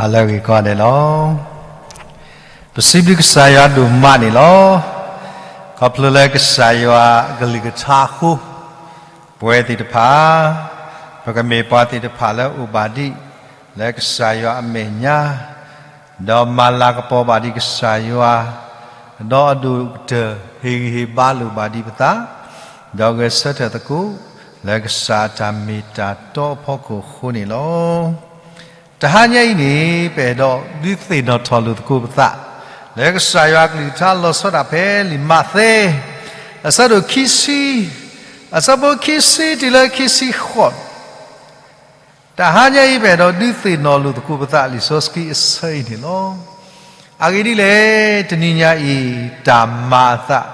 အလၢအဂ့ၤကိးဂၤဒဲးလီၤ. ပစံးဘျုးကစၢ်ယွၤဒိၣ်မးန့ၣ်လီၤ. ခီဖျိလၢကစၢ်ယွၤအကလုၢ်ကထါအဃိ, ပဝဲသ့ၣ်တဖၣ်, ပကမ့ၢ်ပှၤသ့ၣ်တဖၣ်လၢအိၣ်ဘၣ်ဒံး လၢကစၢ်ယွၤအမဲာ်ညါ, ဒီးမၤလၤကပီၤဘၣ်ဒံးကစၢ်ယွၤ, ဒီးအဒိၣ်ကတၢၢ်ဟ့ၣ်ဂံၢ်ဟ့ၣ်ဘါလိာ်ဘၣ်ဒံးပသး, ဒီးဂဲၤဆၢထၢၣ်သကိး လၢကစၢ်အတၢ်မ့ၢ်တၢ်တီအဖီခိၣ်အဃိန့ၣ်လီၤ. တဟါညါအံၤန့ၣ် ပအဲၣ်ဒိးဒုးသ့ၣ်နီၣ်ထီၣ်လိာ်သကိးပသး လၢကစၢ်ယွၤအကလုၢ်ကထါလီၤဆီဒၣ်ဖဲလံာ်မးသဲ အဆၢဒိၣ်ခံဆံ, အဆၢဖိခံဆံတုၤလၢခံဆံဃိး, တဟါညါအံၤ ပအဲၣ်ဒိးဒုးသ့ၣ်နီၣ်လိာ်သကိးပသးလံာ်စီဆှံအဆၢအံၤန့ၣ်လီၤ. အဂ့ၢ်ဒ်လဲၣ်, တနံၤညါအံၤ တၢ်မၤအသး,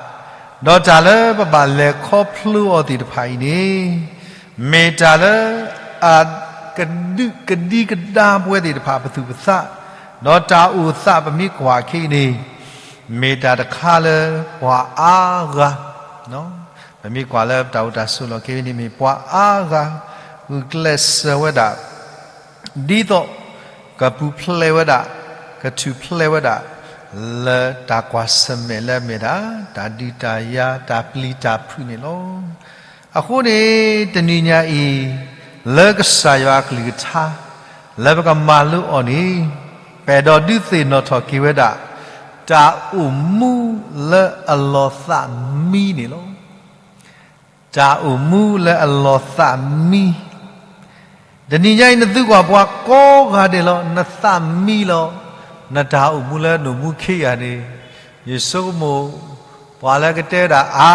ဒီးတၢ်လၢပဘၣ်လဲၤခီဖျိအီၤသ့ၣ်တဖၣ်အံၤန့ၣ် မ့ၢ်တၢ်လၢ အကဒုးကဒံကဒါပဝဲသ့ၣ်တဖၣ်ပသူၣ်ပသး, ဒီးတၢ်အိၣ်သးပမ့ၢ်ကွၢ်ခဲအံၤန့ၣ် မ့ၢ်တၢ်တခါလၢပှၤအါဂၤ, ပမ့ၢ်ကွၢ်လၢပတၢ်အိၣ်တၢ်ဆိးလီၢ်ခဲအံၤန့ၣ် မ့ၢ်ပှၤအါဂၤ ဂုာ်ကျဲးစၢးဝဲဒၣ် ဒ်သိးကပူၤဖျဲးဝဲဒၣ်, ကထူၣ်ဖျဲးဝဲဒၣ် လၢတၢ်ကွၢ်ဆၢၣ်မဲာ်လၢအမ့ၢ်ဒၣ် တၢ်ဒုးတၢ်ယၤ တၢ်ပျံၤတၢ်ဖုးန့ၣ်လီၤ. အဃိန့ၣ် တနံၤညါအံၤ လၢကစၢ်ယွၤအကလုၢ်ကထါ လၢပကမၤလိအီၤန့ၣ် ပအဲၣ်ဒိးဒုးသ့ၣ်နီၣ်ထီၣ်က့ၤဝဲဒၣ် တၢ်အိၣ်မူလၢအလီၤသးမံန့ၣ်လီၤ. တၢ်အိၣ်မူလၢအလီၤသးမံ. တနံၤညါအံၤ နသုကွၢ်ပှၤကိးဂၤဒဲးလီၤ, နသးမံလီၤ. နတၢ်အိၣ်မူလၢနအိၣ်မူခံဂၤန့ၣ် ယဆိကမိၣ် ပှၤလၢကတဲဝဲဒၣ် အါ,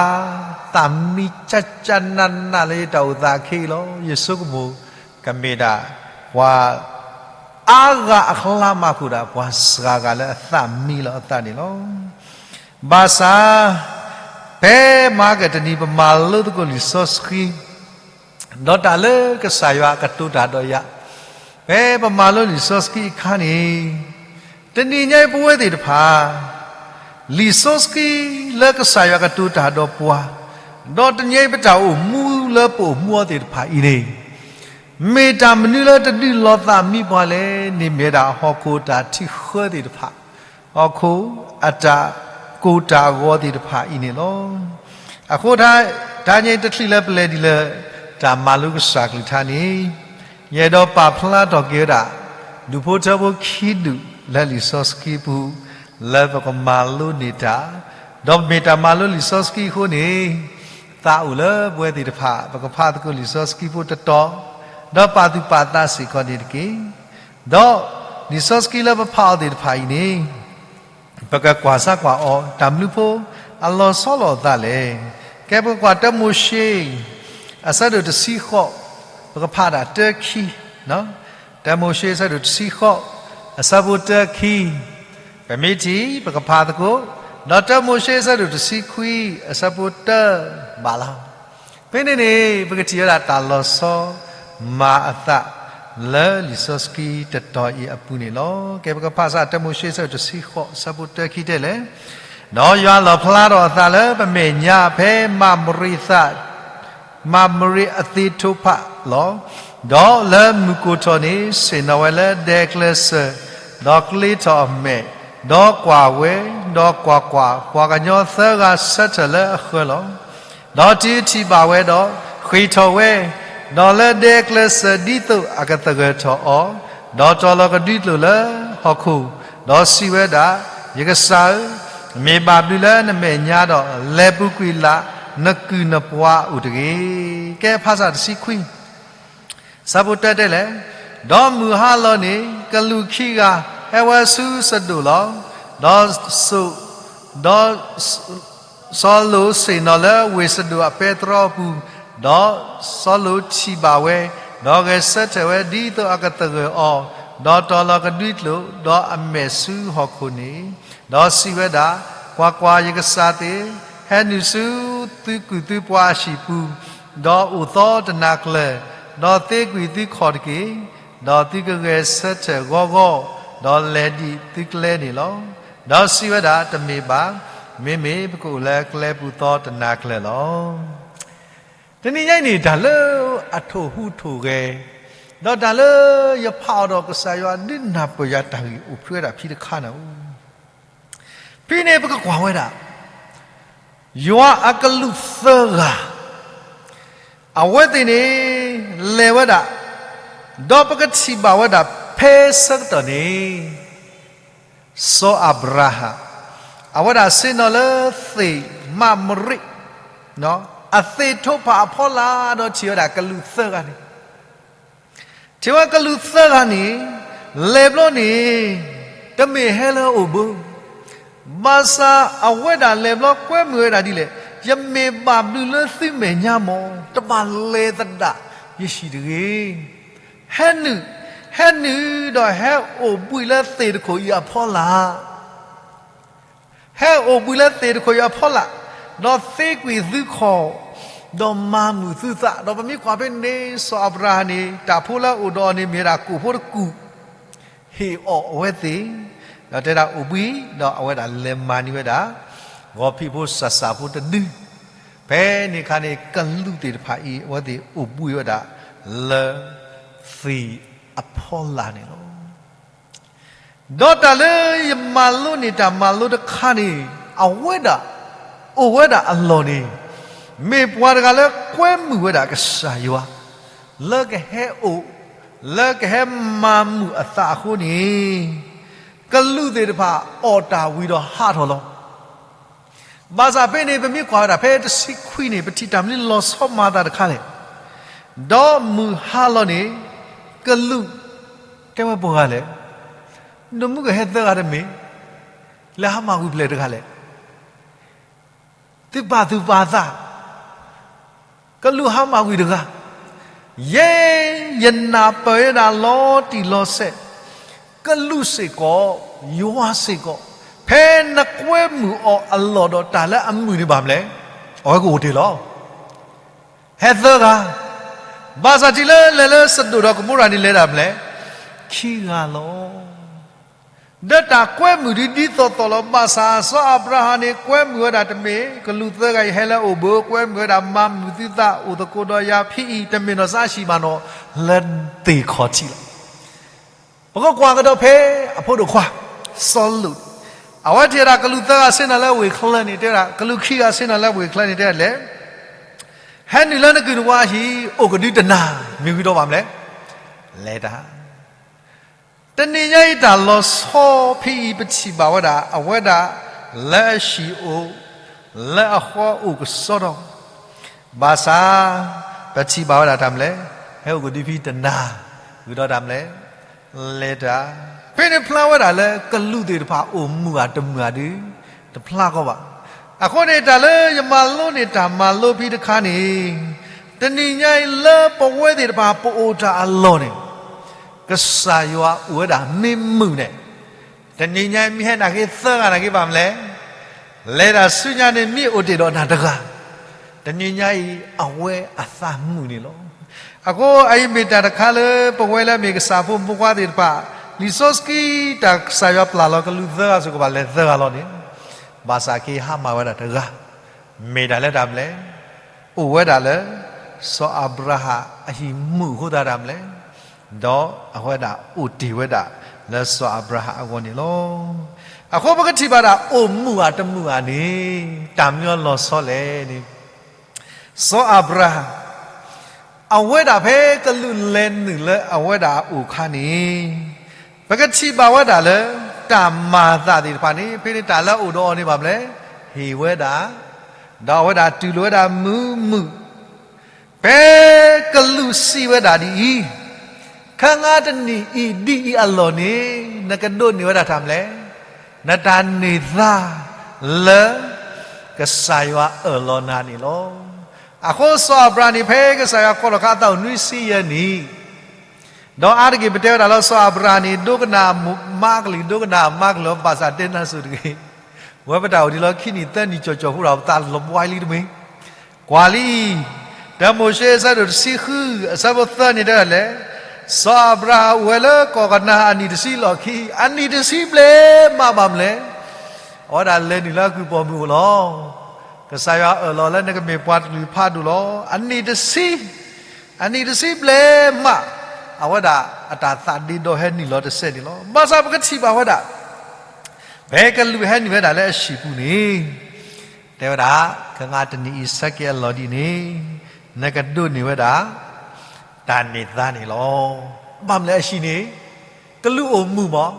သးမံကၠၢ်ကၠၢ်နးနးလၢယတၢ်အိၣ်သးခဲအံၤလီၤ. ယဆိကမိၣ် ကမ့ၢ်ဒၣ် ပှၤ အါဂၤအကျါမးဃုာ်ဒီး ပှၤစှၤဂၤလၢအသးမံလီၤအသးန့ၣ်လီၤ. ဘၣ်ဆၣ် ဖဲမဟါကတနံၤ ပမၤလိသကိးလံာ်စီဆှံ ဒီးတၢ်လၢကစၢ်ယွၤကတိၤတၢ်ဒီးယၤ ဖဲပမၤလိလံာ်စီဆှံအခါန့ၣ် တနံၤညါအံၤပဝဲသ့ၣ်တဖၣ် လံာ်စီဆှံလၢကစၢ်ယွၤကတိၤတၢ်ဒီးပှၤ, ဒီးတနံၤညါအံၤပတၢ်အိၣ်မူလၢပအိၣ်မူအီၤသ့ၣ်တဖၣ်အံၤန့ၣ် မ့ၢ်တၢ်မနုၤလၢတဒုးလီၤသးမံပှၤလဲၣ်န့ၣ် မ့ၢ်ဝဲဒၣ်ဟီၣ်ခိၣ်တၢ်ထုးဃၢသ့ၣ်တဖၣ်, ဟီၣ်ခိၣ်အတၢ်ကိၢ်တၢ်ဂီၤသ့ၣ်တဖၣ်အံၤန့ၣ်လီၤ. အဃိ တဟါညါအံၤတချုးလၢပလဲၤဒ်လဲၣ် တၢ်မၤလိကစၢ်ကလုၢ်ကထါန့ၣ် ယအဲၣ်ဒိးပာ်ဖျါထီၣ်က့ၤဝဲဒၣ် ဒူၣ်ဖိထၢဖိခံဒူၣ်လၢလံာ်စီဆှံပူၤ လၢပကမၤလိန့ၢ်တၢ်, ဒီးမ့ၢ်တၢ်မၤလိလံာ်စီဆှံအဃိန့ၣ် သးအိၣ်လၢပဝဲသ့ၣ်တဖၣ် ပကဖးသကိးလံာ်စီဆှံဖိတတီၤ, ဒီးပာ်သူၣ်ပာ်သးစ့ၢ်ကီးန့ၣ်တက့ၢ်. ဒီးလံာ်စီဆှံလၢပဖးအီၤသ့ၣ်တဖၣ်အံၤန့ၣ် ပကကွၢ်စၢ်ကွၢ်အီၤ တၢ်မနုၤဖိအလီၤဆီလိာ်အသးလဲၣ်. ကဲ ပကကွၢ်တၢမိၤၡ့ အဆၢဒိၣ်တဆံဃိး, ပကဖးဒၣ်တၢခံ, တၢမိၤၡ့အဆၢဒိၣ်တဆံဃိး အဆၢဖိတၢခံ, ပမ့ၢ်ထံၣ် ပကဖးသကိး, ဒီးတၢမိၤၡ့အဆၢဒိၣ်တဆံခွံ အဆၢဖိတၢဘၣ်လီၤ. ဖဲန့ၣ်န့ၣ် ပကထံၣ်ဝဲဒၣ်တၢ်လီၤဆီမၤအသး လၢလံာ်စီဆှံတတီၤအံၤအပူၤန့ၣ်လီၤ. ကဲ ပကဖးစၢ်တၢမိၤၡ့အဆၢဒိၣ်တဆံဃိး အဆၢဖိတၢခံတဲလဲၣ်, ဒီးယွၤလီၣ်ဖျါထီၣ်အသးလၢပမဲာ်ညါဖဲမၤမရံသး မၤမရံအသ့ထိဖးလီၤ. ဒီးလၢမုၢ်ကိၢ်ထီၣ်န့ၣ် ဆ့ၣ်နီၤဝဲလၢဒဲကျဲစၢၤ, ဒီးကျ့ထီၣ်အမဲာ်, ဒီးကွၢ်ဝဲ, ဒီးကွၢ်ကွၢ်, ပှၤကညီသၢဂၤဆၢထၢၣ်လၢအဃၢၤလီၤ. ဒီးတုၤထံၣ်ဘၣ်ဝဲဒီး ဃ့ၢ်ထီၣ်ဝဲ, ဒီးလၢဒဲကျဲစၢၤဒ်သိးအကသဂၢၢ်ထီၣ်အီၤ, ဒီးတီၤလီၤကဒွံကျိာ်လၢဟီၣ်ခိၣ်, ဒီးစံးဝဲဒၣ်, ယကစၢ်ဧၢ, မ့ၢ်ဘၣ်ဘျုးလၢနမဲာ်ညါဒီး လဲၤပူၤကွံာ်လၢနကုၢ်နပှၤအိၣ်တဂ့ၤ. ကဲ ဖးစၢ်တဆံခွံ ဆၢဖိတၢတဲလဲၣ်, ဒီးမုၢ်ဟါလီၤန့ၣ် ကလူးခံဂၤဟဲဝဲဆူစဒိၣ်လီၤ. ဒီးစိာ်, ဒီး စီၤလိာ်ဆ့ၣ်နီၤလၢဝ့ၢ်စဒိၣ်အပဲတြီအပူၤ, ဒီးစီၤလိာ်ထံၣ်ဘၣ်ဝဲ, ဒီးဂဲၤဆၢထၢၣ်ဝဲဒ်သိးအကသဂၢၢ်အီၤ, ဒီးတီၤလီၤကဒွံကျိာ်, ဒီးအမဲာ်ဆူဟီၣ်ခိၣ်န့ၣ်, ဒီးစံးဝဲဒၣ်, ကွၢ်ကွၢ်, ယကစၢ်သ့ၣ်, ဟဲနုာ်ဆူသုကုၢ်သုပှၤအဟံၣ်ပူၤ, ဒီးအိၣ်သီတနၤကျၢၤ, ဒီးသ့ကွံာ်သုခီၣ်တက့ၢ်. ဒီးသုကဂဲၤဆၢထၢၣ်ဂီၤဂီၤ, ဒီးလဲၤဒံးသုကျဲန့ၣ်လီၤ. ဒီးစံးဝဲဒၣ်, တမ့ၢ်ဘၣ်, မ့မ့ၢ်ပကအိၣ်လၢကျဲပူၤသီတနၤကျၢၤလီၤ. တနံၤညါအံၤန့ၣ် တၢ်လၢအထိၣ်ဟူးထိၣ်ဂဲၤ ဒီးတၢ်လၢယဖးအီၤဒီး ကစၢ်ယွၤဒုးနၢ်ပၢၢ်ယၤတၢ်ဂ့ၢ်အိၣ်ဖျဲဝဲဒၣ်ဖဲတခါန့ၣ်, ဖဲန့ၣ်ပကကွၢ်ဝဲဒၣ် ယွၤအကလူးသၢဂၤ, အဝဲသ့ၣ်န့ၣ် လဲၤဝဲဒၣ်, ဒီးပကထံၣ်ဘၣ်ဝဲဒၣ်ဖဲဆၢကတီၢ်န့ၣ် စီၤအၤဘြၤဟၣ် အဝဲဒၣ်ဆ့ၣ်နီၤလၢသ့ၣ်မးမရ့း, အသ့ၣ်ထိးဖးအဖီလာ်ဒီးထံၣ်ဝဲဒၣ်ကလူးသၢဂၤန့ၣ်, ထံၣ်ဝဲကလူးသၢဂၤန့ၣ် လဲၤဘျီန့ၣ် တမ့ၢ်ဟဲလၢအအိၣ်ဘၣ်, ဘၣ်ဆၣ်အဝဲဒၣ်လဲၤဘျီကွဲမုာ်ဝဲဒၣ်ဒ်လဲၣ်, ယမ့ၢ်ဘၣ်ဘျုးလၢသုမဲာ်ညါမး တဘၣ်လဲၤသဒၣ်ယဟံၣ်တဂ့ၤ. ဟဲနုာ်, ဟဲနုာ်ဒီးဟဲအိၣ်ဘှံးလၢသ့ၣ်တခိၣ်အံၤအဖီလာ်, ဟဲအိၣ်ဘှံးလၢသ့ၣ်တခိၣ်အံၤအဖီလာ်, ဒီးသ့ကွံာ်သုခီၣ်, ဒီးမၤမုာ်သုသး, ဒီးပမ့ၢ်ကွၢ်ဖဲန့ၣ် စီၤအၤဘြၤဟၣ်န့ၣ် တၢ်ဖိလၢအအိၣ်ဒီးအီၤန့ၣ် မ့ၢ်ဝဲဒၣ်ကိၣ်ဖိတကူၣ်, ဟ့ၣ်အီၣ်အဝဲသ့ၣ်, ဒီးတဲဒၣ်အိၣ်ဘှံး, ဒီးအဝဲဒၣ်လဲၤမၤန့ၢ်ဝဲဒၣ် ဂီၤဖံးဖိစၢ်စၢ်ဖိတဒု, ဖဲန့ၣ်အခါန့ၣ် ကလူးသ့ၣ်တဖၣ်အံၤ အဝဲသ့ၣ်အိၣ်ဘှံးဝဲဒၣ်လၢသ့ၣ်အဖီလာ်န့ၣ်လီၤ. ဒီးတၢ်လၢယမၤလိန့ၢ်တၢ်မၤလိတခါန့ၣ်, အဝဲဒၣ်အိၣ်ဝဲဒၣ်အလီၢ်န့ၣ် မ့ၢ်ပှၤတဂၤလၢကွဲမုာ်ဝဲဒၣ်ကစၢ်ယွၤ, လၢကဟဲအိၣ်, လၢကဟဲမၤမုာ်အသးအဃိန့ၣ်, ကလူးသ့ၣ်တဖၣ်အီၣ်တၢ်ဝံၤဒီးဟးထီၣ်လီၤ. ဘၣ်ဆၣ်ဖဲန့ၣ် ပမ့ၢ်ကွၢ်ဝဲဒၣ်ဖဲတဆံခွံန့ၣ် ပထံၣ်တၢ်မနုၤလီၤဆီမၤသးတခါလဲၣ်. ဒီးမုၢ်ဟါလီၤန့ၣ် ကလူးတဲဝဲပှၤဂၤလဲၣ်, နမုၣ်ကဟဲသၢဂၤတမ့ၢ် လဲၤဟါမၢ်ဝံၤဖျဲၣ်တဂၤလဲၣ်. သုပာ်သူၣ်ပာ်သး, ကလူးဟါမၢ်ဝံၤတဂၤ, ယဲ, ယနၢ်ပၢၢ်ဝဲဒၣ်လီၤတံၢ်လီၤဆဲး, ကလူးစ့ၢ်ကီး, ယွၤစ့ၢ်ကီး, ဖဲနကွဲမုာ်အီၤအလီၢ်ဒီးတၢ်လၢအမုာ်န့ၣ်ဘၣ်မလဲၣ်, အဝဲကအိၣ်တ့ၢ်လီၤ. ဟဲသၢဂၤ, ဘၣ်ဆၣ်ထံၣ်လၢလဲၤလၢစဒိၣ်ဒီးကမိရၤန့ၣ်လဲၤဒၣ်မလဲၣ်, ခံဂၤလီၤ. ဒီးတၢ်ကွဲမုာ်ဒ်ဒ်သိးသိးလီၤ. ဘၣ်ဆၣ်စီၤအၤဘြၤဟၣ်န့ၣ် ကွဲမုာ်ဝဲဒၣ်တမ့ၢ် ကလူးသၢဂၤအံၤဟဲလၢအအိၣ်ဘၣ်, ကွဲမုာ်ဝဲဒၣ်မၤမုာ်သုသးအိၣ်သကိးဒီးယၤဖဲအံၤ တမ့ၢ်နီၢ်စၢ်ဟံၣ်ဘၣ်နီၢ် လၢသ့ၣ်ခီၣ်ထံးလီၤ. ပကကွၢ်ကဒီးဖဲအဖိဒိၣ်ခွါ စီၤလိာ်, အဝဲထံၣ်ဝဲဒၣ်ကလူးသၢဂၤဆ့ၣ်နီၤလၢဝ့ၢ်ချၢန့ၣ် တဲဝဲဒၣ်, ကလူးခံဂၤဆ့ၣ်နီၤလၢဝ့ၢ်ချၢန့ၣ်တဲလဲၣ်, ဟဲနုာ်လၢနကုၢ်နဝါအဟံၣ် အိၣ်ကဒုတနၤ, မ့ၢ်ဂ့ၤဒီးဘၣ်မလဲၣ်, လဲၤတၢ် တနံၤညါအံၤတၢ်လီၤဆီဖဲအံၤ ပထံၣ်ဘၣ်ဝဲဒၣ် အဝဲဒၣ်လၢအဟံၣ်အိၣ်, လၢအဃီအိၣ်ကစီဒီ, ဘၣ်ဆၣ် ပထံၣ်ဘၣ်ဝဲဒၣ်တၢ်မလဲၣ်, ဟဲအိၣ်ကဒုဖဲတနၤ, ဂ့ၤဒီးတၢ်မလဲၣ်, လဲၤတၢ်, ဖဲန့ၣ်ဖျါဝဲဒၣ်လၢကလူးသ့ၣ်တဖၣ်အိၣ်မုာ်ဧါတမုာ်ဧါဒုး တဖျါကီးဘၣ်. အဃိန့ၣ် တၢ်လၢယမၤလိန့ၢ်တၢ်မၤလိဖဲတခါန့ၣ်, တနံၤညါအံၤလၢပဝဲသ့ၣ်တဖၣ်ပအိၣ်တၢ်အလီၢ်န့ၣ် ကစၢ်ယွၤအိၣ်ဝဲဒၣ်မ့ၢ်မုာ်န့ၣ်, တနံၤညါအံၤမ့ၢ်ဟဲနာ်က့သၢဂၤနာ်က့ဘၣ်မလဲၣ်, လဲၤတၢ်ဆူညါန့ၣ်မ့ၢ်အိၣ်တ့ၢ်ဒီးနၤတဂၤ, တနံၤညါအံၤအဝဲအသးမုာ်န့ၣ်လီၤ. အဃိအအံၤမ့ၢ်တၢ်တခါလၢပဝဲလၢအမ့ၢ်ကစၢ်ဖိမုၣ်ဖိခွါသ့ၣ်တဖၣ်, လံာ်စီဆှံတၢ်ကစၢ်ယွၤပျၢ်လီၤကလူးသၢဂၤစ့ၢ်ကီးဘၣ်လဲၤသၢဂၤလီၤန့ၣ်, ဘၣ်ဆၣ်က့ၤဟါမၢ်ဝဲဒၣ်တဂၤ, မ့ၢ်တၢ်လၢတၢ်မလဲၣ်, အိၣ်ဝဲဒၣ်လၢ စီၤအၤဘြၤဟၣ်အဟံၣ်မုာ်အဃိသတးတၢ်မလဲၣ်, ဒီးအဝဲဒၣ်အိၣ်တ့ၢ်ဝဲဒၣ်လၢစီၤအၤဘြၤဟၣ်အဂီၢ်န့ၣ်လီၤ. အဃိပကထံၣ်ဘၣ်ဒၣ်အိၣ်မုာ်ဧါတမုာ်ဧါန့ၣ်, တၢ်မနုၤလီၤဆီလဲၣ်န့ၣ်, စီၤအၤဘြၤဟၣ် အဝဲဒၣ်ဖဲကလူးလဲၤနုာ်လၢအဝဲဒၣ်အအိၣ်အခါန့ၣ်, ပကထံၣ်ဘၣ်ဝဲဒၣ်လၢ တၢ်မၤအသးသ့ၣ်တဖၣ်န့ၣ် ဖဲန့ၣ်တၢ်လၢအအိၣ်ဒီးအီၤန့ၣ်ဘၣ်မလဲၣ်, ဟ့ၣ်ဝဲဒၣ်, ဒီးအဝဲဒၣ်တူၢ်လိာ်ဝဲဒၣ်မုာ်မုာ်, ဖဲကလူးစံးဝဲဒၣ်ဒ်အံၤ, ခါငါတနံၤအံၤဒ်အံၤအလီၢ်န့ၣ် နကဒိးန့ၢ်ဝဲဒၣ်တၢ်မလဲၣ်, နတၢ်န့ၢ်သါလၢ ကစၢ်ယွၤအၢၣ်လီၤနၤန့ၣ်လီၤ. အဃိစီၤအၤဘြၤဟၣ်န့ၣ် ဖဲကစၢ်ယွၤကိးထီၣ်ခါအသးအိၣ်နွံဆံယဲၢ်နံၣ်, ဒီးအါတက့ၢ်ပတဲဝဲဒၣ်လၢစီၤအၤဘြၤဟၣ်န့ၣ် ဒိကနၣ်မါကလုၢ် ဒိကနၣ်မါကလုၢ် ဘၣ်ဆၣ်တဲနၢ်စိၤတဂ့ၤ, ဝဲပတၢ်အိၣ်ဒံးလီၤခံနံၣ်သၢနံၣ်ကၠီၣ်ကၠီၣ်ဖိဒီး ပသးလီၤဘှါလံတမ့ၢ် ကွၢ်လံ, တၢမိၤၡ့အဆၢဒိၣ်တဆံဃု အဆၢဖိသၢန့ၣ်တဲဒ်လဲၣ်, စီၤအၤဘြၤဟၣ်အိၣ်ဝဲလၢကီၢ်ကနၤအနံၣ်တဆံလီၢ်ခံ, အနံၣ်တဆံဘျဲၣ်မးဘၣ်မလဲၣ်, အဝဲဒၣ်လဲၤနုာ်လၢအကုၢ်ပိာ်မုၣ်အိၣ်လီၤ. ကစၢ်ယွၤအၢၣ်လီၤလၢနကမ့ၢ်ပှၤတကလုာ်ဖးဒိၣ်လီၤ. အနံၣ်တဆံ, အနံၣ်တဆံဘျဲၣ်မး, အဝဲဒၣ်အတၢ်သးဒ့ဒီဟဲနုာ်လီၤတစဲးန့ၣ်လီၤ. ဘၣ်ဆၣ်ပကထံၣ်ဘၣ်ဝဲဒၣ် ဖဲကလူးဟဲနုာ်ဝဲဒၣ်လၢအဟံၣ်ပူၤန့ၣ် တဲဝဲဒၣ်, ကငါတနံၤအံၤဆၢက့ၤအလီၢ်ဒ်န့ၣ် နကဒိးန့ၢ်ဝဲဒၣ် တၢ်န့ၢ်သါန့ၣ်လီၤ. ဘၣ်မနုၤလဲၣ်အဟံၣ်န့ၣ် ကလူးအိၣ်မုာ်မး,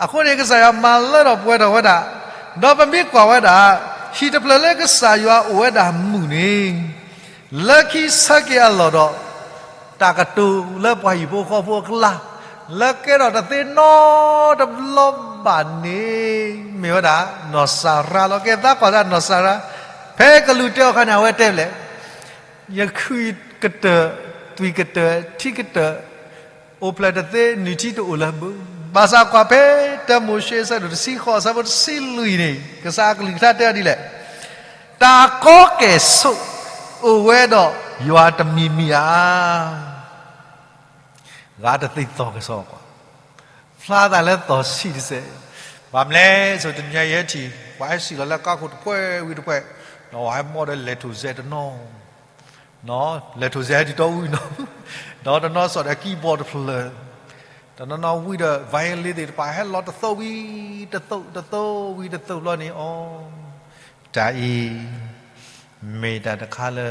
အဃိန့ၣ် ကစၢ်ယွၤမၤလၢထီၣ်ပှဲၤထီၣ်ဝဲဒၣ်, ဒီးပမ့ၢ်ကွၢ်ဝဲဒၣ် ဟံၣ်တဖျၢၣ်လၢကစၢ်ယွၤအိၣ်ဝဲဒၣ်မုာ်န့ၣ် လၢခံဆၢက့ၤအလီၢ်ဒီး တၢ်ကတိၤလၢပှၤဟံၣ်ဖိဃီဖိအကျါ လၢကဲထီၣ်တသ့နီတဘျီဘၣ်န့ၣ် မ့ၢ်ဝဲဒၣ် နီၢ်စၤရါလီၤ. ကဲသးကွၢ်သးနီၢ်စၤရါ, ဖဲကလူးတဲအီၤအခါန့ၣ် အဝဲတဲလဲၣ်, ယခုၣ်ကတၢၢ်, သွံၣ်ကတၢၢ်, ထံကတၢၢ်, အိၣ်ဖျဲၣ်တသ့, နုၢ်ထံတအိၣ်လၢၤဘၣ်. ဘၣ်ဆၣ်ကွၢ်ဖဲ တၢမိၤၡ့အဆၢဒိၣ်တဆံဃိး အဆၢဖိတဆံလွံၢ်န့ၣ် ကစၢ်အကလုၢ်ကထါတဲအီၤဒ်လဲၣ်, တၢ်ကီကဲၣ်ဆိး အိၣ်ဝဲဒီးယွၤတမံၤမံၤဧါ. ဂၤတသ့ၣ်သီၣ်ကစီၣ်ကွၢ်, ဖျါသးလၢသီၣ်ဆံးတစဲး, ဘၣ်မနုၤလဲၣ်, ဆိတနံၤညါယဟဲထံၣ် ပှၤဟဲစံၣ်လီၤလၢကါခိၣ်တဖှဲဝံၤတဖှဲ, ဒီးပှၤဟဲမီၣ်ဒီးလဲၤထိၣ်စဲတနီၤ, လဲၤထိၣ်စဲဟဲတုၤတီအူနီၤ, ဒီးတနီၤစိာ်ဒီးကံဘီၣ်တဖျၢၣ်, တနီၤနီၤဝံၤဒီး violin သ့ၣ်တဖၣ် ဟဲလီၤတသိးဝံၤတသိး, တသိးဝံၤတသိးဘျီန့ၣ်အီၤ, တၢ်အံၤ မ့ၢ်တၢ်တခါလၢ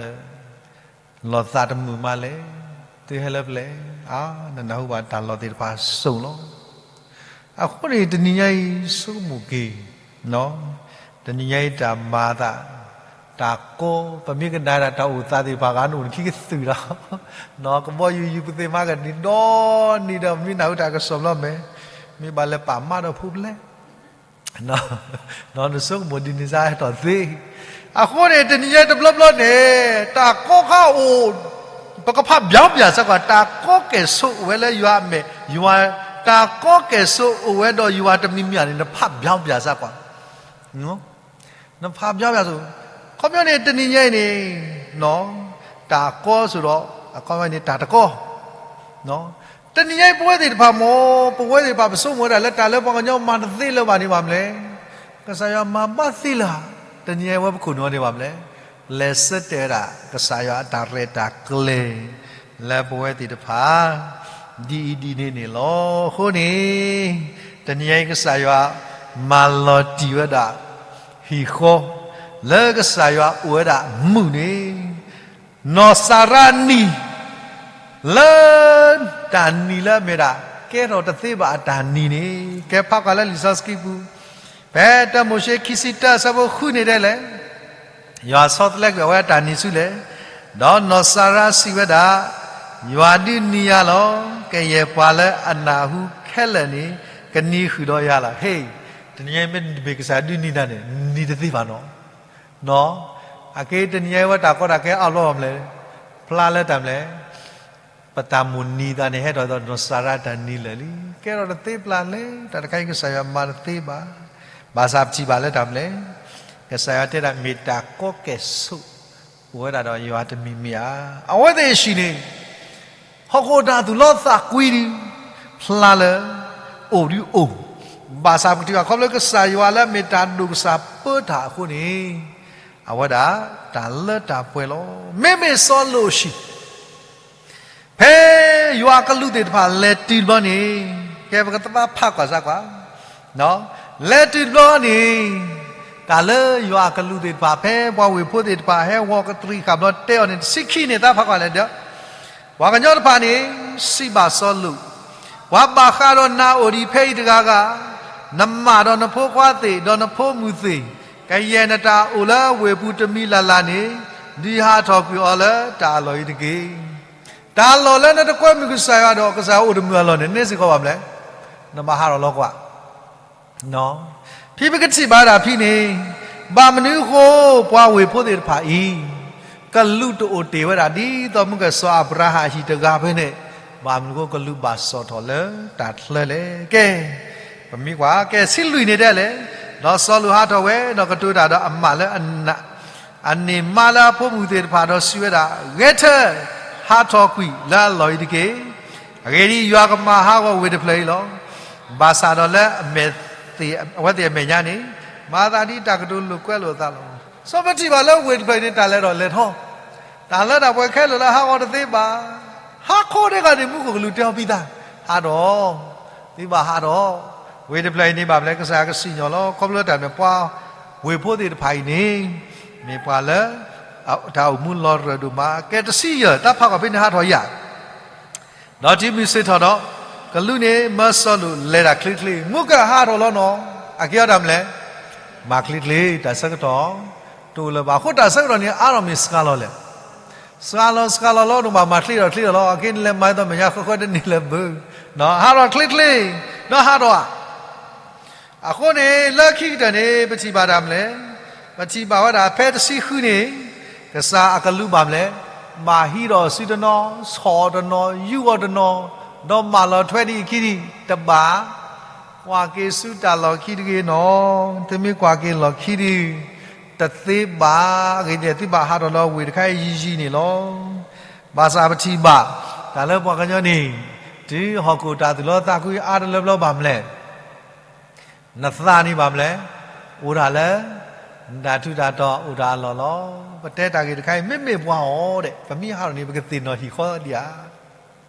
လီၤသးတမုာ်မးလဲၣ်, သုဟဲလၢပျဲၢ်, အါ, နနၢ်ဟူဘၣ်တၢ်လီၢ်သ့ၣ်တဖၣ်စိၤလီၤ. အဃိန့ၣ် တနံၤညါအံၤ ဆိကမိၣ်က့ၤ, တနံၤညါအံၤတၢ်မၤအသး, တၢ်ကီ, ပမ့ၢ်ကနၣ်ဒၣ်တၢ်အိၣ်သးသ့ၣ်တဖၣ်ဂ့ၤ နအိၣ်နခံကသုၣ်လီၤ. ကဘီယူၤယူၤပသ့ၣ်မၤကဒံးဒီနံၤဒီး မ့ၢ်နၢ်ဟူတၢ်ကစီၣ်ဘျီမဲာ်, မ့ၢ်ဘၣ်လဲၤပာ်မးဒီးဖိပျဲၢ် နဆိကမိၣ်ဒ်န့ၣ်စ့ၢ်ဟဲထီၣ်သ့. အဃိန့ၣ် တနံၤညါတဘျီဘျီန့ၣ် တၢ်ကီခါအိၣ်, ပကဖးဘျီဘျီစ့ၢ်ကွၢ်, တၢ်ကီကဲၣ်ဆိးအိၣ်ဝဲလၢယွၤအမဲာ်, ယွၤ, တၢ်ကီကဲၣ်ဆိးအိၣ်ဝဲဒီးယွၤတမံၤမံၤဧါန့ၣ် နဖးဘျီဘျီစ့ၢ်ကွၢ်, နဖးဘျီဘျီစ့ၢ်, ခီပညီန့ၣ် တနံၤညါအံၤန့ၣ် တၢ်ကီဆိးဒီး အခီပညီန့ၣ် တၢ်တကီ တနံၤညါအံၤ ပဝဲသ့ၣ်တဖၣ်မ့ၢ် ပဝဲသ့ၣ်တဖၣ် ပဆိကမိၣ်ဝဲဒၣ်လၢတၢ်လၢပှၤကညီမၤတသ့လၢၤဘၣ်န့ၣ်ဘၣ်မနုၤလဲၣ်, ကစၢ်ယွၤမၤဘၣ်သ့လၢၤဧါ, တနံၤညါအံၤ ပဝဲပခိၣ်နူာ်န့ၣ်ဘၣ်မနုၤလဲၣ်, လဲၤဆၢတဲာ်ဝဲဒၣ် ကစၢ်ယွၤအတၢ်ရဲၣ်တၢ်ကျဲၤ လၢပဝဲသ့ၣ်တဖၣ် ဒ်အံၤဒ်န့ၣ်န့ၣ်လီၤ. အဃိန့ၣ် တနံၤညါအံၤ ကစၢ်ယွၤမၤလီၤတံၢ်ဝဲဒၣ် ဟံၣ်ဃီ လၢကစၢ်ယွၤအိၣ်ဝဲဒၣ်မုာ်န့ၣ် နီၢ်စၤရါနံၤ လၢတၢ်နံၤလၢအမ့ၢ်ဒၣ် ကဲထီၣ်တသ့ဘၣ်အတၢ်နံၤန့ၣ် ကဲဖးကွၢ်လၢလံာ်စီဆှံပူၤ, ဖဲတၢမိၤၡ့ခံဆံတၢအဆၢဖိဃုန့ၣ်ဒ်လဲၣ်, ယွၤဆီတလဲကွံာ်အဝဲအတၢ်နံၤဆူလဲၣ်, ဒီးနီၢ်စၤရါစံးဝဲဒၣ်, ယွၤဒုးနံၤယၤလီၤ, ကယဲၢ်ပှၤလၢအနၢ်ဟူခဲလၢာ်န့ၣ် ကနံၤဃုာ်ဒီးယၤလီၤ. ဟ့ၣ်, တနံၤညါအံၤမ့ၢ်ကစၢ်ယွၤဒုးနံၤနၤန့ၣ် နံၤတသ့ဘၣ်နီၤ နီၤ, အက့တနံၤညါအံၤဝဲတၢ်ကီတၢ်ခဲအါဘျီမနုၤလဲၣ်, ဖျါလၢတၢ်မနုၤလဲၣ်, ပတၢ်မိၣ်နံၤသးန့ၣ် ဟဲထီၣ်ဒီးနီၢ်စၤရါတၢ်နံၤလၢာ်လံ, ကဲထီၣ်တသ့ပျၢ်လဲၣ်, တၢ်တခါအံၤကစၢ်ယွၤမၤတသ့ဘၣ်, ဘၣ်ဆၣ်ပထံၣ်ဘၣ်လၢတၢ်မနုၤလဲၣ်, ကစၢ်ယွၤတဲဒၣ်မ့ၢ်တၢ်ကီကဲၣ်ဆိး အိၣ်ဝဲဒၣ်ဒီးယွၤတမံၤမံၤဧါ, အဝဲသ့ၣ်အဟံၣ်န့ၣ် ဟီၣ်ခိၣ်တၢ်သူၣ်လီသးကွံဒုး ဖျါလၢ အိၣ်ဒုးအိၣ်, ဘၣ်ဆၣ်ပကထံၣ်ဘၣ်ခီဖျိကစၢ်ယွၤလၢအမ့ၢ်တၢ်ဒိၣ်ကစၢ်ပၢတၢ်အဃိန့ၣ်, အဝဲဒၣ်တၢ်လၢတၢ်ပှဲၤလီၤ. မ့မ့ၢ်စီၤလိာ်အဟံၣ် ဖဲယွၤအကလူးသ့ၣ်တဖၣ်လဲၤတုၤတဘျီန့ၣ်, ကဲပကသးဖးကွၢ်စ့ၢ်ကွၢ်, လဲၤတုၤတဘျီန့ၣ်, တၢ်လၢယွၤအကလူးသ့ၣ်တဖၣ် ဖဲပှၤဝ့ၢ်ဖိသ့ၣ်တဖၣ် ဟဲဝီၤကတြံၤဃာ်ဘျီတဲအီၤန့ၣ် တဆံခံန့ၣ် သးဖးကွၢ်လဲၣ်ဒီး ပှၤကညီတဖၣ်န့ၣ် စံးဘၣ်စီၤလိာ်, ပှၤဘၣ်ဃးဒီးနၤအိၣ်ဒံးဖဲအံၤတဂၤဂၤ, နမၢ်ဒီးနဖိခွါသ့ၣ် ဒီးနဖိမုၣ်သ့ၣ်, ကယဲၢ်နတၢ်အိၣ်လၢဝ့ၢ်ပူၤတမံၤလၢ်လၢ်န့ၣ်, ဒုးဟးထီၣ်ကွံာ်အီၤလၢတၢ်အလီၢ်အံၤတက့ၢ်. တၢ်လီၢ်လၢနတကွဲမုာ်ကစၢ်ယွၤဒီး ကစၢ်ယွၤအိၣ်တမုာ်အလီၢ်န့ၣ် န့ၢ်စ့ၢ်ကီးဘၣ်မနုၤလဲၣ်, နဘၣ်ဟးထီၣ်လီၤကွၢ် ဖဲပကထံၣ်ဘၣ်ဒၣ်ဖဲန့ၣ်, ဘၣ်မနုၤအဃိ ပှၤဝ့ၢ်ဖိသ့ၣ်တဖၣ်အံၤ ကလူးတအိၣ်တ့ၢ်ဝဲဒၣ် ဒ်သိးမုၢ်ကစီၤအၤဘြၤဟၣ်အဟံၣ်တဂၤဖဲန့ၣ်, ဘၣ်မနုၤအဃိကလူးဘၣ်စိာ်ထီၣ်လၢတၢ်ချၢလဲၣ်. ကဲ, ပမ့ၢ်ကွၢ် ကဲဆံလွံၢ်န့ၣ်ဒ်လဲၣ်, ဒီးစီၤလိာ်ဟးထီၣ်ဝဲ ဒီးကတိၤတၢ်ဒီးအမၢ်လၢအ အန့ၢ်မါလၢအဖိမုၣ်သ့ၣ်တဖၣ်ဒီးစံးဝဲဒၣ်, ဂဲၤထၢၣ်, ဟးထီၣ်ကွံာ်လၢအလီၢ်အံၤတက့ၢ်. အဂ့ၢ်ဒ်အံၤ, ယွၤကမၤဟးဂီၤဝ့ၢ်တဖျၢၣ်အံၤလီၤ. ဘၣ်ဆၣ်ဒီးလၢအမဲာ်သ့ၣ်, အဝဲသ့ၣ်အမဲာ်ညါန့ၣ်, မၤသးဒ်တၢ်ကတိၤလိာ်ကွဲလိာ်အသးလီၤ. စီၤပထံၣ်ဘၣ်လၢဝ့ၢ်တဖျၢၣ်အံၤန့ၣ် တၢ်လဲၤထီၣ်လဲၤထီ, တၢ်လၢတၢ်ပှဲၤခဲလၢာ်လၢဟးဂီၤတသ့ဘၣ်. ဟါခီဒဲးဂၤန့ၣ် မူခိၣ်ကလူးတဲအီၤဖံသး, ဟးထီၣ်, သုဘၣ်ဟးထီၣ်, ဝ့ၢ်တဖျၢၣ်အံၤန့ၣ်ဘၣ်မလဲၣ် ကစၢ်ယွၤကစံၣ်ညီၣ်လီၤ. ခီဖျိတၢ်န့ၣ် ပှၤဝ့ၢ်ဖိသ့ၣ်တဖၣ်အံၤန့ၣ် မ့ၢ်ပှၤလၢ တၢ်အိၣ်မူလီၤရၢၢ်ဒိၣ်မး, ကဲတဆံယဲၢ် တၢ်ဖးကွၢ်ဖဲန့ၣ်ဟးထီၣ်ယၤ ဒီးတုၤမုၢ်ဆ့ၣ်ထီၣ်ဒီး ကလူးန့ၣ် မၢစီၤလူးလဲၤတၢ်ချ့ချ့, မူကဟးထီၣ်လီၤနီၤ, အကဲထီၣ်တၢ်မနုၤလဲၣ်, မၤချ့ချ့, တၢ်ဆၢကတီၢ် တအိၣ်လၢၤဘၣ်. အဃိတၢ်ဆၢကတီၢ်န့ၣ် အါထီၣ်မ့ၢ်စှၤလီၤလဲၣ်, စှၤလီၤစှၤလီၤလီၤ ဒိၣ်ဘၣ်မၤချ့ထီၣ်ချ့လီၤလီၤ, အကဲန့ၣ်လဲၤမၤအသီမဲာ်ညါဃၢဃၢတန့ၢ်လၢၤဘၣ်, ဟးထီၣ်ချ့ချ့, ဒီးဟးထီၣ်ဧါ အဃိန့ၣ် လၢခံကတၢၢ်န့ၣ် ပထံၣ်ဘၣ်တၢ်မနုၤလဲၣ်, ပထံၣ်ဘၣ်ဝဲဒၣ်ဖဲတဆံဃုန့ၣ် ကစၢ်အကလူးဘၣ်မနုၤလဲၣ်, ဘၣ်ဟံးထီၣ်အစုတနီၤ, ဆီၣ်အီၤတနီၤ, ယူးအီၤတနီၤ, ဒီးမၢလီၤထွဲဒ်အခံဒံး, တဘၣ်, ကွၢ်က့ၤဆူတၢ်လီၢ်ခံတဂ့ၤနီၤ, သုမ့ၢ်ကွၢ်က့ၤလီၢ်ခံဒံး, တသ့ဘၣ်, အဂ့ၢ်ဒ်လဲၣ် သုဘၣ်ဟးထီၣ်လၢဝ့ၢ်တခါအံၤယံာ်ယံာ်န့ၣ်လီၤ. ဘၣ်ဆၣ်ပထံၣ်ဘၣ် တၢ်လၢပှၤကညီန့ၣ် တုၤဟီၣ်ခိၣ်တၢ်သူၣ်လီသးကွံအါတလၢပျီဘၣ်မနုၤလဲၣ် နသးန့ၣ်ဘၣ်မနုၤလဲၣ်, အိၣ်တၢ်လၢ နတၢ်ထူးတၢ်တီၤအိၣ်တၢ်အလီၢ်လီၤ. ပတဲတၢ်ဂ့ၢ်တခါအံၤ မ့မ့ၢ်ပှၤအီၤဒဲး ပမ့ၢ်ဟးထီၣ်န့ၣ် ပကသ့ၣ်နီၣ်ဟံၣ်ဃီဒံးဧါ,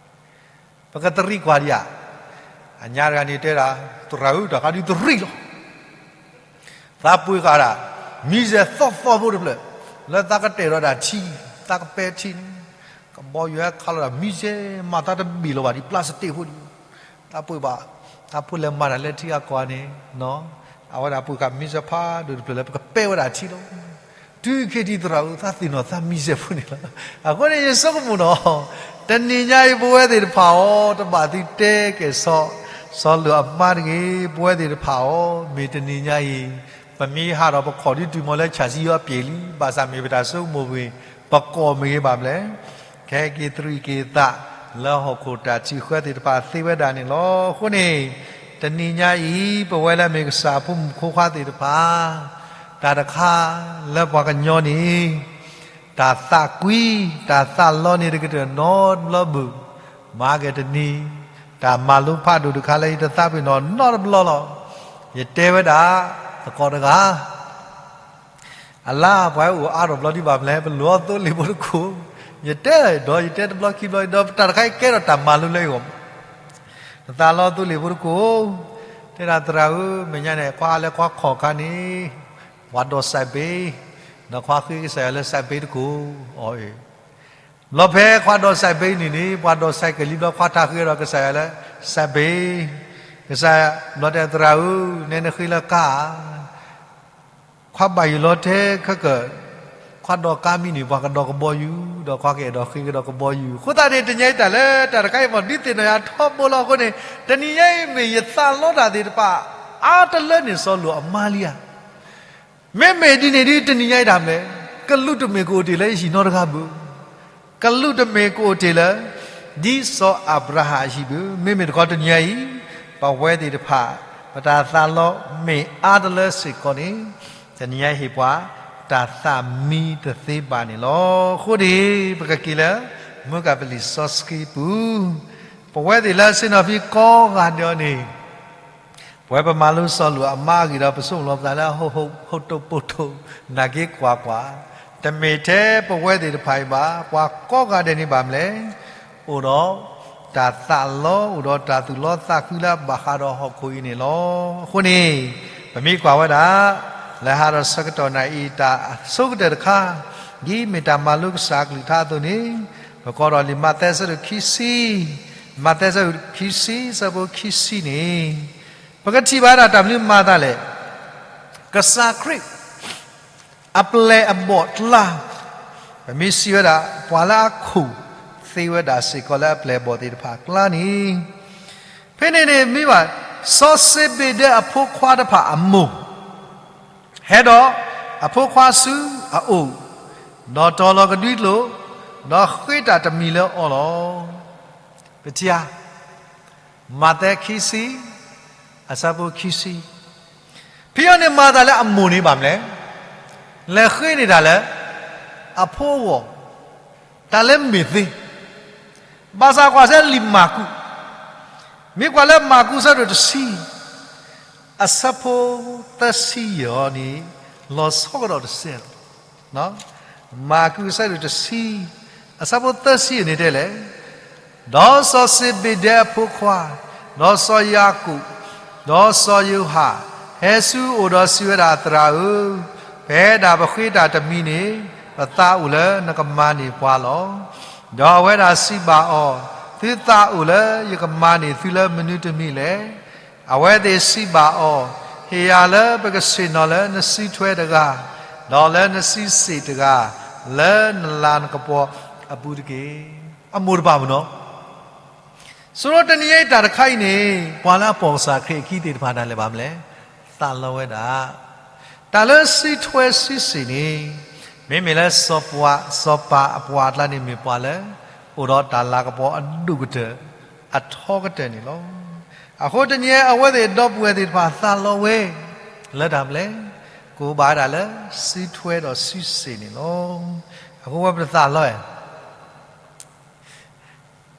ပကသရံးကွၢ်ဒံးဧါ. အညါတဂၤန့ၣ်တဲဒၣ်, သရၣ်ဧၢ တၢ်ခါဒုးသရံးလီၤ သးပှ့ၤဃာ်ဒၣ် မံစဲးသီသီဖိတဖျၢၣ်, လၢသးကတဲာ်ဒီးဒၣ်ထံ, သးကပဲာ်ထံန့ၣ်, ကဘီယူၤဟဲခးလီၤဒၣ်မံစဲး မၤသးတဘ့ၣ်လီၤဘၣ်ဒ် plastic ဖိန့ၣ်, သးပှ့ၤဘၣ်, သးဖိလဲၤမၤတၢ်လၢထံအကီၢ်န့ၣ်, အဝဲဒၣ်ပှ့ၤဃာ်မံစဲးဖးဒိၣ်တဖျၢၣ်လၢပကပဲာ်ဝဲဒၣ်ထံလီၤ. တုၤခဲအံၤသရၣ်ဧၢ သးသ့ၣ်နီၣ်သးမံစဲးဖိန့ၣ်လီၤ. အဃိန့ၣ်ယဆိကမိၣ်နီၤ, တနံၤညါအံၤပဝဲသ့ၣ်တဖၣ်အီၤ တဘၣ်သုတဲကဲၣ်ဆိး စီၤလိာ်အမါတဂ့ၤ, ပဝဲသ့ၣ်တဖၣ်အီၤ မ့ၢ်တနံၤညါအံၤ ပမ့ၢ်ဟးထီၣ်ပခီၣ်ဒုးတုၤမီၤလၢဆၣ်ဆံယီအပျဲၢ်လံ, ဘၣ်ဆၣ်မ့ၢ်ပတၢ်ဆိကမိၣ်ပူၤ ပကီၢ်မ့ၢ်ဂ့ၤဘၣ်မနုၤလဲၣ်, ကဟဲက့ၤသရံးက့ၤသး လၢဟီၣ်ခိၣ်တၢ်ထုးဃၢသ့ၣ်တဖၣ်သ့ဝဲဒၣ်န့ၣ်လီၤ. အဃိန့ၣ် တနံၤညါအံၤ ပဝဲလၢအမ့ၢ်ကစၢ်အဖိမုၣ်ဖိခွါသ့ၣ်တဖၣ် တၢ်တခါလၢပှၤကညီန့ၣ် တၢ်သးကွံ တၢ်သးလီန့ၣ်တကတၢၢ်နီတဘျီဘၣ်, မၤက့ၤတနံၤ တၢ်မၤလိဖးဒိၣ်တခါလၢယတသးပ့ၤနီၣ်နီတဘျီလီၤ. ယတဲဝဲဒၣ် သကိးတဂၤ အလါပှၤအိၣ်အါထီၣ်ဘျီဒံးဘၣ်မနုၤလဲၣ်, ပလိၣ်အီၤသိလ့ၣ်ဖိတခိၣ်, ယတဲဒီး ယတဲတဘျီခံဘျီဒီး တၢ်တခါအံၤကဲထီၣ်တၢ်မၤလိလၢယဂီၢ်, နသးလီသိလ့ၣ်ဖိတခိၣ်, တဲဒၣ်သရၣ်ဧၢ မဲာ်ညါန့ၣ် ကွၢ်လၢကွၢ်ခီၣ်ခါန့ၣ် ပှၤဒိးစဲးဘ့, ဒီးကွၢ်ဃ့ကစၢ်ယွၤလၢစဲးဘ့တခိၣ်, အီၤ ဘျီဖဲခွါဒိးစဲးဘ့န့ၣ်န့ၣ် ပှၤဒိးစဲးကလံၤဘျီ ခွါထါဃ့ဒီးကစၢ်ယွၤလၢစဲးဘ့, ကစၢ်ယွၤ ဘျီတဲသရၣ်ဧၢ, နဲနဃ့လၢကါဧါ, ခွါဘၣ်ယိၣ်လီၤထဲခဲကၢၣ်, ခွါဒိးကါမံန့ၣ် ပှၤကဒိးကဘီယူၤ, ဒီးခွါကအဲၣ်ဒိးဃ့ကဒီးကဘီယူၤ, အဃိသတးန့ၣ် တနံၤညါအံၤတၢ်လၢတၢ်တခါအံၤမ့ၢ်ဒုးသ့ၣ်နီၣ်ယၤထီဘိလီၤအဃိန့ၣ်, တနံၤညါအံၤမ့ၢ်ယသးလီတၢ်သ့ၣ်တဖၣ် အါတလၢန့ၣ် စီၤလိာ်အမါလံဧါ မ့မ့ၢ်ဒ်န့ၣ်ဒုး တနံၤညါအံၤတၢ်မနုၤလဲၣ်, ကလူးတမ့ၢ်ကအိၣ်တ့ၢ်လၢယဟံၣ်နီတဂၤဘၣ်, ကလူးတမ့ၢ်ကအိၣ်တ့ၢ်လၢ ဒ်စီၤအၤဘြၤဟၣ်အဟံၣ်ဘၣ်, မ့မ့ၢ်တခီတနံၤညါအံၤ ပဝဲသ့ၣ်တဖၣ် ပတၢ်သးလီမ့ၢ်အါတလၢစ့ၢ်ကီးန့ၣ် တနံၤညါအံၤဟ့ၣ်ပှၤ တၢ်သးမံတသ့ဘၣ်န့ၣ်လီၤ. အဃိန့ၣ် ပကက့ၤလၢ မုၢ်ကပလံၤစီဆှံပူၤ, ပဝဲသ့ၣ်လၢဆ့ၣ်နီၤဖံကိးဂၤဒဲးအံၤန့ၣ် ပဝဲပမၤလိစီၤလိာ်အမါအဂ့ၢ်ဒီး ပဆိကမိၣ်လီၤပသးလၢ ဟိၣ်တိၢ်ပိၢ်တိၢ် နာ်က့ကွၢ်ကွၢ်, တမ့ၢ်ထဲပဝဲသ့ၣ်တဖၣ်အံၤဘၣ်, ပှၤကိးဂၤဒဲးန့ၣ်ဘၣ်မနုၤလဲၣ်, အိၣ်ဒီးတၢ်သးလီ အိၣ်ဒီးတၢ်သူၣ်လီသးကွံလၢအဘၣ်ဃးဒီးဟီၣ်ခိၣ်အံၤန့ၣ်လီၤ. အဃိန့ၣ် ပမ့ၢ်ကွၢ်ဝဲဒၣ် လၢဟးဒီးဆၢကတီၢ်နၤအံၤ တၢ်အဆိကတၢၢ်တခါ ဒ်မ့ၢ်တၢ်မၤလိကစၢ်အကလုၢ်ကထါအသိးန့ၣ် ပကိးဒီးလံာ်မးသဲအဆၢဒိၣ်ခံဆံ, မးသဲအဆၢဒိၣ်ခံဆံ အဆၢဖိခံဆံန့ၣ် ပကထံၣ်ဘၣ်ဒၣ်တၢ်မနုၤမၤသးလဲၣ်, ကစၢ်ခရံာ် အပျဲၢ်အဘီၣ်အကျါ, ပမ့ၢ်စံးဝဲဒၣ် ပှၤလၢအခိၣ်သ့ဝဲဒၣ်စ့ၢ်ကီးလၢအပျဲၢ်အဘီၣ်သ့ၣ်တဖၣ်အကျါန့ၣ်, ဖဲန့ၣ်န့ၣ်မ့ၢ်ဘၣ် စီၤစ့းဘ့းဒဲအဖိခွါတဖၣ်အမိၢ် ဟဲဒီးအဖိခွါဆူအအိၣ်, ဒီးတီၤလီၤကဒွံကျိာ်, ဒီးဃ့တၢ်တမံၤလၢအီၤလီၤ. ပထံၣ်ဧါ, မးသဲခံဆံ, အဆၢဖိခံဆံ, ဖဲအံၤန့ၣ်မၤသးလၢအမိၢ်န့ၣ်ဘၣ်မနုၤလဲၣ်, လဲၤဃ့န့ၢ်တၢ်လၢ အဖိအဂီၢ်, တၢ်လၢမ့ၢ်သ့, ဘၣ်ဆၣ်ကွၢ်စဲလံာ်မၢ်ကူး, မ့ၢ်ကွၢ်လၢမၢ်ကူးအဆၢဒိၣ်တဆံ, အဆၢဖိသၢဆံယဲၢ်အံၤန့ၣ် လီၤဆီကဒီးတစဲးလီၤ. မၢ်ကူးအဆၢဒိၣ်တဆံ, အဆၢဖိသၢဆံန့ၣ်တဲလဲၣ်, ဒီးစီၤစ့ဘ့ဒဲအဖိခွါ, ဒီးစီၤယၤကိာ်, ဒီးစီၤယိၤဟၣ်, ဟဲဆူအအိၣ်ဒီးစံးဝဲဒၣ်, သရၣ်ဧၢ, ပအဲၣ်ဒၣ်ပဃ့တၢ်တမံၤန့ၣ်, ပသးအိၣ်လၢနကမၤန့ၢ်ပှၤလီၤ. ဒီးအဝဲဒၣ်စံးဘၣ်အီၤ, သုသးအိၣ်လၢယကမၤန့ၢ်သုလၢမနုၤတမံၤလဲၣ်. အဝဲသ့ၣ်စံးဘၣ်အီၤ, ဟ့ၣ်ယၤလၢပကဆ့ၣ်နီၤလၢနစုထွဲတဂၤ, ဒီးလၢနစုစ့ၣ်တဂၤ, လၢနလၤနကပီၤအပူၤတက့ၢ်. အမိၢ်တဘၣ်မနီၤ ဆိကမိၣ်တနံၤညါအံၤတၢ်တခါအံၤန့ၣ် ပှၤလၢအပိာ်ကစၢ်ခရံာ်အခံသ့ၣ်တဖၣ်ဒၣ်လဲာ်ဘၣ်မနုၤလဲၣ်, သးလီဝဲဒၣ် တၢ်လၢစုထွဲစုစ့ၣ်န့ၣ် မ့မ့ၢ်လၢစီၤပၤ စီၤပၤအပှၤအကျါန့ၣ်မ့ၢ်ပှၤလၢ အိၣ်ဒီးတၢ်လၤကပီၤအဒိၣ်ကတၢၢ် အထီကတၢၢ်န့ၣ်လီၤ. အဃိတနံၤညါအံၤအဝဲသ့ၣ်ဒီပုၢ်ဝဲၢ်သ့ၣ်တဖၣ်သးလီဝဲ လၢတၢ်မနုၤလဲၣ်, ကအိၣ်ဘၣ်ဝဲဒၣ်လၢစုထွဲဒီးစုစ့ၣ်န့ၣ်လီၤ. အဃိဝဲပတသးလီ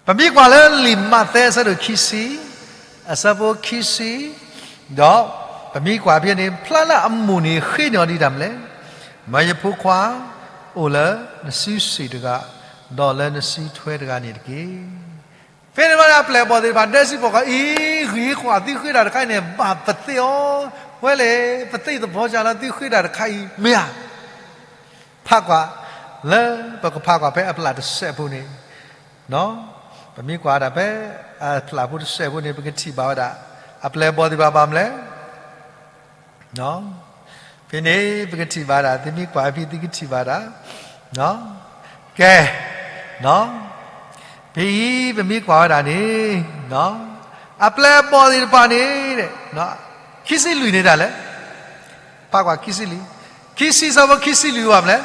ပမ့ၢ်ကွၢ်လၢလံာ်မးသဲအဆၢဒိၣ်ခံဆံ, အဆၢဖိခံဆံ, ဒီးပမ့ၢ်ကွၢ်ဖဲန့ၣ် ဖျါလၢအမိၢ်န့ၣ်ဃ့န့ၢ်အီၤဒ်တၢ်မနုၤလဲၣ်, မၢယဖိခွါ, အိၣ်လၢနစုစ့ၣ်တဂၤ, ဒီးလၢနစုထွဲတဂၤန့ၣ်တက့ၢ်. ဖဲန့ၣ်ဘၣ်န့ၣ် အပျဲၢ်အဘီၣ်သ့ၣ်တဖၣ်ဒဲစံးပီၣ်ဃာ်အံၤ, ဂ့ၤဃီသုဃ့တၢ်တခါအံၤန့ၣ် ဘၣ်ပသ့ၣ်အီၤ, ဝဲလဲၣ်, ပသ့ၣ်သဘီကလီသုဃ့တၢ်တခါအံၤ မ့ၢ်ဧါ. ဖးကွၢ်, လၢပကဖးကွၢ်ဖဲအပျၢ်တစဲးဖိန့ၣ်, ပမ့ၢ်ကွၢ်ဒၣ်ဖဲအပျၢ်ဖိတစဲးဖိန့ၣ် ပကထံၣ်ဘၣ်ဝဲဒၣ် အပျဲၢ်အဘီၣ်သ့ၣ်တဖၣ်ဘၣ်မနုၤလဲၣ်. ဖဲန့ၣ်ပကထံၣ်ဘၣ်ဒၣ် သုမ့ၢ်ကွၢ်ဖဲ သုကထံၣ်ဘၣ်ဒၣ်, ကဲ, ဖဲအံၤပမ့ၢ်ကွၢ်ဝဲဒၣ်န့ၣ်, အပျဲၢ်အဘီၣ်သ့ၣ်တဖၣ်န့ၣ်, ခံဆံလွံၢ်န့ၣ်ဒၣ်လဲာ်, ဖးကွၢ်ခံဆံလွံၢ်, ခံဆံဆၢဖိခံဆံလွံၢ်ဘၣ်မနုၤလဲၣ်.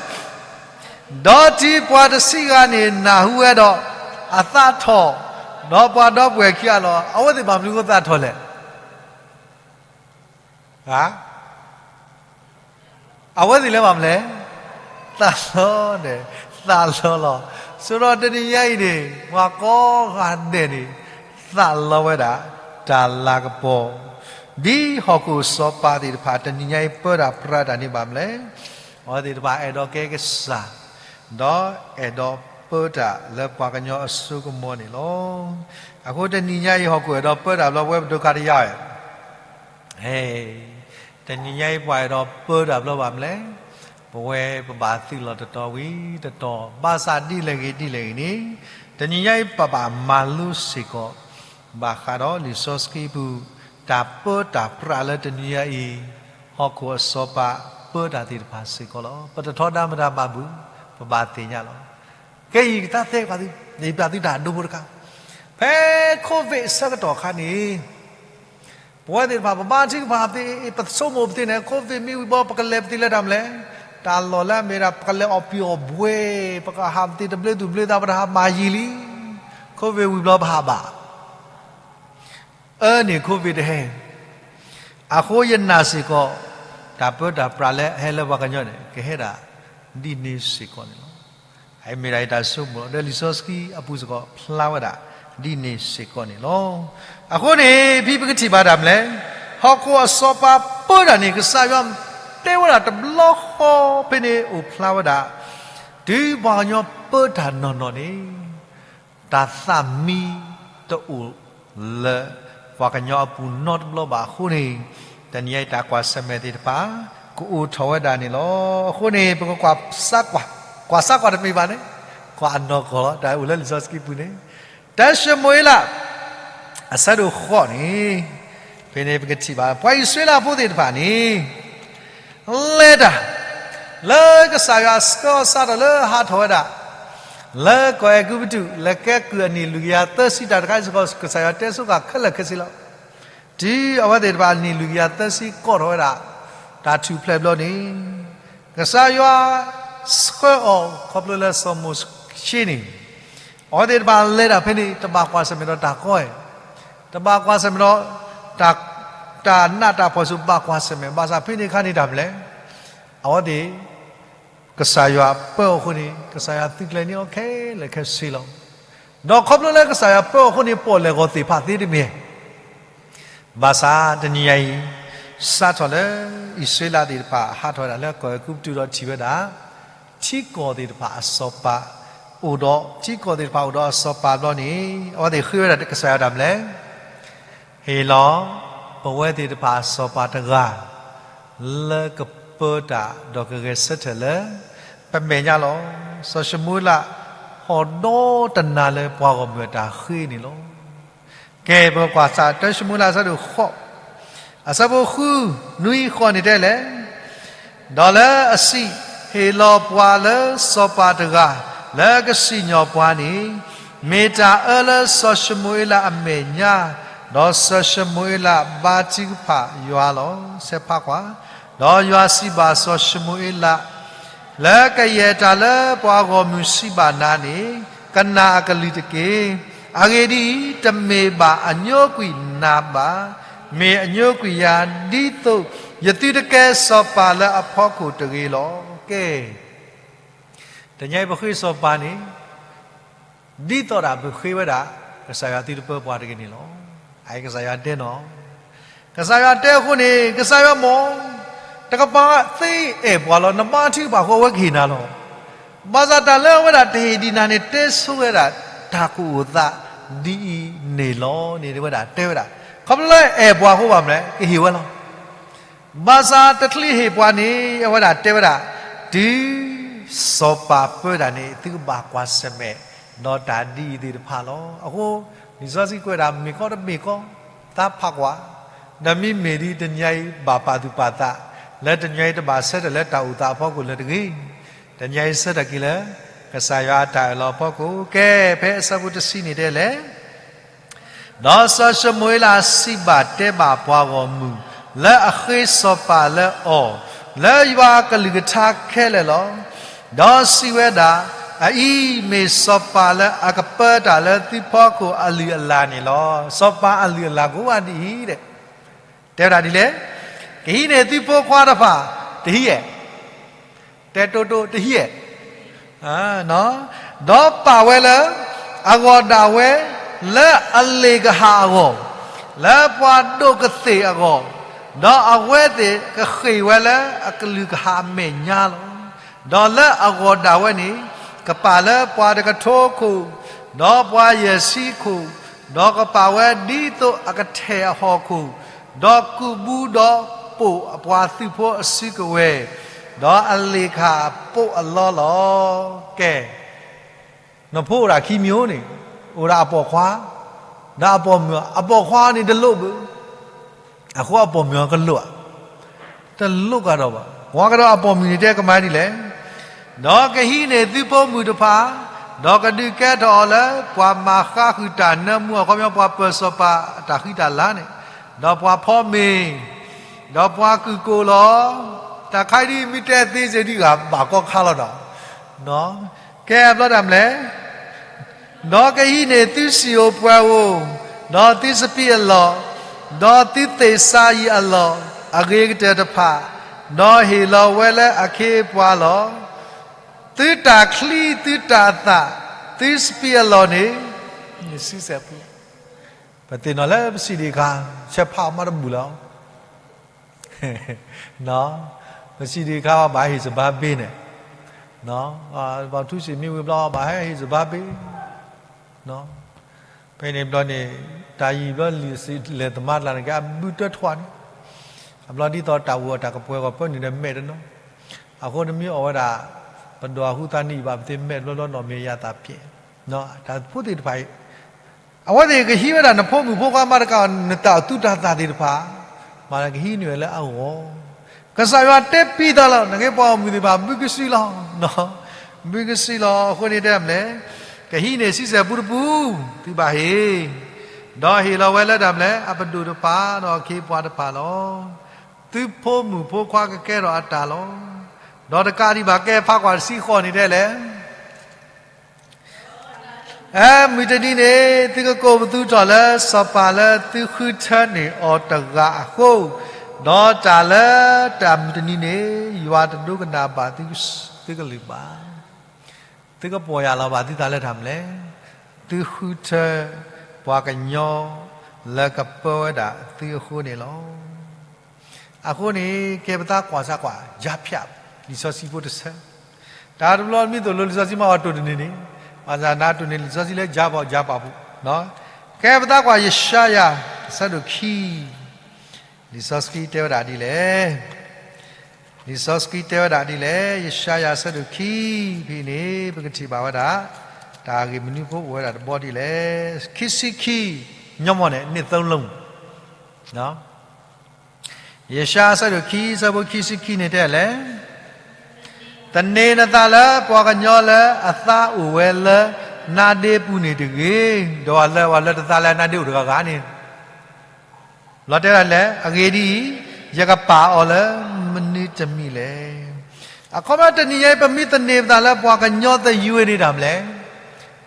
ဒီးတုၤပှၤတဆံဂၤန့ၣ်နၢ်ဟူဝဲဒီး, အသးထီၣ်, ဒီးပှၤဒီပုၢ်ဝဲၢ်ခံဂၤလီၤ. အဝဲသ့ၣ်ဘၣ်မနုၤအဃိသးထီၣ်လဲၣ်. အဝဲသ့ၣ်လၢဘၣ်မနုၤလဲၣ်, သးလီန့ၣ်, သးလီလီၤ. ဆိဒီးတနံၤညါအံၤန့ၣ် ပှၤကိးဂၤဒဲးန့ၣ် သးလီဝဲဒၣ် တၢ်လၤကပီၤ, ဒ်ဟီၣ်ခိၣ်စီၤပၤသ့ၣ်တဖၣ် တနံၤညါအံၤပၢတၢ်ပြးတၢ်န့ၣ်ဘၣ်မနုၤလဲၣ်. အဝဲသ့ၣ်တဖၣ်အဲၣ်ဒိးကဲကစၢ်, ဒီးအဲၣ်ဒိးပၢတၢ်လၢပှၤကညီအစိကမီၤန့ၣ်လီၤ. အဃိတနံၤညါအံၤဟီၣ်ခိၣ်အဲၣ်ဒိးပၢတၢ်ဘျီ ပဝဲပဒိးခါတယါဝဲ တနံၤညါအံၤပှၤအဲၣ်ဒိးပၢတၢ်ဘျီဘၣ်မနုၤလဲၣ်. ပဝဲပဘၣ်သုးလီၤတတီၤဝံၤတတီၤ ဘၣ်ဆၣ်ဒ်လဲၣ်ဂ့ၤဒ်လဲၣ်ဂ့ၤန့ၣ်, တနံၤညါအံၤပဘၣ်မၤလိစ့ၢ်ကီး, ဘၣ်ဃးဒီးလံာ်စီဆှံပူၤ, တၢ်ပၢတၢ်ပြးလၢတနံၤညါအံၤ, ဟီၣ်ခိၣ်အစီၤပၤပၢတၢ်သ့ၣ်တဖၣ်စ့ၢ်ကီးလီၤ. ပတထီဒါမတၤဘၣ်ဘု, ပဘၣ်သ့ၣ်ညါလီၤ. ကဲအံၤတၢ်သဲကွၢ်သု, ယပျၢ်သုတၢ်ဒိဖိတခါ, ဖဲ COVID အဆၢကတီၢ်အခါန့ၣ် ပဝဲသ့ၣ်တဖၣ် ပဘါထုကဖၣ်သ့, ပဆိကမိၣ်ပသ့ၣ်န့ၣ် COVID မ့ၢ်ဝံၤဘျီ ပကလဲၤပသ့လၢတၢ်မနုၤလဲၣ်. တၢ်လီၢ်လၢအမ့ၢ်ဒၣ် ပကလဲၤအီၣ်ပံၤအီၣ်ဘှဲ, ပကဟးပသ့တဘျ့သူၣ်ဘျ့သး ပတဟးမၤယံာ်လံ. COVID ဝံၤဘျီပဟးဘၣ်. အၢန့ၣ် COVID တဟဲ, အဃိယနာ်စ့ၢ်ကီး, တၢ်ပၢတၢ်ပြးလၢအဟဲလၢပှၤကညီန့ၣ် ကဟဲဒၣ်ဒ်န့ၣ်စ့ၢ်ကီးန့ၣ်လီၤ. အမ့ၢ်ဒၣ်ယတၢ်ဆိကမိၣ်လီၤ. ဒီးလံာ်စီဆှံအပူၤစ့ၢ်ကီးဖျါဝဲဒၣ်ဒ်န့ၣ်စ့ၢ်ကီးန့ၣ်လီၤ. အဃိန့ၣ် ဖဲပကထံၣ်ဘၣ်တၢ်မနုၤလဲၣ်, ဟီၣ်ခိၣ်အစီၤပၤပၢတၢ်န့ၣ် ကစၢ်ယွၤတဲဝဲဒၣ်တဘျီဃီဖဲန့ၣ် အိၣ်ဖျါဝဲဒၣ်, တုၤပှၤကညီပၢတၢ်နီၢ်နီၢ်န့ၣ် တၢ်သးမံတအိၣ်လၢ ပှၤကညီအပူၤနီတဘျီဘၣ်အဃိန့ၣ်, တနံၤအံၤတၢ်ကွၢ်ဆၢၣ်မဲာ်သ့ၣ်တဖၣ် ကအိၣ်ထီၣ်ဝဲဒၣ်န့ၣ်လီၤ. အဃိန့ၣ် ပကကွၢ်စၢ်ကွၢ်, ကွၢ်စၢ်ကွၢ်တမ့ၢ်ဘၣ်န့ၣ်, ကွၢ်အနီၢ်ကီၢ်လီၤ. တၢ်အိၣ်လၢလံာ်စီဆှံပူၤန့ၣ်, တၢၡမူၤအ့လး အဆၢဒိၣ်ဃိးန့ၣ်, ဖဲန့ၣ်ပကထံၣ်ဘၣ် ပှၤအံၣ်စရ့လးဖိသ့ၣ်တဖၣ်န့ၣ် လဲၤတၢ် လၢကစၢ်ယွၤဆှၢအီၤစးထီၣ်လၢဟးထီၣ်ဝဲဒၣ် လၢကီၢ်အဲၤကူပတူး လဲၤကဲကုၢ်အနံၣ်လွံၢ်ကယၤသၢဆံ တၢ်တခါအံၤစ့ၢ်ကီး ကစၢ်ယွၤတဲဆိကမိၣ်ခဲလၢာ်ခဲဆ့လီၤ. တုၤအဝဲသ့ၣ်တဖၣ်အနံၣ်လွံၢ်ကယၤသၢဆံကီၢ်ထီၣ်ဝဲဒၣ် တၢ်ထူၣ်ဖျဲးဘျီန့ၣ် ကစၢ်ယွၤဆှၢအီၤခီဖျိလၢစီၤမိၤၡ့န့ၣ် အဝဲသ့ၣ်တဖၣ်လဲၤတၢ်ဖဲန့ၣ် တဘၣ်ကွၢ်ဆၢၣ်မဲာ်ဒီးတၢ်ကီဧါ, တဘၣ်ကွၢ်ဆၢၣ်မဲာ်ဒီး တၢ်နးတၢ်ဖှီၣ်ဆူၣ် ဘၣ်ကွၢ်ဆၢၣ်မဲာ် ဘၣ်ဆၣ်ဖဲန့ၣ်အခါန့ၣ်တၢ်မနုၤလဲၣ်, အဝဲသ့ၣ် ကစၢ်ယွၤပၢအီၤအဃိန့ၣ် ကစၢ်ယွၤသုးကျဲၤန့ၢ်အီၤခဲလၢာ်ခဲဆ့လီၤ. ဒီးခီဖျိလၢကစၢ်ယွၤပၢအီၤအဃိန့ၣ် ပီၣ်လဲၣ်ဂီၤသ့ၣ်ဖးသ့တမ့ၢ် ဘၣ်ဆၣ်တနံၤညါအံၤ စးထီၣ်လၢအံၣ်စရ့လးသ့ၣ်တဖၣ် ဟးထီၣ်ဝဲဒၣ်လၢကီၢ်အဲၤကူပတူးဒီးထံၣ်ဝဲဒၣ် ထံကီၢ်သ့ၣ်တဖၣ်အစီၤပၤ အိၣ်ဒီးထံကီၢ်သ့ၣ်တဖၣ်အိၣ်ဒီးအစီၤပၤဘျီန့ၣ် အဝဲသ့ၣ်ဃ့ဝဲဒၣ်ကစၢ်ယွၤတၢ်မနုၤလဲၣ်. ဟ့ၣ်လီၤ ပဝဲသ့ၣ်တဖၣ်အစီၤပၤတဂၤ လၢကပၢတၢ်ဒီးကဂဲၤဆၢထၢၣ်လၢ ပမဲာ်ညါလီၤ. စီၤၡမူၤအ့လး ဟီၣ်ဒီတနၤလၢပှၤဂီၢ်မုၢ်အတၢ်ဃ့န့ၣ်လီၤ. ကဲ ပကကွၢ်စၢ် တၢၡမူၤအ့လး အဆၢဒိၣ်ဃိး အဆၢဖိဃု နွံဃိးန့ၣ်တဲလဲၣ်. ဒီးလၢအစံး, ဟ့ၣ်လီၤပှၤလၢစီၤပၤတဂၤ လၢအကစံၣ်ညီၣ်ပှၤန့ၣ်, မ့ၢ်တၢ်အၢလၢစီၤၡမူၤအ့လးအမဲာ်ညါ, ဒီးစီၤၡမူၤအ့လးဘါထုကဖၣ်ယွၤလီၤ. ဆဲးဖးကွၢ်, ဒီးယွၤစံးဘၣ်စီၤၡမူၤအ့လး, လၢကယဲၢ်တၢ်လၢပှၤဂီၢ်မုၢ်စံးဘၣ်နၤန့ၣ် ကနၣ်အကလုၢ်တက့ၢ်. အဂ့ၢ်ဒ်အံၤ, တမ့ၢ်ဘၣ်အညိကွံာ်နၤဘၣ်, မ့ၢ်အညိကွံာ်ယၤ, ဒ်သိးယသုတကဲစီၤပၤလၢအဖီခိၣ်တဂ့ၤလီၤ. ကဲ, တနံၤအံၤပဃ့စီၤပၤန့ၣ် ဒ်သိးဒၣ်ပဃ့ဝဲဒၣ် ကစၢ်ယွၤသုတပၢပှၤတဂ့ၤန့ၣ်လီၤ. အအံၤကစၢ်ယွၤတဲနီၤ, ကစၢ်ယွၤတဲအဃိန့ၣ် ကစၢ်ယွၤမ့ၢ် တကပၤသ့အဲၣ်ပှၤလီၤ, နဘါထုကဖၣ်အဃိအဝဲကဟ့ၣ်နၤလီၤ. ဘၣ်ဆၣ်တၢ်လၢအဝဲဒၣ်တဟ့ၣ်ဒံးနၤန့ၣ် တဲဆိဝဲဒၣ်တၢ်ကအိၣ်သးဒ်အံၤန့ၣ်လီၤန့ၣ် ဝဲဒၣ်တဲဝဲဒၣ် ခီဖျိလၢအဲၣ်ပှၤအဃိဘၣ်မနုၤလဲၣ် ကဟ့ၣ်ဝဲလီၤ. ဘၣ်ဆၣ်တချုးဟ့ၣ်ပှၤန့ၣ် အဝဲဒၣ်တဲဝဲဒၣ်, တုၤစီၤပၤပၢတၢ်န့ၣ် သုကဘၣ်ကွၢ်ဆၢၣ်မဲာ် ဒီးတၢ်ဒ်အံၤသ့ၣ်တဖၣ်လီၤ. အဃိ လံာ်စီဆှံကွဲးဒၣ် မ့ၢ်ကီတမ့ၢ်ကီ, သးဖးကွၢ်, ဒီးမ့မ့ၢ်ဒ်တနံၤအံၤဘၣ်ပာ်သူၣ်ပာ်သး, လၢတနံၤအံၤတဘၣ်ဆၢထၢၣ်လၢတၢ်အိၣ်သးအဖီခိၣ်လၢၤတဂ့ၤ. တနံၤအံၤဆၢထၢၣ်က့ၤလၢ ကစၢ်ယွၤအတၢ်အၢၣ်လီၤအဖီခိၣ်. ကဲ, ဖဲအဆၢဖိတဆံန့ၣ်တဲလဲၣ်. ဒီးစီၤၡမူၤအ့လးစံးဘၣ်တဲဘၣ်ပှၤဂီၢ်မုၢ် လၢအဃ့စီၤပၤလၢအီၤ, လၢယွၤအကလုၢ်ကထါခဲလၢာ်လီၤ. ဒီးစံးဝဲဒၣ်, အအံၤမ့ၢ်စီၤပၤလၢအကပၢတၢ်လၢသုဖီခိၣ်အလုၢ်အလၢ်န့ၣ်လီၤ. စီၤပၤအလုၢ်အလၢ်ကိးဂၤဒ်အံၤ, တဲဝဲဒၣ်ဒ်လဲၣ်, ကဟံးန့ၢ်သုဖိခွါတဖၣ်, တဟံးဧါ, တဲတိတိ တဟံးဧါ ဒီးပာ်ဝဲလၢ အဂီၢ်ဒၣ်ဝဲ လၢအလ့ၣ်ကဟၣ်အဂီၢ်, လၢပှၤဒိၣ်ကသ့ၣ်အဂီၢ်, ဒီးအဝဲသ့ၣ်ကဃ့ၢ်ဝဲလၢအကလုၢ်ကဟၣ်အမဲာ်ညါလီၤ. ဒီးလၢအဂီၢ်ဒၣ်ဝဲန့ၣ် ကပာ်လၢပှၤတကထိခိၣ်, ဒီးပှၤယဲၢ်ဆံခိၣ်, ဒီးကပာ်ဝဲဒ်သိးအကထဲၣ်အဟီၣ်ခိၣ်, ဒီးကူးဘူးဒီးပိာ်အပှၤသုးဖိအစုကဝဲၤ, ဒီးအလ့ၣ်ကဟၣ်ပိာ်အလီလီၤ. ကဲ, နဖိအိၣ်ဒၣ်ခံမံၤဧိၤန့ၣ်, အိၣ်ဒၣ်အပိာ်ခွါ, ဒီးအပိာ်မုၣ်, အပိာ်ခွါန့ၣ်တလိၣ်ဘၣ်, အဃိအပိာ်မုၣ်အကလိၣ်ဧါ, တလိၣ်ကဒီးဘၣ်. ကွၢ်ကဒီးအပိာ်မုၣ်န့ၣ်တဲကမၤဒ်လဲၣ်, ဒီးကဟံးန့ၢ်သုဖိမုၣ်တဖၣ်, ဒီးကဒုးကဲထီၣ်အီၤလၢပှၤမၤဃါဃုာ်တၢ်နၢမူ အခီပညီပှၤပၢၤစီၤပၤအတၢ်ဃံတၢ်လၤန့ၣ်, ဒီးပှၤဖီမ့ၤ, ဒီးပှၤကုၢ်ကိၢ်လီၤ. တၢ်ခါအံၤဒ်မ့ၢ်တဲသ့စ့ၢ်ဒ်ဂၤဘၣ်ကီခါလီၤဒီး, ကဲအဘျီတၢ်မနုၤလဲၣ်, ဒီးကဟံးန့ၢ်သုစံၣ်ဧိၤပှဲၤဧိၤ, ဒီးသုစပံးအလီၢ်, ဒီးသုသ့ၣ်စၤယံးအလီၢ်အဂ့ၤကတၢၢ်တဖၣ်, ဒီးဟ့ၣ်လီၤဝဲလၢအခ့အပှၤလီၤ. သုတၢ်ချံသုတၢ်သၣ်, သုစပံးအလီၢ်န့ၣ်, ပသ့ၣ်နီၣ်လၢပစံးဒံးအခါ, ဆဲးဖးအီၤမးတဘူၣ်လီၤ. ပစံးဒံးအခါ ဘၣ်ဟ့ၣ်စဘါဘ့န့ၣ်, ပှၤထူစံးမ့ၢ်ဝံၤဘျီ ဘၣ်ဟဲဟ့ၣ်စဘါဘ့, ဖဲန့ၣ်ဘျီန့ၣ် တၢ်ယံာ်ဘျီလံာ်လဲၢ်သမါတလၢ်န့ၣ် ကဲအဘုတၢထွးန့ၣ်, အဘျီဒ်သိးတၢ်ဝံၤအီၤတၢ်ကပှဲၤဂီၢ်ပၢနုာ်ဒီးမဲာ်တနီၤ, အဃိတမ့ၢ်အီၣ်ဝဲဒၣ် ပဒိၣ်အဟူသးနံၣ်ဘၣ် ပသ့ၣ်မဲာ်ဘျီဘျီနီၣ်မ့ၢ်ယၤသးပျဲၢ်, တၢ်ဖိသ့ၣ်တဖၣ်အံၤ အဝဲသ့ၣ်ကဟံးဝဲဒၣ်နဖိမုၣ်ဖိခွါမၤတကး နတၢ်သူၣ်တၢ်သၣ်သ့ၣ်တဖၣ်, မၤလၢကဟံးန့ၢ်ဝဲလၢအဂီၢ်, ကစၢ်ယွၤတဲပံးသးလီၤ, နက့ပှၤဂီၢ်မုၢ်သ့ၣ်တဖၣ် ဘုကဆံလီၤ, ဘုကဆံလီၤ, အဃိန့ၣ်တဲမနုၤလဲၣ်, ကဟံးန့ၢ်ဆံဆဲၣ်ပူတပူ, သုဘၣ်ဟ့ၣ်, ဒီးဟ့ၣ်လီၤဝဲလၢတၢ်မနုၤလဲၣ်, အပဒိၣ်တဖၣ် ဒီးအခ့အပှၤတဖၣ်လီၤ. သုဖိမုၣ်ဖိခွါကကဲထီၣ်အတၢ်လီၤ. ဒီးတကးဒံးဘၣ် ကဲဖးကွၢ်တဆံဃိးန့ၣ်တဲလဲၣ် အမုၢ်တနံၤန့ၣ် သုကကိးပသူထီၣ်လၢစီၤပၤလၢသုဃုထၢန့ၢ်အီၤတဂၤအဃိ, ဒီးတၢ်လၢတၢ်မုၢ်တနံၤန့ၣ် ယွၤတဒိကနၣ်ဘၣ်သုကလုၢ်ဘၣ်. သုကပီၢ်ယၢ်လီၤဘၣ်သုသးလၢတၢ်မနုၤလဲၣ်, သုဃုထၢပှၤကညီလၢကပၢဝဲဒၣ်သုအဃိန့ၣ်လီၤ. အဃိန့ၣ် ကဲပသးကွၢ်စၢ်ကွၢ် ယါဖၠး လံာ်စီဆှံဖိတဆၢ, တၢ်တဘျီမ့ၢ်သိၣ်လိလံာ်စီဆှံမးအီၤတိၢ်တန့ၢ်န့ၣ်, ဘၣ်ဆၣ်နၤတိၢ်န့ၢ်လံာ်စီဆှံလၢယၤပီၣ်ယၤပၣ်ပူၤ, ကဲပသးကွၢ်ယၡါယၤ အဆၢဒိၣ်ခံ, လံာ်စီဆှံတဲဝဲဒၣ်ဒ်လဲၣ်. လံာ်စီဆှံတဲဝဲဒၣ်ဒ်လဲၣ်, ယၡါယၤအဆၢဒိၣ်ခံဖဲန့ၣ် ပကထံၣ်ဘၣ်ဝဲဒၣ် တၢ်ဂ့ၢ်မနုၤဖိအိၣ်ဝဲဒၣ်တဘီဒ်လဲၣ်. ခံဆံခံ, ညီမီၢ်န့ၣ် န့ၣ်သၢလၢ ယၡါယၤအဆၢဒိၣ်ခံ အဆၢဖိခံဆံခံန့ၣ်တဲလဲၣ်, သန့ၤနသးလၢပှၤကညီလၢအသါအိၣ်ဝဲလၢနါဒ့ပူၤန့ၣ်တဂ့ၤ, ဒီးလၢပှၤလၢတသါလၢနါဒ့အိၣ်တဂၤဂၤန့ၣ် လီၤတဲဝဲဒၣ်လဲၣ်, အဂ့ၢ်ဒ်အံၤ, ယကပာ်အီၤလၢမနုၤတမံၤလဲၣ်. အခီပညီတနံၤညါအံၤ ပမ့ၢ်သန့ၤပသးလၢပှၤကညီသယုၢ်န့ၣ်တၢ်မနုၤလဲၣ်,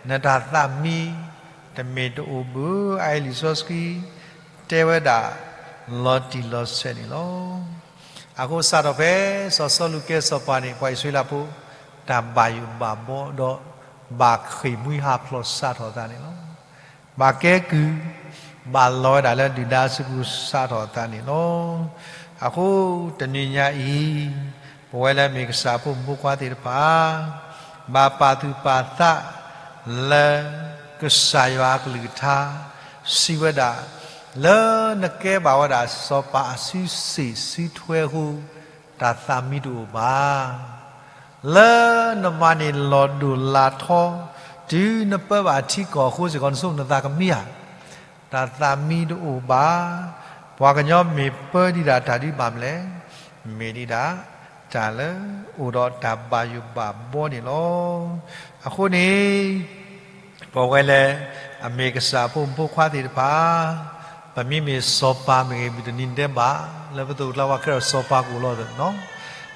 နတၢ်သးမံတမ့ၢ်တအိၣ်ဘၣ်, အအံၤလံာ်စီဆှံ တဲဝဲဒၣ် လီၤတံၢ်လီၤဆဲးန့ၣ်လီၤ. အဃိစးထီၣ်ဖဲ စီၤစီလူးကဲစီၤပၤန့ၣ် ပှၤအံၣ်စရ့လးဖိ တၢ်ဘၣ်ယိၣ်ဘၣ်ဘီဒီး ဘၣ်ဃ့ၢ်မှံဟးဖျိးစးထီၣ်အသးန့ၣ်လီၤ. ဘၣ်ကဲကုၢ်, ဘၣ်လီၤဝဲဒၣ်လၢဒုၣ်ဒါစုပူၤစးထီၣ်အသးန့ၣ်လီၤ. အဃိတနံၤညါအံၤ ပဝဲလၢအမ့ၢ်ကစၢ်ဖိမုၣ်ဖိခွါသ့ၣ်တဖၣ် ဘၣ်ပာ်သူၣ်ပာ်သးလၢ ကစၢ်ယွၤအကလုၢ်ကထါ စံးဝဲဒၣ်, လၢနကဲဘၣ်ဝဲဒၣ်စီၤပၤအစုစ့ၣ်စုထွဲအဃိ တၢ်သးမံတအိၣ်ဘၣ်. လၢနမၤန့ၢ်လီၤဒိၣ်လၤထီ တုၤနပၢဘၣ်ထံကီၢ်အဃိစ့ၢ်ကီး နဆိကမိၣ်နသးကမံဧါ. တၢ်သးမံတအိၣ်ဘၣ်. ပှၤကညီမ့ၢ်ပၢဒံးဒၣ်တၢ်ဒ်ဘၣ်မနုၤလဲၣ်, မ့ၢ်ဒံးဒၣ်တၢ်လၢအိၣ်ဒီးတၢ်ဘၣ်ယိၣ်ဘၣ်ဘီန့ၣ်လီၤ. အဃိန့ၣ် ပဝဲလၢအမ့ၢ်ကစၢ်ဖိမုၣ်ဖိခွါသ့ၣ်တဖၣ် ပမ့မ့ၢ်စီၤပၤမ့ၢ်ဂ့ၤ မုၢ်တနံၤဒဲးဘၣ် လၢပသိးကျါဝဲခဲအံၤစီၤပၤကအိၣ်လီၤသးနီၤ.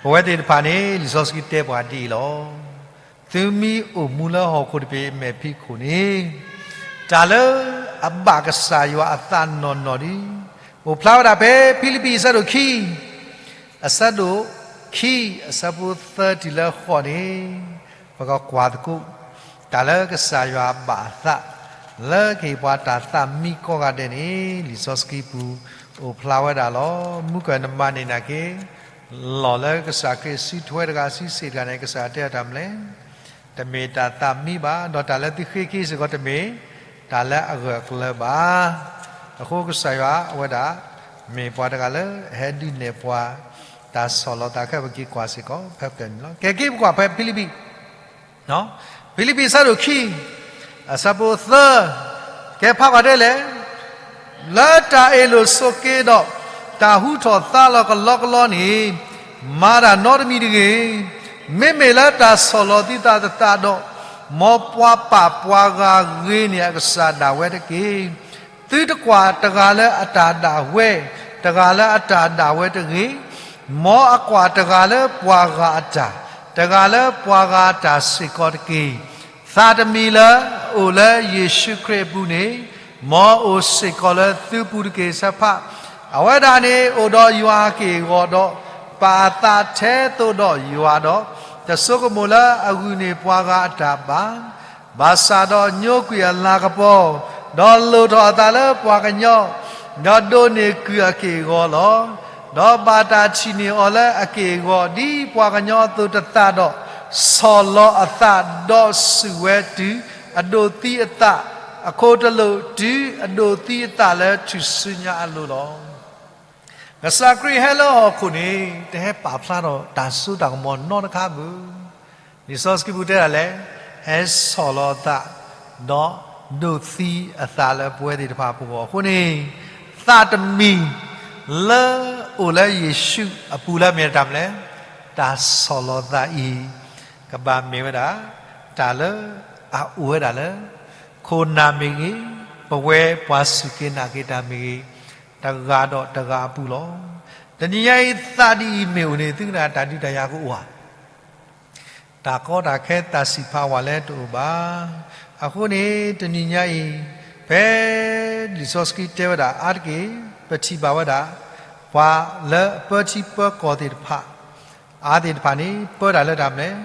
ပဝဲသ့ၣ်တဖၣ်န့ၣ် လံာ်စီဆှံတဲပှၤဒ်အံၤလီၤ. သုမ့ၢ်အိၣ်မူလၢဟီၣ်ခိၣ်တဘ့ၣ်အမဲာ်ဖံးခိၣ်န့ၣ် တၢ်လၢအဘၣ်ကစၢ်ယွၤအသးနီၢ်နီၢ်ဒီး အိၣ်ဖျါဝဲဒၣ်ဖဲဖံလံးပံၤအဆၢဒိၣ်ခံ အဆၢဒိၣ်ခံ အဆၢဖိသၢတုၤလၢဃိးန့ၣ် ပကကွၢ်သကိး တၢ်လၢကစၢ်ယွၤဘၣ်အသး လၢကဟ့ၣ်ပှၤတၢ်သးမံကိးဂၤဒဲးန့ၣ် လံာ်စီဆှံပူၤအိၣ်ဖျါဝဲဒၣ်လီၤ. မုၢ်ကနမၤန့ၢ်နာ်က့ လီၢ်လၢကစၢ်ခရံာ်စုထွဲတဂၤစုစ့ၣ်တဂၤန့ၣ် ကစၢ်တဲအတၢ်မနုၤလဲၣ်, တမ့ၢ်တၢ်သးမံဘၣ်, ဒီးတၢ်လၢသုဃ့က့ၤစ့ၢ်ကီးတမ့ၢ် တၢ်လၢအဂၢၢ်အကျၢၤဘၣ်. အဃိကစၢ်ယွၤအဝဲဒၣ် မ့ၢ်ပှၤတဂၤလၢအဟဲဒုးနဲၣ်ပှၤ တၢ်ဆီၣ်လီၤသးခဲအံၤ ပက့ၤကွၢ်စ့ၢ်ကီး ဖဲပကဲန့ၣ်လီၤ. ကဲက့ၤပကွၢ်ဖဲဖံလံးပံၤ ဖံလံးပံၤအဆၢဒိၣ်ခံ အဆၢဖိသၢ ကဲဖးကွၢ်ဒ်လဲၣ်, လၢတၢ်အ့ၣ်လိာ်ဆိးက့ဒီး တၢ်ဟူထီၣ်သါလီၤကလီကလီန့ၣ် မၤတၢ်နီတမံၤတဂ့ၤ. မ့မ့ၢ်လၢတၢ်ဆီၣ်လီၤသုသးသတးဒီး မ်ပှၤပာ်ပှၤဂၤဂ့ၤန့ၢ်အကစၢ်ဒၣ်ဝဲတက့ၢ်. သုတကွၢ်တဂၤလၢအတၢ်ဒၣ်ဝဲ, တဂၤလၢအတၢ်ဒၣ်ဝဲတဂ့ၤ. မ်အကွၢ်တဂၤလၢပှၤဂၤအတၢ်, တဂၤလၢပှၤဂၤအတၢ်စ့ၢ်ကီးတက့ၢ်. သးတမံၤလၢအအိၣ်လၢယ့ၣ်ၡူးခရံာ်အပူၤန့ၣ် မ်အအိၣ်စ့ၢ်ကီးလၢသုပူၤတက့ၢ်. ဆၢဖး, အဝဲဒၣ်န့ၣ်အိၣ်ဒီးယွၤအက့ၢ်အဂီၤဒီး ပာ်အသးထဲသိးဒီးယွၤဒီး တဆိကမိၣ်လၢအဂုာ်န့ၢ်ပှၤဂၤအတၢ်ဘၣ်. ဘၣ်ဆၣ်ဒီးညိကွံာ်အလၤကပီၤ, ဒီးလိၣ်ထီၣ်အသးလၢပှၤကညီ, ဒီးဒိးန့ၢ်ကုၢ်အက့ၢ်အဂီၤလီၤ. ဒီးဘၣ်တၢ်ထံၣ်န့ၢ်အီၤလၢအက့ၢ်အဂီၤ ဒ်ပှၤကညီအသိးတသးဒီး ဆီၣ်လီၤအသးဒီးစူၢ်ဝဲတုၤအဒိးသံအသး, အခိၣ်တလိာ်တုၤအဒိးသံအသးလၢထူၣ်စုညါအလိၤလီၤ. ကစၢ်ခရံာ်ဟဲလၢဟီၣ်ခိၣ်န့ၣ် တဟဲပာ်ဖျါထီၣ်တၢ်စိတၢ်ကမီၤနီတခါဘၣ်. လံာ်စီဆှံပူၤတဲဒၣ်လဲၣ်, ဟဲဆီၣ်လီၤအသး, ဒီးဒိးသံအသးလၢပဝဲသ့ၣ်တဖၣ်အပူၤအဃိန့ၣ်, သးတမံၤလၢအိၣ်လၢယ့ၣ်ၡူးအပူၤလၢအမ့ၢ်တၢ်မနုၤလဲၣ်, တၢ်ဆီၣ်လီၤသးအံၤ ကဘၣ်မ့ၢ်ဝဲဒၣ် တၢ်လၢအအိၣ်ဝဲဒၣ်လၢ ခိၣ်နၢ်မ့ၢ်ဂ့ၤ, ပဝဲပှၤစူၢ်က့ၤနာ်က့ၤတၢ်မ့ၢ်ဂ့ၤ, တဂၤဒီးတဂၤအပူၤလီၤ. တနံၤညါအံၤသးဒ်အံၤမ့ၢ်အိၣ်န့ၣ် သုကနၣ်တၢ်ဒုးတၢ်ယၤကအိၣ်ဧါ. တၢ်ကီတၢ်ခဲတၢ်စံးဖးဝဲလၢတအိၣ်ဘၣ်. အဃိန့ၣ် တနံၤညါအံၤ ဖဲလံာ်စီဆှံတဲဝဲဒၣ်အါတက့ၢ် ပထံၣ်ဘၣ်ဝဲဒၣ် ပှၤလၢအပၢထံပၢကီၢ်သ့ၣ်တဖၣ် အါသ့ၣ်တဖၣ်န့ၣ် ပၢတၢ်လၢတၢ်မနုၤလဲၣ်,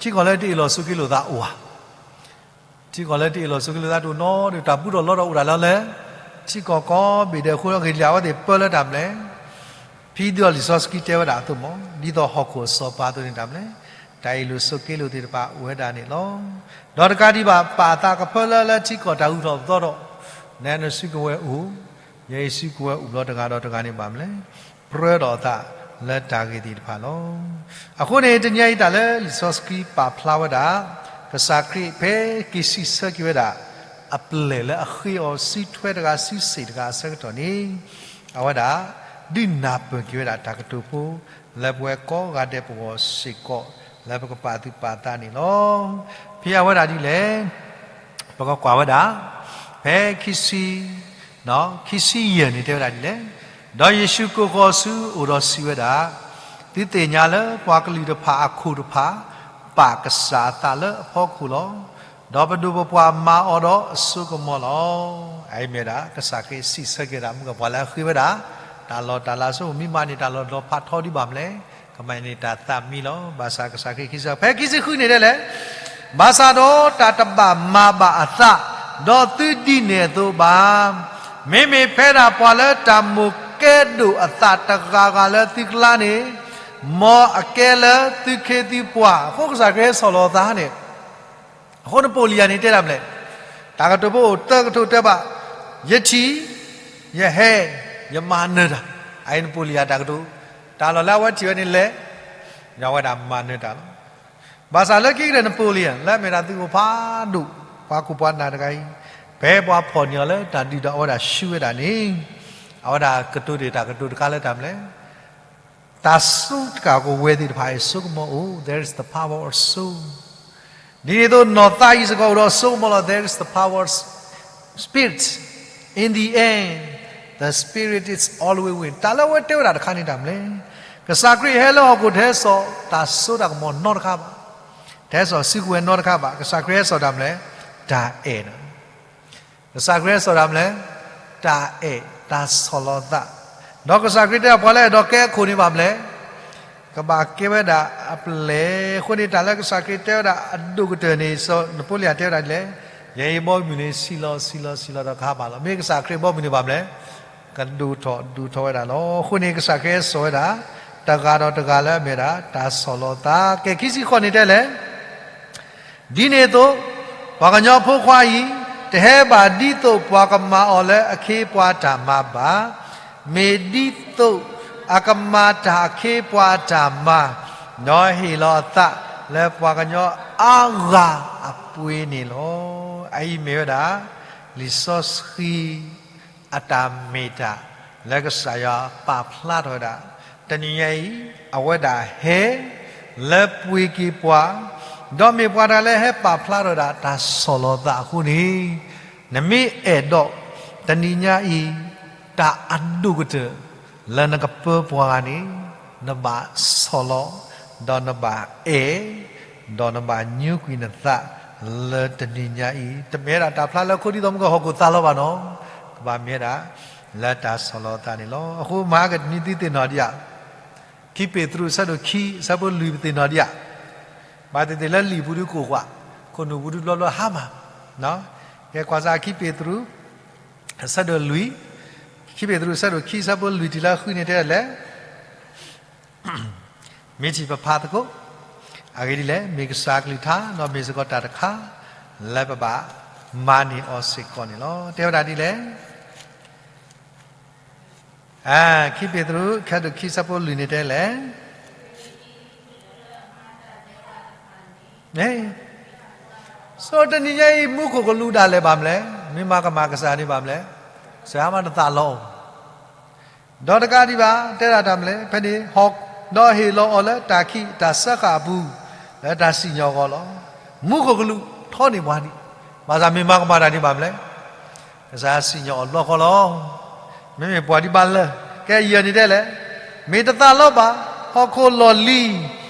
ထံကီၢ်လၢတအ့ၣ်လိာ်ဆိးက့လိာ်သးအိၣ်ဧါ. ထံကီၢ်လၢတအ့ၣ်လိာ်ဆိးက့လိာ်သးတအိၣ်နီတဒူၣ်, တၢ်ဘူးထီၣ်လီထီၣ်အိၣ်ဒၣ်လၢလၢ ထံကီၢ်ကိးဘ့ၣ်ဒဲးအဃိ ဂ့ၤလံ အဝဲသ့ၣ်ပၢလၢတၢ်မနုၤလဲၣ်. ဖဲဒ်သိးလံာ်စီဆှံတဲဝဲဒၣ်အသိးမး ဒ်သိးဟီၣ်ခိၣ်အစီၤပၤအသိးန့ၣ်တၢ်မနုၤလဲၣ်. တၢ်အ့ၣ်လိာ်ဆိးက့လိာ်သ့ၣ်တဖၣ်အိၣ်ဝဲဒၣ်န့ၣ်လီၤ. ဒီးတကးဒံးဘၣ် ပာ်အသးကဖၢလၢလၢထံကီၢ်တၢ်ဂုၤထီၣ်ပသီထီၣ်, နဲနစုကဝဲၤအိၣ်, ယဲယစုကဝဲၤအိၣ်ဘျီတဂၤဒီးတဂၤန့ၣ်ဘၣ်မနုၤလဲၣ်, ပြၢဒီးအသးလၢတၢ်ဂ့ၢ်သ့ၣ်တဖၣ်လီၤ. အဃိန့ၣ် တနံၤအံၤတၢ်လၢလံာ်စီဆှံပာ်ဖျါဝဲဒၣ်, ကစၢ်ခရံာ်ဖဲက့ၤစံးဆၢက့ၤဝဲဒၣ် အပျဲၢ်လၢအဃ့အီၤစုထွဲတဂၤစုစ့ၣ်တဂၤအဆၢကတီၢ်န့ၣ်, အဝဲဒၣ် ဒုးနၢ်ပၢၢ်က့ၤဝဲဒၣ်တၢ်ကတိၤဖိ လၢပဝဲကိးဂၤဒဲးပဂီၢ်စ့ၢ်ကီး လၢပကပာ်သူၣ်ပာ်သးန့ၣ်လီၤ. ဖဲအဝဲဒၣ်ဒ်လဲၣ်, ပကကွၢ်ဝဲဒၣ်, ဖဲခံဆံ, ခံဆံယဲၢ်န့ၣ်တဲဝဲဒၣ်ဒ်လဲၣ်, ဒီးယ့ၣ်ၡူးကိးဃီၤဆူအအိၣ်ဒီးစံးဝဲဒၣ်, သုသ့ၣ်ညါလၢပှၤကလုာ်တဖၣ်အခိၣ်တဖၣ် ပာ်ကစၢ်အသးလၢအဖီခိၣ်လီၤ. ဒီးပဒိၣ်ပပှၢ်မၤအီၤဒီးအစိကမီၤလီၤ. အအံၤမ့ၢ်ဝဲဒၣ် ကစၢ်ခရံာ်စံးဆၢက့ၤဒၣ် မုၢ်ကပှၢ်လၢအဃ့ဝဲဒၣ် တၢ်လီၢ်တၢ်လၤအစိကမီၤ မ့ၢ်မၤန့ၢ်တၢ်လီၢ်လီၤဖးထီဒံးဘၣ်မနုၤလဲၣ်, ကမၤန့ၢ်တၢ်သးမံလီၤ. ဘၣ်ဆၣ်ကစၢ်ခရံာ်ခံဆံ, ဖဲခံဆံဃုန့ၣ်တဲလဲၣ်, ဘၣ်ဆၣ်ဒီးတၢ်တဘၣ်မၤဘၣ်အသး, ဒီးသုဒ်န့ၣ်အသိးဘၣ်. မ့မ့ၢ်ဖဲဒၣ်ပှၤလၢတၢ်မိၣ်ကဲဒိၣ်အသးတဂၤဂၤလၢသုကျါန့ၣ်, မ်အကဲလၢသုခ့သုပှၤ, အဃိကစၢ်ခရံာ်ဟဲဆီၣ်လီၤအသးန့ၣ်, အဃိနပီၣ်လံၣ်ယၤန့ၣ်တဲဒၣ်မနုၤလဲၣ်, တၢ်ကတိၤဖိအိၣ်တၢကထိတၢဘၣ်, ယထံၣ်, ယဟဲ, ယမၤနၢၤတၢ်, အအံၤနပီၣ်လံၣ်ယၤတၢ်ကတိၤ, တၢ်လီၢ်လၢအဝဲထံၣ်ဝဲန့ၣ်လဲၣ်, ဒီးအဝဲဒၣ်မၤနၢၤတၢ်လီၤ. ဘၣ်ဆၣ်လၢခံကတၢၢ်နပီၣ်လံၣ်ယၤ လၢအမ့ၢ်ဒၣ်သုးခိၣ်ဖးဒိၣ်, ပှၤခိၣ်ပှၤနၢ်တဂၤအံၤ, ဖဲပှၤဖီၣ်န့ၢ်အီၤလၢတၢ်ဒုးဒီးအဝဲဒၣ်ဆှၢဝဲဒၣ်န့ၣ်, အဝဲဒၣ်ကတိၤတ့ၢ်တၢ်ကတိၤတခါလၢတၢ်မနုၤလဲၣ်, တၢ်စုတၢ်ကဝဲၤသ့ၣ်တဖၣ်အံၤ စိကမီၤအိၣ်, there is the power of soul. ဒ်န့ၣ်အသိးနီၢ်သးအံၤစ့ၢ်ကီးအိၣ်ဒီးစိကမီၤလီၤ, there is the power of spirit. In the end, the spirit is always win. တၢ်လၢအဝဲတဲဝဲဒၣ်တခါန့ၣ်တၢ်မနုၤလဲၣ်, ကစၢ်ခရံာ်ဟဲလၢဟီၣ်ခိၣ်တဟဲစိာ်တၢ်စိတၢ်ကမီၤနီတခါဘၣ်, တဟဲစိာ်စုကဝဲၤနီတခါဘၣ်, ကစၢ်ခရံာ်ဟဲစိာ်တၢ်မနုၤလဲၣ်, တၢ်အဲၣ်, ကစၢ်ခရံာ်ဟဲစိာ်တၢ်မနုၤလဲၣ်, တၢ်အဲၣ်, တၢ်ဆီၣ်လီၤသး, ဒီးကစၢ်ခရံာ်တဲပှၤလၢအဲၣ်ဒိးကဲအခိၣ်န့ၣ်ဘၣ်မနုၤလဲၣ်, ကဘၣ်ကဲဝဲဒၣ်အပျဲၢ်, အဃိန့ၣ်တၢ်လၢကစၢ်ခရံာ်တဲဝဲဒၣ်အဒိၣ်ကတၢၢ်န့ၣ် စီၤနပီလံၣ်ယၤတဲဝဲဒၣ်ဒ်လဲၣ်, ယဲယဘီမုၢ်န့ၣ် ဆံးလီၤဆံးလီၤဆံးလီၤဒီးကဟါမၢ်လီၤ, မ့ၢ်ကစၢ်ခရံာ်ဘီမုၢ်န့ၣ်ဘၣ်မနုၤလဲၣ်, ကဒိၣ်ထီၣ်ဒိၣ်ထီၣ်ဝဲဒၣ်လီၤ. အဃိန့ၣ်ကစၢ်ခရံာ်ဟဲစိာ်ဝဲဒၣ် တဂၤဒီးတဂၤလၢအမ့ၢ်ဝဲဒၣ် တၢ်ဆီၣ်လီၤသး, ကဲခံဆံဃိးန့ၣ်တဲလဲၣ် ဒ်န့ၣ်အသိး, ပှၤကညီဖိခွါအံၤ, တဟဲဘၣ်ဒ်သိးပှၤကမၤအီၤလၢအခ့အပှၤအတၢ်မၤဘၣ်, မ့ၢ်ဒ်သိးအကမၤတၢ်အခ့အပှၤအတၢ်မၤ, ဒီးဟ့ၣ်လီၤအသးလၢပှၤကညီအါဂၤအပှ့ၤန့ၣ်လီၤ. အအံၤမ့ၢ်ဝဲဒၣ် လံာ်စီဆှံ အတၢ်မ့ၢ်တၢ်လၢကစၢ်ယွၤပာ်ဖျါထီၣ်ဝဲဒၣ်, တနံၤညါအံၤ အဝဲဒၣ်ဟဲ လၢပှ့ၤက့ၤပှၤ, ဒီးမ့ၢ်ပှၤတဂၤလၢဟဲပာ်ဖျါထီၣ်ဝဲဒၣ်တၢ်ဆီၣ်လီၤသးအဃိန့ၣ်, နမ့ၢ်အဲၣ်ဒိး တနံၤညါအံၤ တၢ်အဒိၣ်ကတၢၢ် လၢနကပၢပှၤဂၤန့ၣ်, နဘၣ်ဆီၣ်လီၤ, ဒီးနဘၣ်အဲၣ်, ဒီးနဘၣ်ညိကွံာ်နသး လၢတနံၤညါအံၤ, တမ့ၢ်ဝဲဒၣ်တၢ်ဖျါလၢခိဒ်သိးမုၢ်ကဟီၣ်ခိၣ်သးလီၤဘၣ်နီၤ, ကဘၣ်မ့ၢ်ဝဲဒၣ် လၢတၢ်ဆီၣ်လီၤသးန့ၣ်လီၤ. အဃိမဟါကနံၤသုသ့ၣ်နီၣ်ဒံးဧါ, ခံပ့းတရူးအဆၢဒိၣ်ခံ အဆၢဖိလွံၢ်ပသ့ၣ်နီၣ်ဒံးဧါ, ဘၣ်သ့ၣ်သ့ၣ်လၢလံာ်ပူၤဒုးကိၣ်ကွၢ်, ခိၣ်နူာ်ပူၤဒုးဘျီဘျီဟါမၢ်, ကဲကွၢ်စၢ်ခံပ့းတရူး အဆၢဒိၣ်လွံၢ်, ခံပ့းတရူးအဆၢဒိၣ်ခံ အဆၢဖိလွံၢ်တုၤလၢဃုန့ၣ်တဲဒ်လဲၣ်, မ့ၢ်ထံၣ်ပဖးသကိး, အဂ့ၢ်ဒ်လဲၣ်, မ့ၢ်ကစၢ်ကလုၢ်ကထါ ဒီးမ့ၢ်စ့ၢ်ကီးတၢ်တခါ လၢပဘၣ်မၤန့ၢ်အီၤစ့ၢ်ကီးန့ၣ်လီၤ. တဲဝဲဒၣ်ဒ်လဲၣ်, ခံပ့းတရူး အဆၢဒိၣ်ခံ အဆၢဖိလွံၢ်န့ၣ်တဲလဲၣ် မ့ၢ်, ဆိတနံၤညါအံၤ မူခိၣ်ကလူးဒၣ်လဲာ်ဘၣ်မနုၤလဲၣ်, မ့ၢ်မၤကမၣ်ကစၢ်န့ၣ်ဘၣ်မနုၤလဲၣ်, ကစၢ်ယွၤမၤတသးလီအီၤ, ဒီးတကးဒံးဘၣ် တဲဒၣ်တၢ်မနုၤလဲၣ်, ဖဲန့ၣ် ဒီးဟ့ၣ်လီၤအီၤလၢတၢ်ခံးတၢ်စၢဃာ်အပူၤ, လၢတၢ်စံၣ်ညီၣ်အဂီၢ်လီၤ. မူခိၣ်ကလူးထီန့ၢ်ပှၤဒံး, ဘၣ်ဆၣ်မ့ၢ်မၤကမၣ်တၢ်န့ၣ်ဘၣ်မနုၤလဲၣ်, ကစၢ်ယွၤစံၣ်ညီၣ်အီၤဘျီဃီလီၤ. မ့မ့ၢ်ပှၤဒံးဘၣ်လၢ, ကဲယဲၢ်န့ၣ်တဲလဲၣ်, မ့ၢ်တသးလီဘၣ်, ဟီၣ်ခိၣ်လီၢ်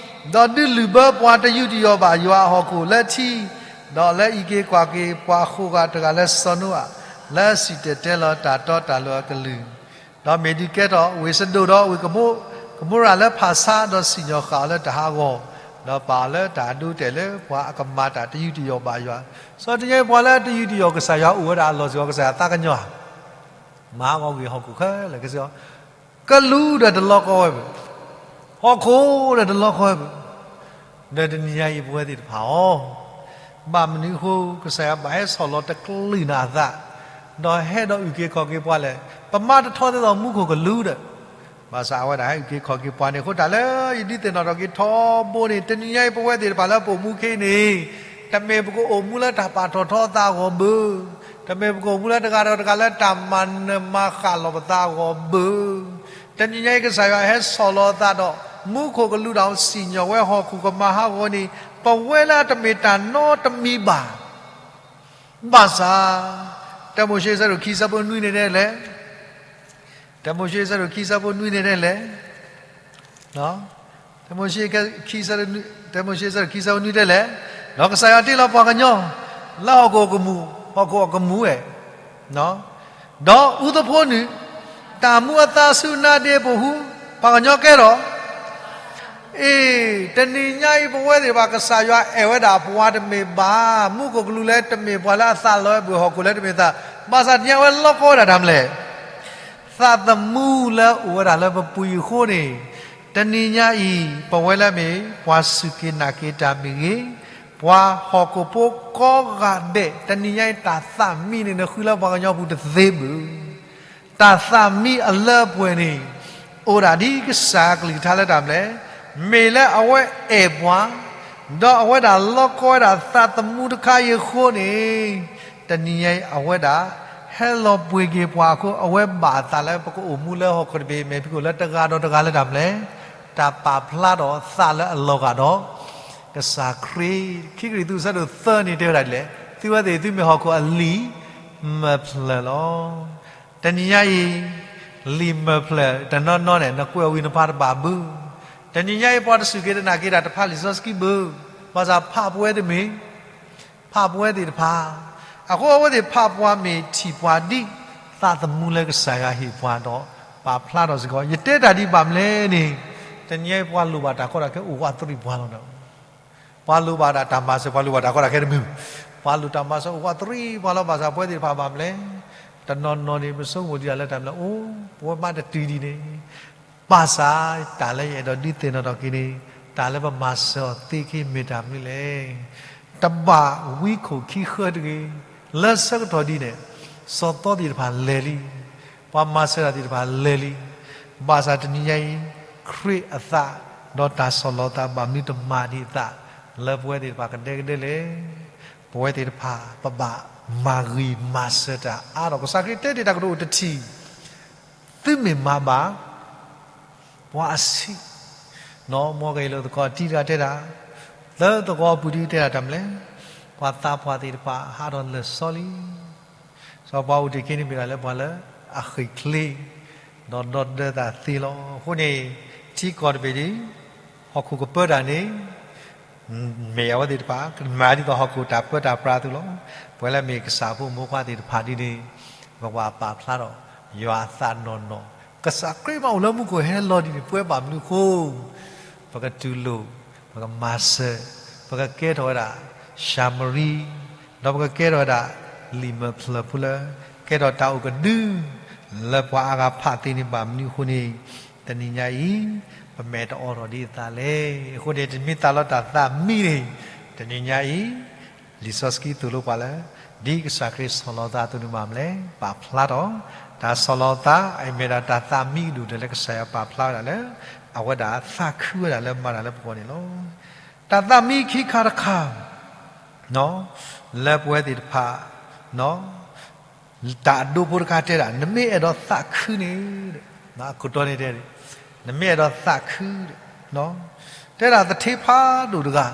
လံၤ, ဒီးဒုးလုၢ်ဘၢပှၤတယူးတယီၣ်ဘၣ်ယွၤအဟီၣ်ခိၣ်လၢထံ, ဒီးလၢအံးက့ၤကွၢ်က့ၤပှၤအဃိးဂၤတဂၤလၢစီၤနိအၤ, လၢအစံၣ်တဲၤတဲလီၤတၢ်တီတၢ်လိၤအကလုၢ်, ဒီးမ့ၢ်ဒုးကဲထီၣ်ဝ့ၢ်စဒိၣ်ဒီးဝ့ၢ်ကမိရၤလၢဖၣ်ဆါ, ဒီးစံၣ်ညီၣ်ဃာ်အီၤလၢတၢ်ဟးဂီၤ, ဒီးပာ်အီၤလၢတၢ်အဒိအတဲာ်လၢပှၤအကမၤတၢ်တယူးတယီၣ်ဘၣ်ယွၤ, ဆိတနံၤညါအံၤပှၤလၢတယူးတယီၣ်ကစၢ်ယွၤအိၣ်ဝဲဒၣ်အလီၢ်စ့ၢ်ကီး ကစၢ်ယွၤသးကညီၤ, မၤဟးဂီၤကွံာ်ဟီၣ်ခိၣ်ခဲလၢာ်ခဲဆ့, ကလူးဒီးတလီကီဝဲဘၣ်, ဟီၣ်ခိၣ်ဒီးတလီကီဝဲဘၣ်, ဒီးတနံၤညါအံၤပဝဲသ့ၣ်တဖၣ်အီၤ, ဘၣ်မနုၤအဃိ ကစၢ်ယွၤဘၣ်ဟဲဆီၣ်လီၤတကလုာ်နၤအသး, ဒီးဟဲဒီးအုၣ်က့ၤခီၣ်က့ၤပှၤလဲၣ်, ပမါတထီသ့သိးမူခိၣ်ကလူးဒီး, ဘၣ်ဆၣ်အဝဲဒၣ်ဟဲအုၣ်က့ၤခီၣ်က့ၤပှၤန့ၣ်အဃိ တၢ်လၢယဒုးသ့ၣ်နီၣ်ထီၣ်က့ၤထီဘိန့ၣ် တနံၤညါအံၤပဝဲသ့ၣ်တဖၣ်လၢပအိၣ်မူခဲအံၤန့ၣ်, တမ့ၢ်ပကအိၣ်မူလၢတၢ်ပာ်ထီၣ်ထီသးအဂီၢ်ဘၣ်, တမ့ၢ်ပကအိၣ်မူလၢတဂၤဒီးတဂၤလၢတၢ်မၤနၢၤမၤဃၣ်လီၤပသးအဂီၢ်ဘၣ်. တနံၤညါအံၤကစၢ်ယွၤဟဲဆီၣ်လီၤအသးဒီး မူခိၣ်ကလူးတၢ်စံၣ်ညီၣ်ဝဲဟီၣ်ခိၣ်ကမၤဟးဂီၤန့ၣ် ပဝဲလၢအတမ့ၢ်တၢ်နီတမံၤဘၣ်. ဘၣ်ဆၣ်, တၢမိၤၡ့အဆၢဒိၣ်ခံဆၢဖိနွံန့ၣ်တဲလဲၣ်, တၢမိၤၡ့အဆၢဒိၣ်ခံဆၢဖိနွံန့ၣ်တဲလဲၣ်, တၢမိၤၡ့, တၢမိၤၡ့အဆၢဒိၣ်ခံဆၢဖိနွံတဲလဲၣ်, ဒီးကစၢ်ယွၤတ့လီၤပှၤကညီ လၢဟီၣ်ခိၣ်ကမူၣ်, ဟီၣ်ခိၣ်အကမူၣ်ဝဲ, ဒီးအူသဖိနုာ် တၢ်မူအသါဆူနါဒ့အပူၤဟူ, ပှၤကညီကဲထီၣ် အ့, တနံၤညါအံၤပဝဲသ့ၣ်တဖၣ် ကစၢ်ယွၤအဲၣ်ဝဲဒၣ်ပှၤတမ့ၢ်ဘၣ်, မူခိၣ်ကလူးလၢတမ့ၢ်ပှၤလၢအသးလီၤဝဲဘၣ် ဟီၣ်ခိၣ်လၢတမ့ၢ်သး, ဘၣ်ဆၣ်တနံၤညါအဝဲလီၤကီဝဲဒၣ်တၢ်မနုၤလဲၣ်, သးသမူလၢအိၣ်ဝဲဒၣ်လၢပပူၤအံၤအဃိန့ၣ်, တနံၤညါအံၤ ပဝဲလၢအမ့ၢ် ပှၤစူၢ်က့ၤနာ်က့ၤတၢ်မ့ၢ်ဂ့ၤ, ပှၤဟီၣ်ခိၣ်ဖိကိးဂၤဒဲး တနံၤညါအံၤတၢ်သးမံန့ၣ် နဃုလၢပှၤကညီပူၤတသ့ဘၣ်. တၢ်သးမံအလၢအပှဲၤန့ၣ် အိၣ်ဒၣ်ဒ်ကစၢ်ကလုၢ်ကထါလၢတၢ်မနုၤလဲၣ်, မ့ၢ်လၢအဝဲအဲၣ်ပှၤ, ဒီးအဝဲဒၣ်လီၤကီဝဲဒၣ်သးသမူတခါအံၤအဃိန့ၣ်, တနံၤညါအံၤအဝဲဒၣ် ဟဲလီၤပှ့ၤက့ၤပှၤအဃိ အဝဲဘၣ်အသးလၢပကအိၣ်မူလၢဟီၣ်ခိၣ်တဘ့ၣ်အမဲာ်ဖံးခိၣ်လၢတဂၤဒီးတဂၤလၢတၢ်မနုၤလဲၣ်, တၢ်ပာ်ဖျါထီၣ်သးလၢအလီၤဂာ်ဒီး ကစၢ်ခရံာ်. ခံကရံၣ်သူးအဆၢဒိၣ်သၢန့ၣ်တဲဝဲဒၣ်ဒ်လဲၣ်, သုဝဲသ့ၣ်သုမ့ၢ်ဟီၣ်ခိၣ်အလံာ်မၢဖျၢၣ်လီၤ. တနံၤညါအံၤ လံာ်မၢဖျၢၣ်တနီၤနီၤန့ၣ် နကွဲးဝံၤနဖးတဘၣ်ဘၣ်. တနံၤညါအံၤ ပှၤတစူၢ်က့ၤတနာ်က့ၤတၢ်တဖးလံာ်စီဆှံဘၣ်, ဘၣ်ဆၣ်ဖးပဝဲတမ့ၢ်, ဖးပဝဲသ့ၣ်တဖၣ်, အဃိအဝဲသ့ၣ်ဖးပှၤမ့ၢ်ထံၣ်ပှၤဒ်သးသမူလၢကစၢ်ယွၤဟ့ၣ်ပှၤဒီး ပာ်ဖျါထီၣ်စ့ၢ်ကီး. ယတဲတၢ်ဒ်ဘၣ်မနုၤလဲၣ်န့ၣ်, တနံၤညါအံၤပှၤလိၣ်ဘၣ်တၢ်ကီတၢ်ခဲအိၣ်ဝးတရံးပှၤလီၤ. ပှၤလိၣ်ဘၣ်ဒၣ်တၢ်မၤစၢၤ ပှၤလိၣ်ဘၣ်တၢ်ကီတၢ်ခဲတမ့ၢ်, ပှၤလိၣ်တၢ်မၤစၢၤအိၣ်ဝးတရံးပှၤလီၤ. ဘၣ်ဆၣ်ပဝဲသ့ၣ်တဖၣ်ဘၣ်မနုၤလဲၣ်, တနီၤနီၤန့ၣ် ပဆိကမိၣ်ဒံးဒၣ်လၢတၢ်မနုၤလဲၣ်, အိၣ် ပဝဲမးတတုၤဒံးန့ၣ်, ဘၣ်ဆၣ်တၢ်လၢယအဲၣ်ဒိးဒုးသ့ၣ်နီၣ်ထီၣ်က့ၤန့ၣ်, တၢ်လၢပမၤစၢၤအီၤသ့ခဲအံၤမ့ၢ်တၢ်မနုၤလဲၣ်. တဘၣ်ဝံခိၣ်ခံဃၢတဂ့ၤ, လၢဆၢကတီၢ်ဒ်န့ၣ်, စီၤသီသ့ၣ်တဖၣ်လဲၤလံ, ပှၤမၤစၢၤတၢ်သ့ၣ်တဖၣ်လဲၤလံ, ဘၣ်ဆၣ်တနံၤညါအံၤ ခရံာ်အသး ဒီးတၢ်ဆီၣ်လီၤသးဘၣ်မနုၤတမၤဒံးအသး လၢပဝဲသ့ၣ်တဖၣ်ကဒဲကဒဲလဲၣ်. ပဝဲသ့ၣ်တဖၣ် ပဘၣ်မၤဂ့ၤမၤစၢၤတၢ်အါထီၣ်. ကစၢ်ခရံာ်တဲတ့ၢ်တၢ်ကတိၤအိၣ်တထံၣ်, သုမ့ၢ်မၤဘၣ် ပှၤအဆံး, နီၢ်မီကယၤလိာ်သကိးတံၤတဂၤတဲဒၣ်, လၢသဝီပူၤဒ်တဲဒၣ်တၢ်မနုၤလဲၣ်, ပှၤသးပှၢ်သ့ၣ်တဖၣ်ဟးထီၣ်လၢာ်စီလံ. စီၤပၤအိၣ်တ့ၢ်က့ၤန့ၣ်မ့ၢ်ဒၣ်လၢပှၤလၢအဃံးချ့ ဒီးဒီသဒၢသးသ့လီၤ. အဃိန့ၣ် ထံကီၢ်တဘ့ၣ်ဒ် ဟီၣ်ခိၣ်ကပၢတၢ်န့ၣ် မ့ၢ်အဝဲသ့ၣ်တဖၣ် မၤဒ်သိးဟီၣ်ခိၣ်တၢ်ပၢတၢ်ပြးအသိးလီၤ. ပဝဲလၢမ့ၢ်ကစၢ်ဖိမိၢ်ပှၢ်သ့ၣ်တဖၣ်ဒ်န့ၣ် ပကဘၣ်ပာ်ဖျါထီၣ် ယွၤအသးနီၢ်နီၢ်. ကစၢ်ခရံာ်မးအိၣ်လၢမူခိၣ်ဟဲလီၤဒ်န့ၣ် ပဝဲဘၣ်မနုၤအဃိ ပကတူၢ်လိာ်, ပကမၤစၢၤ, ပကကဲထီၣ်ဝဲဒၣ် ၡၤမရံ, ဒီးပကကဲထီၣ်ဝဲဒၣ် လံာ်မၢဖျၢၣ်ဖိလၢ ကဲထီၣ်တၢ်အိၣ်ကဒု လၢပှၤအါဂၤဖးသ့န့ၣ်ဘၣ်မနုၤအဃိန့ၣ်, တနံၤညါအံၤ ပမဲာ်တအိးထီၣ်ဒ်အသးလဲၣ်. အဃိန့ၣ် တမ့ၢ်သးလီတၢ်သးမံန့ၣ်, တနံၤညါအံၤ လံာ်စီဆှံသိၣ်လိပှၤလၢ ဒ်ကစၢ်ခရံာ်ဆီၣ်လီၤသးအသိးန့ၣ်ဘၣ်မနုၤလဲၣ်, ပာ်ဖျါထီၣ် တၢ်ဆီၣ်လီၤသး အမ့ၢ်ဒၣ်တၢ်သးမံကဒိၣ်ဒဲးလၢကစၢ်ယွၤပာ်ဖျါဝဲဒၣ်လၢ အဝဲဒၣ်သးခုဝဲဒၣ်လၢမၤတၢ်လၢပဂီၢ်န့ၣ်လီၤ. တၢ်သးမံခံခါတခါ လၢပဝဲသ့ၣ်တဖၣ် တၢ်အဒိဖိတခါတဲဒၣ် နမ့ၢ်အဲၣ်ဒိးသးခုန့ၣ်, အခိၣ်တီန့ၣ်တဲ, နမ့ၢ်အဲၣ်ဒိးသးခု, တဲဒၣ်သထ့ဖးဒိၣ်တဂၤ,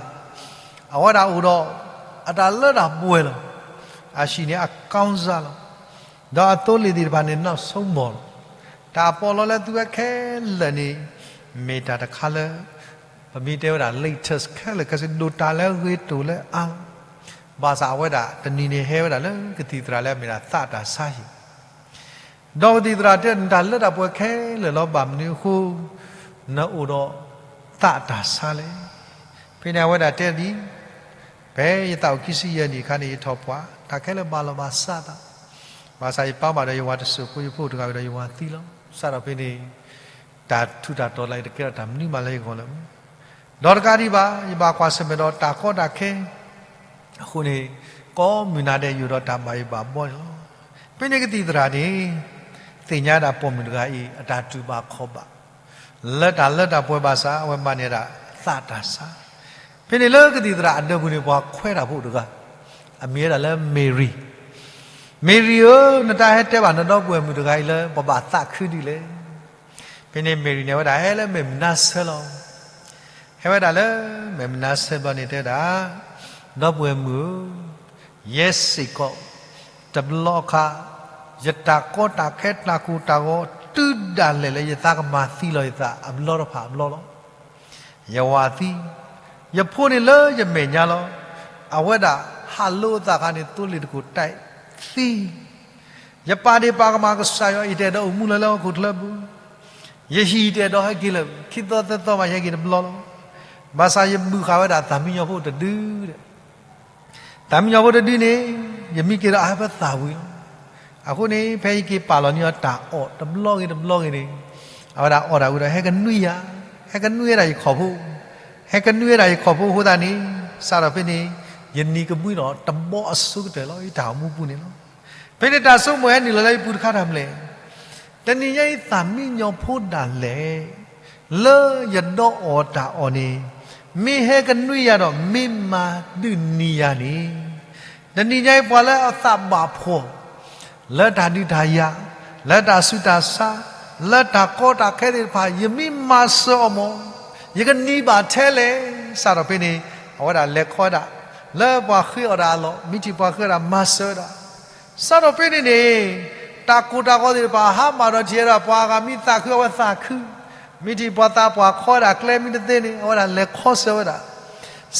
အဝဲဒၣ်အိၣ်ဒီး အတၢ်လၢတၢ်ပှဲၤလီၤ. အဟံၣ်န့ၣ်အကီစၢ်လီၤ. ဒီးအသိလ့ၣ်သ့ၣ်တဖၣ်န့ၣ် နောက်ဆုံး မီၢ်လီၤ. တၢ်ပီးလီလၢသုဝဲခဲလၢာ်န့ၣ် မ့ၢ်တၢ်တခါလၢ ပမ့ၢ်တဲဝဲဒၣ် latest ခဲလၢာ်ခဲဆ့ ဒိၣ်တၢ်လၢအဂ့ၤတိၢ်လၢအါလီၤ. ဘၣ်ဆၣ်အဝဲဒၣ်တနံၤန့ၣ်ဟဲဝဲဒၣ်လၢကသံၣ်သရၣ်လၢအမ့ၢ်ဒၣ်သးတၢ်ဆါဟံၣ် ဒီးကသံၣ်သရၣ်တဲ နတၢ်လၢတၢ်ပှဲၤခဲလၢာ်လီၤ ဘၣ်မနုၤအဃိ နအိၣ်ဒီးသးတၢ်ဆါလဲၣ်. ဖဲန့ၣ်အဝဲဒၣ်တဲဒ်အံၤ, ဖဲယသးအိၣ်ခံဆံယဲၢ်နံၣ်အခါန့ၣ် ယထီၣ်ပှၢ် တၢ်ခဲလၢာ်ဘၣ်လီၤဘၣ်စးသး, ဘၣ်ဆၣ်ယပၢ်ဘၣ်ဒီးယဝၤတစိၢ်ဖိ ယဖိတဂၤဝံၤဒီးယဝၤသံလီၤ. စးထီၣ်ဖဲန့ၣ် တၢ်ထူးတၢ်တီၤလၢယတကဲထီၣ်တၢ်မနုၤမးလၢယဂီၢ်လၢၤဘၣ်. ဒီးတကးဒံးဘၣ် ယဘၣ်ကွၢ်ဆၢၣ်မဲာ်ဒီးတၢ်ကီတၢ်ခဲ အဃိန့ၣ် ကိးမုၢ်နၤဒဲးယအိၣ်ဒီးတၢ်ဘၣ်ယိၣ်ဘၣ်ဘီန့ၣ်လီၤ. ဖဲန့ၣ်ကသံၣ်သရၣ်န့ၣ် သ့ၣ်ညါဒၣ်ပိာ်မုၣ်တဂၤအံၤ အတၢ်တူၢ်ဘၣ်ခီၣ်ဘၣ် လၢတၢ်လၢတၢ်ပှဲၤဘၣ်ဆၣ် အဝဲမၤန့ၢ်ဒၣ်သးတၢ်ဆါ. ဖဲန့ၣ်လၢကသံၣ်သရၣ်အဒၢးပူၤန့ၣ် ပှၤခွဲးတၢ်ဖိတဂၤ အမံၤဝဲဒၣ်လၢမ့ၤရံ. မ့ၤရံဧၢ, နတၢ်ဟဲတဲဘၣ်နဒီပုၢ်ဝဲၢ်မုၣ်တဂၤအံၤလၢ ပဘၣ်သးခုဒ်လဲၣ်. ဖဲန့ၣ်မ့ၤရံန့ၣ် အဝဲဒၣ်ဟဲလၢမဲာ်မုၢ်နါဆၢလီၤ. ဟဲဝဲဒၣ်လၢမဲာ်မုၢ်နါဆၢဘျီန့ၣ် တဲဝဲဒၣ်, ဒီပုၢ်ဝဲၢ်မုၣ်ဧၢ, ယဲစ့ၢ်ကီး တဘျီအခါ ယတၢ်ကီတၢ်ခဲတၢ်ကိၢ်တၢ်ဂီၤ တုၤဒၣ်လဲာ်လၢယသးကမၤသံလီၤယသးအဘျီတဖၣ်အဘျီလီၤ. ယဝၤသံ, ယဖိန့ၣ်လၢယမဲာ်ညါလီၤ. အဝဲဒၣ်ဟးလိအသးအခါန့ၣ် သိလ့ၣ်တကိးတၢ်သံ ယပာ်ဒ့ၣ်ပာ်ကမၣ်ကစၢ်ယွၤ ယတအဲၣ်ဒိးအိၣ်မူလၢၤလၢဟီၣ်ခိၣ်ချၢပူၤ, ယဟံၣ်ယတအဲၣ်ဒိးဟဲက့ၤလၢၤ, ခံသီသၢသီမးယဟဲက့ၤတဘျီလီၤ. ဘၣ်ဆၣ်ယဘုၣ်ဃာ်ဝဲဒၣ်သၣ်မံညီၤဖိတဒုဒီး သၣ်မံညီၤဖိတဒုန့ၣ် ယမံက့ၤဒီးအဟဲဖဲသၣ်ဝံၤလီၤ. အဃိန့ၣ် ဖဲယက့ၤပာ်လီၤန့ၢ်အီၤတၢ်အီၣ်တဘျီဂ့ၤတဘျီဂ့ၤန့ၣ် အဝဲဒၣ်အီၣ်တၢ်ဝံၤဒီး ဟဲကနွံယၤ, ဟဲကနွံဝဲဒၣ်ယခီၣ်ဖိ, ဟဲကနွံဝဲဒၣ်ယခီၣ်ဖိအဃိသတးန့ၣ် စးထီၣ်ဖဲန့ၣ် ယနံၤကဘှံးဒီးတဘီအဆိကတၢၢ်လီၤ ယတၢ်အိၣ်မူပူၤန့ၣ်လီၤ. ဖဲန့ၣ်တၢ်ဆိကမိၣ်ဟဲနုာ်လီၤလၢယပူၤတခါတၢ်မနုၤလဲၣ်. တနံၤညါအံၤသၣ်မံညီၤဖိဒၣ်လဲာ် လၢယဒီအီၣ်တၢ်အီၣ်န့ၣ် မ့ၢ်ဟဲကနွံယၤဒီး မ့ၢ်မၤဒုးနံၤယၤန့ၣ် တနံၤညါအံၤပှၤလၢအသးဘၣ်ဖှီၣ် လၢတၢ်ဒုးတၢ်ယၤ လၢတၢ်ဆူးတၢ်ဆါ လၢတၢ်ကီတၢ်ခဲသ့ၣ်တဖၣ် ယမ့ၢ်မၤစၢၤအီၤမး ယကနံၤဘၣ်ထဲလဲၣ်. စးထီၣ်ဖဲန့ၣ် အဝဲဒၣ်လဲၤခီဝဲဒၣ် လၢပှၤဃ့အီၣ်ဒၣ်အလီၢ် မ့ၢ်ထံၣ်ပှၤဃ့အီၣ်ဒၣ်မၤစၢၤဝဲဒၣ် စးထီၣ်ဖဲန့ၣ်န့ၣ် တၢ်ကိၢ်တၢ်ဂီၤသ့ၣ်တဖၣ် ဟါမၢ်ဒီးထံၣ်ဝဲဒၣ် ပှၤအဂၤမ့ၢ်သးခုအဝဲသးခု, မ့ၢ်ထံၣ်ပှၤသးပှၢ်ခီဝဲဒၣ်ကျဲမ့ၢ်တသ့န့ၣ် အဝဲဒၣ်လဲၤခီဆၢဝဲဒၣ်.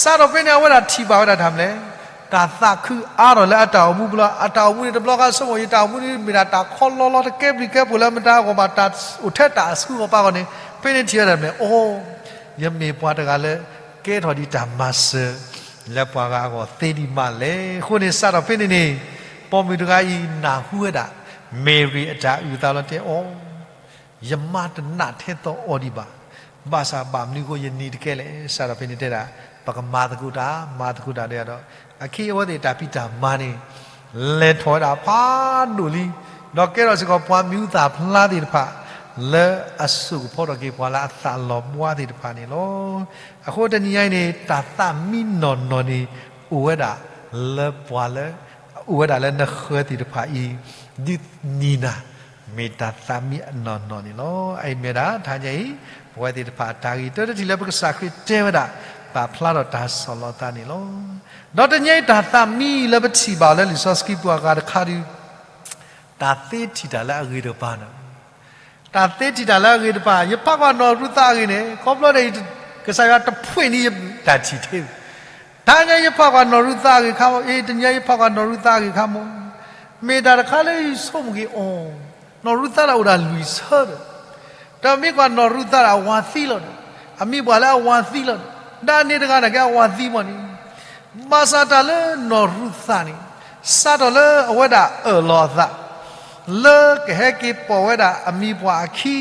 စးထီၣ်ဖဲန့ၣ် အဝဲဒၣ်ထံၣ်ဘၣ်ဝဲဒၣ်တၢ်မနုၤလဲၣ်, တၢ်သးခုအါထီၣ်လၢအတၢ်အိၣ်မူပူၤလီၤ. အတၢ်အိၣ်မူန့ၣ်တဘျီဃီဆိကမိၣ် ယတၢ်အိၣ်မူန့ၣ်မ့ၢ်ဒၣ်တၢ်ခီလီလီၤ တကဲဘျုးကဲဖှိၣ်လၢမတၤအဂီၢ်ဘၣ် တၢ်အိၣ်ထဲတၢ်အဆူၣ်အဂီၢ်ပာ်ဂီၢ်န့ၣ် ဖဲန့ၣ်ထံၣ်ဝဲဒၣ်မနုၤလဲၣ်, အိ, ယမ့ၢ်ပှၤတဂၤလၢ ကဲထီၣ်ဒံးတၢ်မၤစၢၤ လၢပှၤဂၤအဂီၢ်သ့ဒံးမးလဲၣ်. အဃိန့ၣ် စးထီၣ်ဖဲန့ၣ်န့ၣ် ပိာ်မုၣ်တဂၤအံၤနၢ်ဟူဝဲဒၣ် မ့ၤရံအတၢ်အုၣ်အသးလီၤ တဲအီၤ, ယမါတနာ်ထဲသိးအီၤဒံးဘၣ်, ဘၣ်ဆၣ်ဘၣ်မနုၤအဃိ ယနံၤတကဲလဲၣ်. စးထီၣ်ဖဲန့ၣ်တဲဒၣ် ပကမၤသကိးတၢ် မၤသကိးတၢ်ဒီးဒီး အခ့အဝဲသ့ၣ်တၢ်ဖံးတၢ်မၤန့ၣ် လဲၤထီၣ်ဝဲဒၣ်ဖးဒိၣ်လံ, ဒီးကဲထီၣ်စ့ၢ်ကီးပှၤမံၤဟူသၣ်ဖျါသ့ၣ်တဖၣ် လၢအစိာ်ကဖီထီၣ်က့ၤပှၤလၢအသးလီၤဘှါသ့ၣ်တဖၣ်န့ၣ်လီၤ. အဃိတနံၤညါအံၤန့ၣ် တၢ်သးမံနီၢ်နီၢ်န့ၣ် အိၣ်ဝဲဒၣ်လၢပှၤလၢ အိၣ်ဝဲဒၣ်လၢနဃၢၤသ့ၣ်တဖၣ်အံၤ ဒ်နံၤနၤ မ့ၢ်တၢ်သးမံအနီၢ်နီၢ်န့ၣ်လီၤ. အအံၤမ့ၢ်ဒၣ်တနံၤညါအံၤ ပဝဲသ့ၣ်တဖၣ်တၢ်ဂ့ၢ်တၢတထံၣ်လၢပကစၢ်ခရံာ်တဲဝဲဒၣ် ပာ်ဖျါထီၣ်တၢ်ဆီၣ်လီၤသးန့ၣ်လီၤ. ဒီးတနံၤညါအံၤတၢ်သးမံလၢပထံၣ်ဘၣ်အီၤလၢလံာ်စီဆှံပူၤအဂၤတခါဒီး တၢ်သ့ထံၣ်တၢ်လၢအဂ့ၤတကပၤန့ၣ် တၢ်သ့ထံၣ်တၢ်လၢအဂ့ၤတကပၤ ယဖးကွၢ်နီၢ်ရူၤသးအဂ့ၢ်န့ၣ် ခီဖျိဒ်အံၤ ကစၢ်ယွၤတဖှ့ၣ်န့ၢ်ယတၢ်ထံၣ်ထဲ တနံၤညါယဖးကွၢ်နီၢ်ရူၤသးအဂ့ၢ်ခါမး, အ့ တနံၤညါယဖးကွၢ်နီၢ်ရူၤသးအဂ့ၢ်ခါမး, မ့ၢ်တၢ်တခါလၢယဆိကမိၣ်က့ၤအီၤ, နီၢ်ရူၤသးဒၣ်အိၣ်ဒၣ်လွံၢ်ဆၢဒီး တမ့ၢ်ကွၢ်နီၢ်ရူၤသးဒၣ်အဝၤသံလီၤဒီး, အမံၤပှၢ်လၢအဝၤသံလီၤဒီး, ဒၣ်န့ၣ်တဂၤန့ၣ်က့အဝၤသံမးန့ၣ်, ဘၣ်ဆၣ်တၢ်လၢနီၢ်ရူၤသးန့ၣ် စးထီၣ်လၢအဝဲဒၣ်အၢၣ်လီၤအသး လၢကဟဲက့ၤပိာ်ဝဲဒၣ်အမံၤပှၢ်အခံ,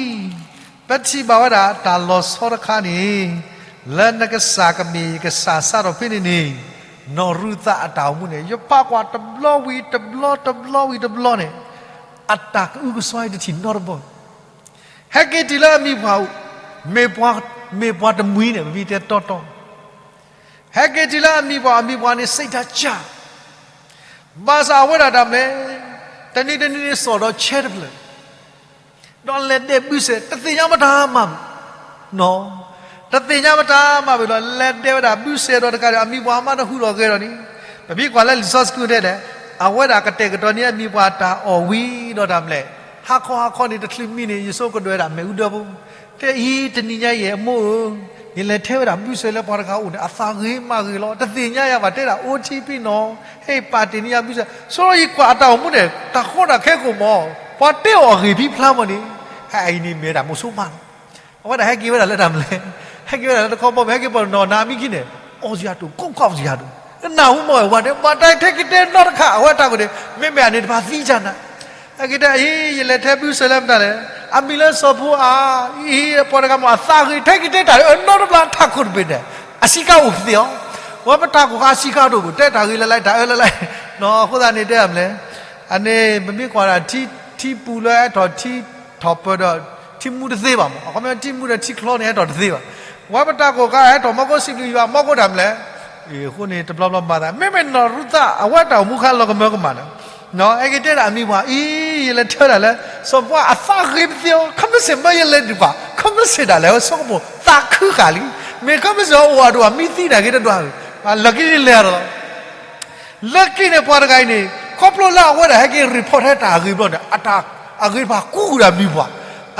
ပထံၣ်ဘၣ်ဝဲဒၣ်တၢ်လီၤဆီတခါန့ၣ်, လၢနကစၢ်ကမ့ၢ်ယကစၢ်စးထီၣ်ဖဲန့ၣ်န့ၣ်, နီၢ်ရူၤသးအတၢ်အိၣ်မူန့ၣ် ယဖးကွၢ်တဘျီဝံၤတဘျီ တဘျီဝံၤတဘျီန့ၣ်, အတၢ်ကအုကစွါအံၤတထံၣ်နီတဘျီ ဟဲက့ၤတုၤလၢအမံၤပှၢ်အိၣ်, မ့ၢ်ပှၤတမှံၤန့ၣ် ပမ့ၢ်တဲတီတီ, ဟဲက့ၤတုၤလၢအမံၤပှၢ်, အမံၤပှၢ်န့ၣ် စိတ်ဓာတ်ကျ, ဘၣ်ဆၣ်အဝဲဒၣ်တၢ်မနုၤလဲၣ်, တနံၤတနံၤန့ၣ် စီၣ်ဒီးဆဲတဖျၢၣ်, ဒီးလဲၤဒဲးဘုစဲး တသ့ၣ်ညါမတၤမၤဘၣ်, နီၤ, တသ့ၣ်ညါမတၤမၤဘၣ်ဒီး လဲၤဒဲးဝဲဒၣ်ဘုစဲးဒီးတကးဒီး အမံၤပှၢ်မးတဟူးထီၣ်ဂဲၤဒီးန့ၣ်, ပမ့ၢ်ကွၢ်လၢလံာ်စီဆှံတဲဒၣ်, အဝဲဒၣ်ကတဲာ်ကတီၤန့ၢ်အမံၤပှၢ်တၢ်အီၣ်ဝံၤဒီးတၢ်မနုၤလဲၣ်, ဟါခီဟါခီန့ၣ် တချုးမံန့ၣ် ယဆိကမိၣ်ကဒွဲဒၣ်မ့ၣ်အူဒၢဖိ တဲအံၤ တနံၤညါအံၤ အမိၢ်ဧၢ, ယလဲၤထဲဝဲဒၣ်ဘုစဲးလၢပှၤတဂၤအိၣ်န့ၣ် အသးဂ့ၤမးဂ့ၤလီၤ, တသ့ၣ်ညါယၤဘၣ် တဲဒၣ် အိၣ်ထံဖံနီၤ, ဟဲပာ်တ့ၢ်န့ၢ်ယၤဘုစဲး, ဆိယကွၢ်အတၢ်အိၣ်မူန့ၣ် တၢ်ဃီတၢ်ခဲကိၣ်မး, ပှၤတဲအီၤအဂ့ၢ်ဖံဖျါမးန့ၣ်, ဟဲအံၤန့ၣ်မ့ၢ်ဒၣ်မိၢ်ဆိမးလီၤ, အဝဲဒၣ်ဟဲက့ၤဝဲဒၣ်လၢတၢ်မနုၤလဲၣ်, ဟဲက့ၤဝဲဒၣ်လၢတခီဘီမုၢ် ဟဲက့ၤပိာ်နီၢ်နၤမံခံန့ၣ်, အီၣ်စယၤတိၢ် ကိးကွၢ်စယၤတိၢ်, နၢ်ဟူမးဝဲန့ၣ် ဘၣ်တၢ်ထဲက့ၤတဲနီတခါ အဝဲတၢ်ကိၣ်န့ၣ် မ့မ့ၢ်အန့ၣ်တဖၣ်သံကနၤ ဟဲက့ၤတဲအံၤ ယလဲၤထဲဘုစဲးလၢမတၤလဲၣ်, အမံၤလၢစီၤဖိဧါ, အံၤ ပှၤတဂၤမး အသးဂ့ၤ ထဲက့ၤတဲတၢ်လၢအနီတဘျီထးခိၣ်တဘ့ၣ်န့ၣ်, အဆံးကါအိၣ်ပသ့ၣ်အီၤ, ဝဲပတၢ်ကိၢ်ခါအဆံးကါတအိၣ်ဘၣ်, တဲတၢ်ဂ့ၤလၢ်လၢ် တၢ်အၢလၢ်လၢ်, အဃိသတးန့ၣ်တဲမလဲၣ်, အန့ၣ် ပမ့ၢ်ကွၢ်ဒၣ် ထံပူၤလၢအဲၣ်ထီၣ်ထံထီၣ်ပၢၢ်ဒီး ထံမူတသ့ဘၣ်မး, အခီပညီထံမူဒီးထံချီန့ၣ် အဲၣ်ထီၣ်တသ့ဘၣ်, ဝဲပတၢ်ကိၢ်ခါအဲၣ်ထီၣ်မီၢ်ကိးစံးဘျုးယွၤ မီၢ်ကိးတၢ်မလဲၣ်, အဃိန့ၣ် တဘျီဘျီမၤသး မ့မ့ၢ်နီၢ်ရူၤသး အဝဲတၢ်အိၣ်မူခါလီၤကမၢကမၣ်ဒီး အဲက့ၤတဲဒၣ်အမံၤပှၢ်အံၤ ယလဲၤထၢဒၣ်လၢ စီၤပှၢ်အသးဂ့ၤပသ့ၣ်အီၤ ခမ့ၢ်စ့ၢ်မၢယလဲၤဒုးပာ် ခမ့ၢ်စ့ၢ်ဒၣ်လဲာ်ဝဲဆိကမိၣ်သးခုဃာ်လံ, မ့ၢ်ခမ့ၢ်စ့ၢ်အအိၣ်အဒိၣ်ဘၣ် မံသံနာ်က့တဒွးဧၢ, လၢခံန့ၣ်လဲၤဒီး လၢခံန့ၣ်ပှၤတဂၤအံၤန့ၣ် ခီဖျိလၢအဝဲဒၣ်ဟဲက့ၤ report ဟဲတၢ်အဂ့ၤဘျီန့ၣ် အတၢ်အဂ့ၤတဖၣ်ကူးဃုာ်ဒီးအမံၤပှၢ်,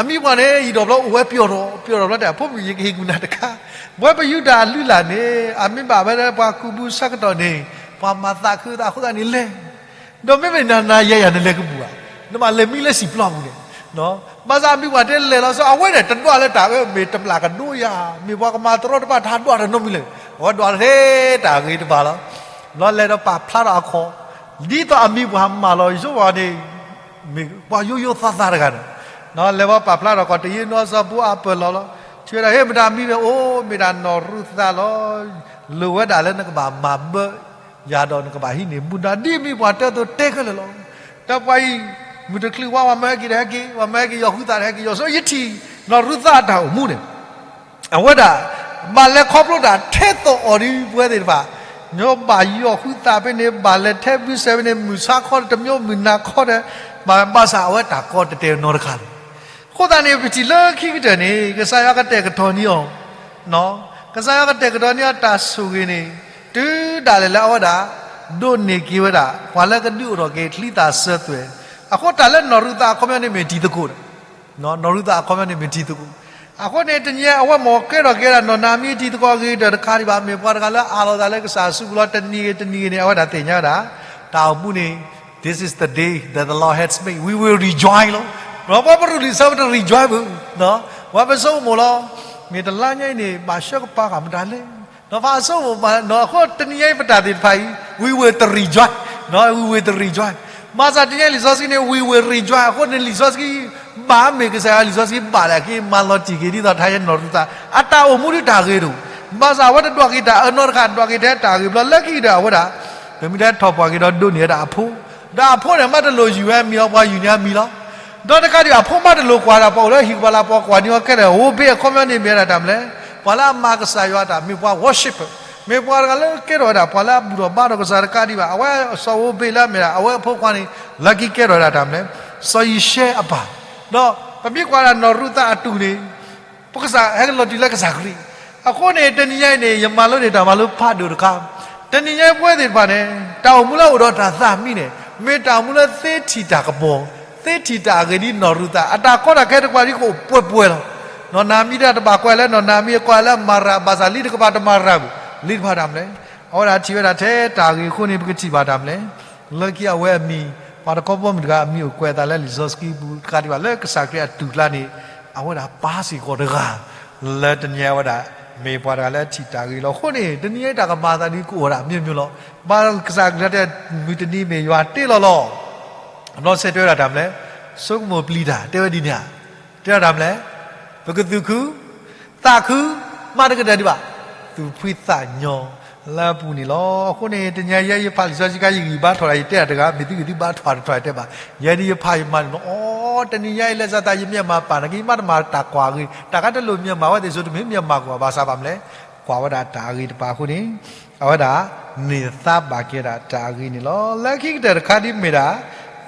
အမံၤပှၢ်န့ၣ် ယံာ်ဒီးဘျီအိၣ်ဝဲပျီၢ်ထီၣ် ပျီၢ်ထီၣ်ဘျီတဲ အဖိမုၣ် ယကဟ့ၣ်ကူၣ်နၤတခါ, ပဝဲပယူဒၤအလုၢ်အလၢ်န့ၣ် အမ့ၢ်ဘၣ်ဝဲလၢပှၤကူးဘုဆၢကတီၢ်န့ၣ် ပှၤမၤသးခုသးအဃိသတးန့ၣ်လဲၣ် ဒီးမ့မ့ၢ်နၤနၤယၤယၤနလဲၤကပူၤဧါ, နဘၣ်လဲၤမံလၢစံာ်ပျီပူၤန့ၣ်, ဘၣ်ဆၣ်အမံၤပှၢ်တဲလဲၤလီၤဆီ အဝဲဒၣ်တဒွးလၢတၢ်အၢ မ့ၢ်တမျၢ်ကဒိယၤ မ့ၢ်ပှၤကမၤတရီတပါတၢ်ဒွးတၢ်နီတမံၤလဲၣ်, အဝဲဒွးထဲတၢ်ဂ့ၤတဘၣ်လီၤ, ဘျီလဲၤဒီးပာ်ဖျါထီၣ်အခီၣ်, ဒ်သိးအမံၤပှၢ်မၢလီၤယိဝဲန့ၣ် မ့ၢ်ပှၤယိယိသးသးတဂၤန့ၣ်, လဲၤဝဲပာ်ဖျါထီၣ်အခီၣ် တယံာ်နီၢ်စီၤပူၤအပၢၢ်လီၤလီၤ, ထံၣ်ဝဲဒၣ် ဟ့ၣ်မတၤမံၤမ့ၢ်အိၣ် မ့ၢ်ဒၣ်နီၢ်ရူၤသးလီၤ, လိၣ်ဝဲဒၣ်လၢနကဘၣ်မၤဘၢ ယၤဒီးနကဘၣ်ဟံးန့ၢ်မူဒါ ဒ်မ့ၢ်ပှၤတဲအသိးတဲခဲလၢာ်လီၤ. ဒီးပှၤအံၤ မုၢ်တချုးဝါ ပှၤမၢဟဲက့ၤဒီးဟဲက့ၤ, ပှၤမၢဟဲက့ၤ ယီၤဃုသးဒီးဟဲက့ၤ ယီၤဆိ ယထံၣ် နီၢ်ရူၤသးအတၢ်အိၣ်မူန့ၣ်, အဝဲဒၣ် ဘၣ်လဲၤခီဖျိတၢ်ထဲသိးအီၤဒ်ပဝဲသ့ၣ်တဖၣ်, ညီဘၣ်ယီၤဃုသးဖဲန့ၣ် ဘၣ်လဲၤထဲဘုစဲဖဲန့ၣ် မုၢ်ဆါခီတမျိုး မုၢ်နၤခီဒီး ဘၣ်ဆၣ်အဝဲတၢ်ကီတတဲာ်နီတခါလီၤ. အဃိသတးန့ၣ် ပထံၣ်လၢခံကတၢၢ်န့ၣ် ကစၢ်ယွၤကတဲာ်ကတီၤန့ၢ်အီၤ ကစၢ်ယွၤကတဲာ်ကတီၤန့ၢ်အီၤတၢ်ဆိၣ်ဂ့ၤန့ၣ် တုၤဒၣ်လဲာ်လၢအဝဲဒၣ် ဒိးန့ၢ်က့ၤဝဲဒၣ် ပှၤလၢကဒုးအိၣ်ထီၣ်က့ၤချံသၣ်စၢၤသွဲၣ်, အဃိတၢ်လၢနီၢ်ရူၤသးအခီပညီန့ၣ်မ့ၢ်တံၤသကိး, နီၢ်ရူၤသးအခီပညီန့ၣ်မ့ၢ်တံၤသကိး, အဃိန့ၣ် တနံၤအံၤအဝဲမ့ၢ်ကဲထီၣ်က့ၤဝဲဒၣ် နီၢ်နၤမံၤတံၤသကိးအဂ့ၤကတၢၢ်တခါဒံးဘၣ်, မ့ၢ်ပှၤတဂၤလၢအးလီၤသးလၢကစၢ်အစုပူၤလီၤ, တနံၤဂ့ၤတနံၤဂ့ၤန့ၣ် အဝဲဒၣ်သ့ၣ်ညါဝဲဒၣ် တၢ်အိၣ်မူန့ၣ် This is the day that the Lord has made, we will rejoice လီၤ. ပပရူလံာ်စၢ ပတ rejoice ဘၣ်, ပှၤပဆိကမိၣ်လီၤ, မ့ၢ်တလါညါအံၤန့ၣ် ဘၣ်ဆှၢကပၤဃာ်မတၤလဲၣ်, ဒီးပဆိကမိၣ်ဘၣ် အဃိတနံၤညါအံၤပတၢ်သ့ၣ်တဖၣ်အံၤ we will rejoice, we will rejoice, ဘၣ်ဆၣ်တနံၤညါလံာ်စီဆှံန့ၣ် we will rejoice အဃိန့ၣ် လံာ်စီဆှံ ဘၣ်မ့ၢ်ကစၢ်ယွၤလံာ်စီဆှံဘၣ်လၢအက့ၤမၤလီၤတံၢ်က့ၤဒ်သိးထါယဲနီၢ်ရူၤသး အတၢ်အိၣ်မူဒ်တၢ်ဂ့ၤတအိၣ်, ဘၣ်ဆၣ်အဝဲတဒွးက့ၤတၢ်အၢနီတခါ ဒွးက့ၤထဲတၢ်ဂ့ၤဘျီ လၢခံကတၢၢ်အဝဲဒၣ် ပမ့ၢ်တဲထီၣ်ပှၢ်က့ၤဒီးဒိးန့ၢ်ဝဲဒၣ်အဖိ, ဒီးအဖိန့ၣ် မ့ၢ်တလိၣ်ယူၤဝဲအမံၤလီၤ ပှၤယူၤန့ၢ်အမံၤလီၤ, ဒီးတကးဒံးအဖိမ့ၢ်တလိၣ်ကွၢ်ဒၣ် ပှၤအိၣ်လၢဟံၣ်ကပၤလၢပှၤကွၢ်န့ၢ်အီၤခဲလၢာ် အိၣ်ဘ့ၣ်အခီပညီန့ၣ်မ့ၢ်ဝဲဒၣ်တၢ်မနုၤလဲၣ်, ပှၤလၢအမၤကစၢ်ယွၤတၢ် မ့ၢ်ပှၤ worship မ့ၢ်ပှၤတဂၤလၢကဲထီၣ်ဝဲဒၣ် ပှၤလၢအဘူၣ်ထီၣ်ဘါထီၣ်ကစၢ်တကးဒံးဘၣ်, အဝဲစီၤအိၣ်ဘ့ၣ်လၢအမ့ၢ်ဒၣ် အဝဲအဖိခွါန့ၣ် လၢခံကဲထီၣ်ဝဲဒၣ်တၢ်မနုၤလဲၣ်, စီၤယံၤၡဲအပၢ်, ဒီးပမ့ၢ်ကွၢ်ဒၣ်နီၢ်ရူၤသးအတူၢ်န့ၣ် ပကစၢ်ဟဲကလီၤတုၤလၢကစၢ်ခရံာ်, အဃိန့ၣ် တနံၤညါအံၤန့ၣ် ယမၤလိန့ၢ်တၢ်မၤလိဖးဒိၣ်တခါ, တနံၤညါအံၤပဝဲသ့ၣ်တဖၣ်န့ၣ် တၢ်အိၣ်မူလၢအိၣ်ဒီးတၢ်သးမံန့ၣ် မ့ၢ်တၢ်အိၣ်မူလၢသ့ထံၣ်တၢ်ကပီၤ, သ့ထံၣ်တၢ်အဂ့ၤဒ်နီၢ်ရူၤသး, အတၢ်ကီတၢ်ခဲတကွၢ်ဒ်ကအိၣ်ပှဲၤပှဲၤလီၤ. နီၢ်နၤမံၤတၢ်တဘၣ်ကွၢ်လၢ နီၢ်နၤမံၤအကွၢ်လၢမၤရၤ ဘၣ်ဆၣ်လံတကပၤတမၤရၤဘၣ်, လံတဖၣ်တၢ်မနုၤလဲၣ်, အဝဲဒၣ်ထံၣ်ဝဲဒၣ်ထဲတၢ်ဂ့ၤအဃိန့ၣ် ပကထံၣ်ဘၣ်တၢ်မနုၤလဲၣ်, လၢခံအဝဲအမံၤ ပှၤတခီဘီမုၢ်တဂၤအမံၤအိၣ်ကွဲးအသးလၢလံာ်စီဆှံပူၤတခါဒံးဘၣ် လၢကစၢ်ခရံာ်အတူၢ်ကျါန့ၣ် အဝဲဒၣ်ပၢ်စ့ၢ်ကီးတဂၤ လၢတနံၤအံၤဝဲဒၣ် မ့ၢ်ပှၤတဂၤလၢထံၣ်တၢ်ဂ့ၤလီၤ. အဃိန့ၣ် တနံၤအံၤတၢ်ကမၤအသးဒ်ကအိၣ်ဝဲဒၣ် မျိုးမျိုး လီၤ. ဘၣ်ကစၢ်ခရံာ်တဲ မုၢ်တနံၤမ့ၢ်ယွၤတ့လီၤလီၤ. အဘျီစဲတဲဝဲဒၣ်တၢ်မနုၤလဲၣ်, ဆိကမိၣ်ပျံၤတၢ် တဲဝဲဒ်န့ၣ်ဧါ, တဲဝဲဒၣ်တၢ်မနုၤလဲၣ်, ပကသူၣ်ခု သးခု မၤတကတၢၢ်ဒံးဘၣ်, သူၣ်ဖှံသးညီလၢအပူၤန့ၣ်လီၤ. အဃိန့ၣ် တနံၤအံၤယဲယဖးလံာ်စီဆှံခါ ယဂံၢ်ဘါထီၣ်ဒၣ် ယတဲတၢ်တဂၤ မ့ၢ်သုဂံၢ်သုဘါထီၣ်တထီၣ်ယတဲဘၣ်, ယဲဒ်ယဖးယမၤန့ၣ်လီၤ. အိ တနံၤညါအံၤ လဲၤစးသး ယမ့ၢ်မၤပာ်နာ်က့ ယမ့ၢ်တမၤတၢ်ကွၢ်အဂ့ၤ တၢ်ခါတလိၣ်မ့ၢ်မၤဝဲသ့ၣ်စိတမ့ၢ် မ့ၢ်မၤကွၢ် ဘၣ်ဆၣ်ဘၣ်မနုၤလဲၣ်, ကွၢ်ဝဲဒၣ်တၢ်အဂ့ၤတပၤအဃိန့ၣ် အဝဲဒၣ် န့ၢ်သါဘၣ်က့ၤဒၣ်တၢ်အဂ့ၤန့ၣ်လီၤ. လၢခံကတၢၢ်တခါဒ်မ့ၢ်ဒၣ်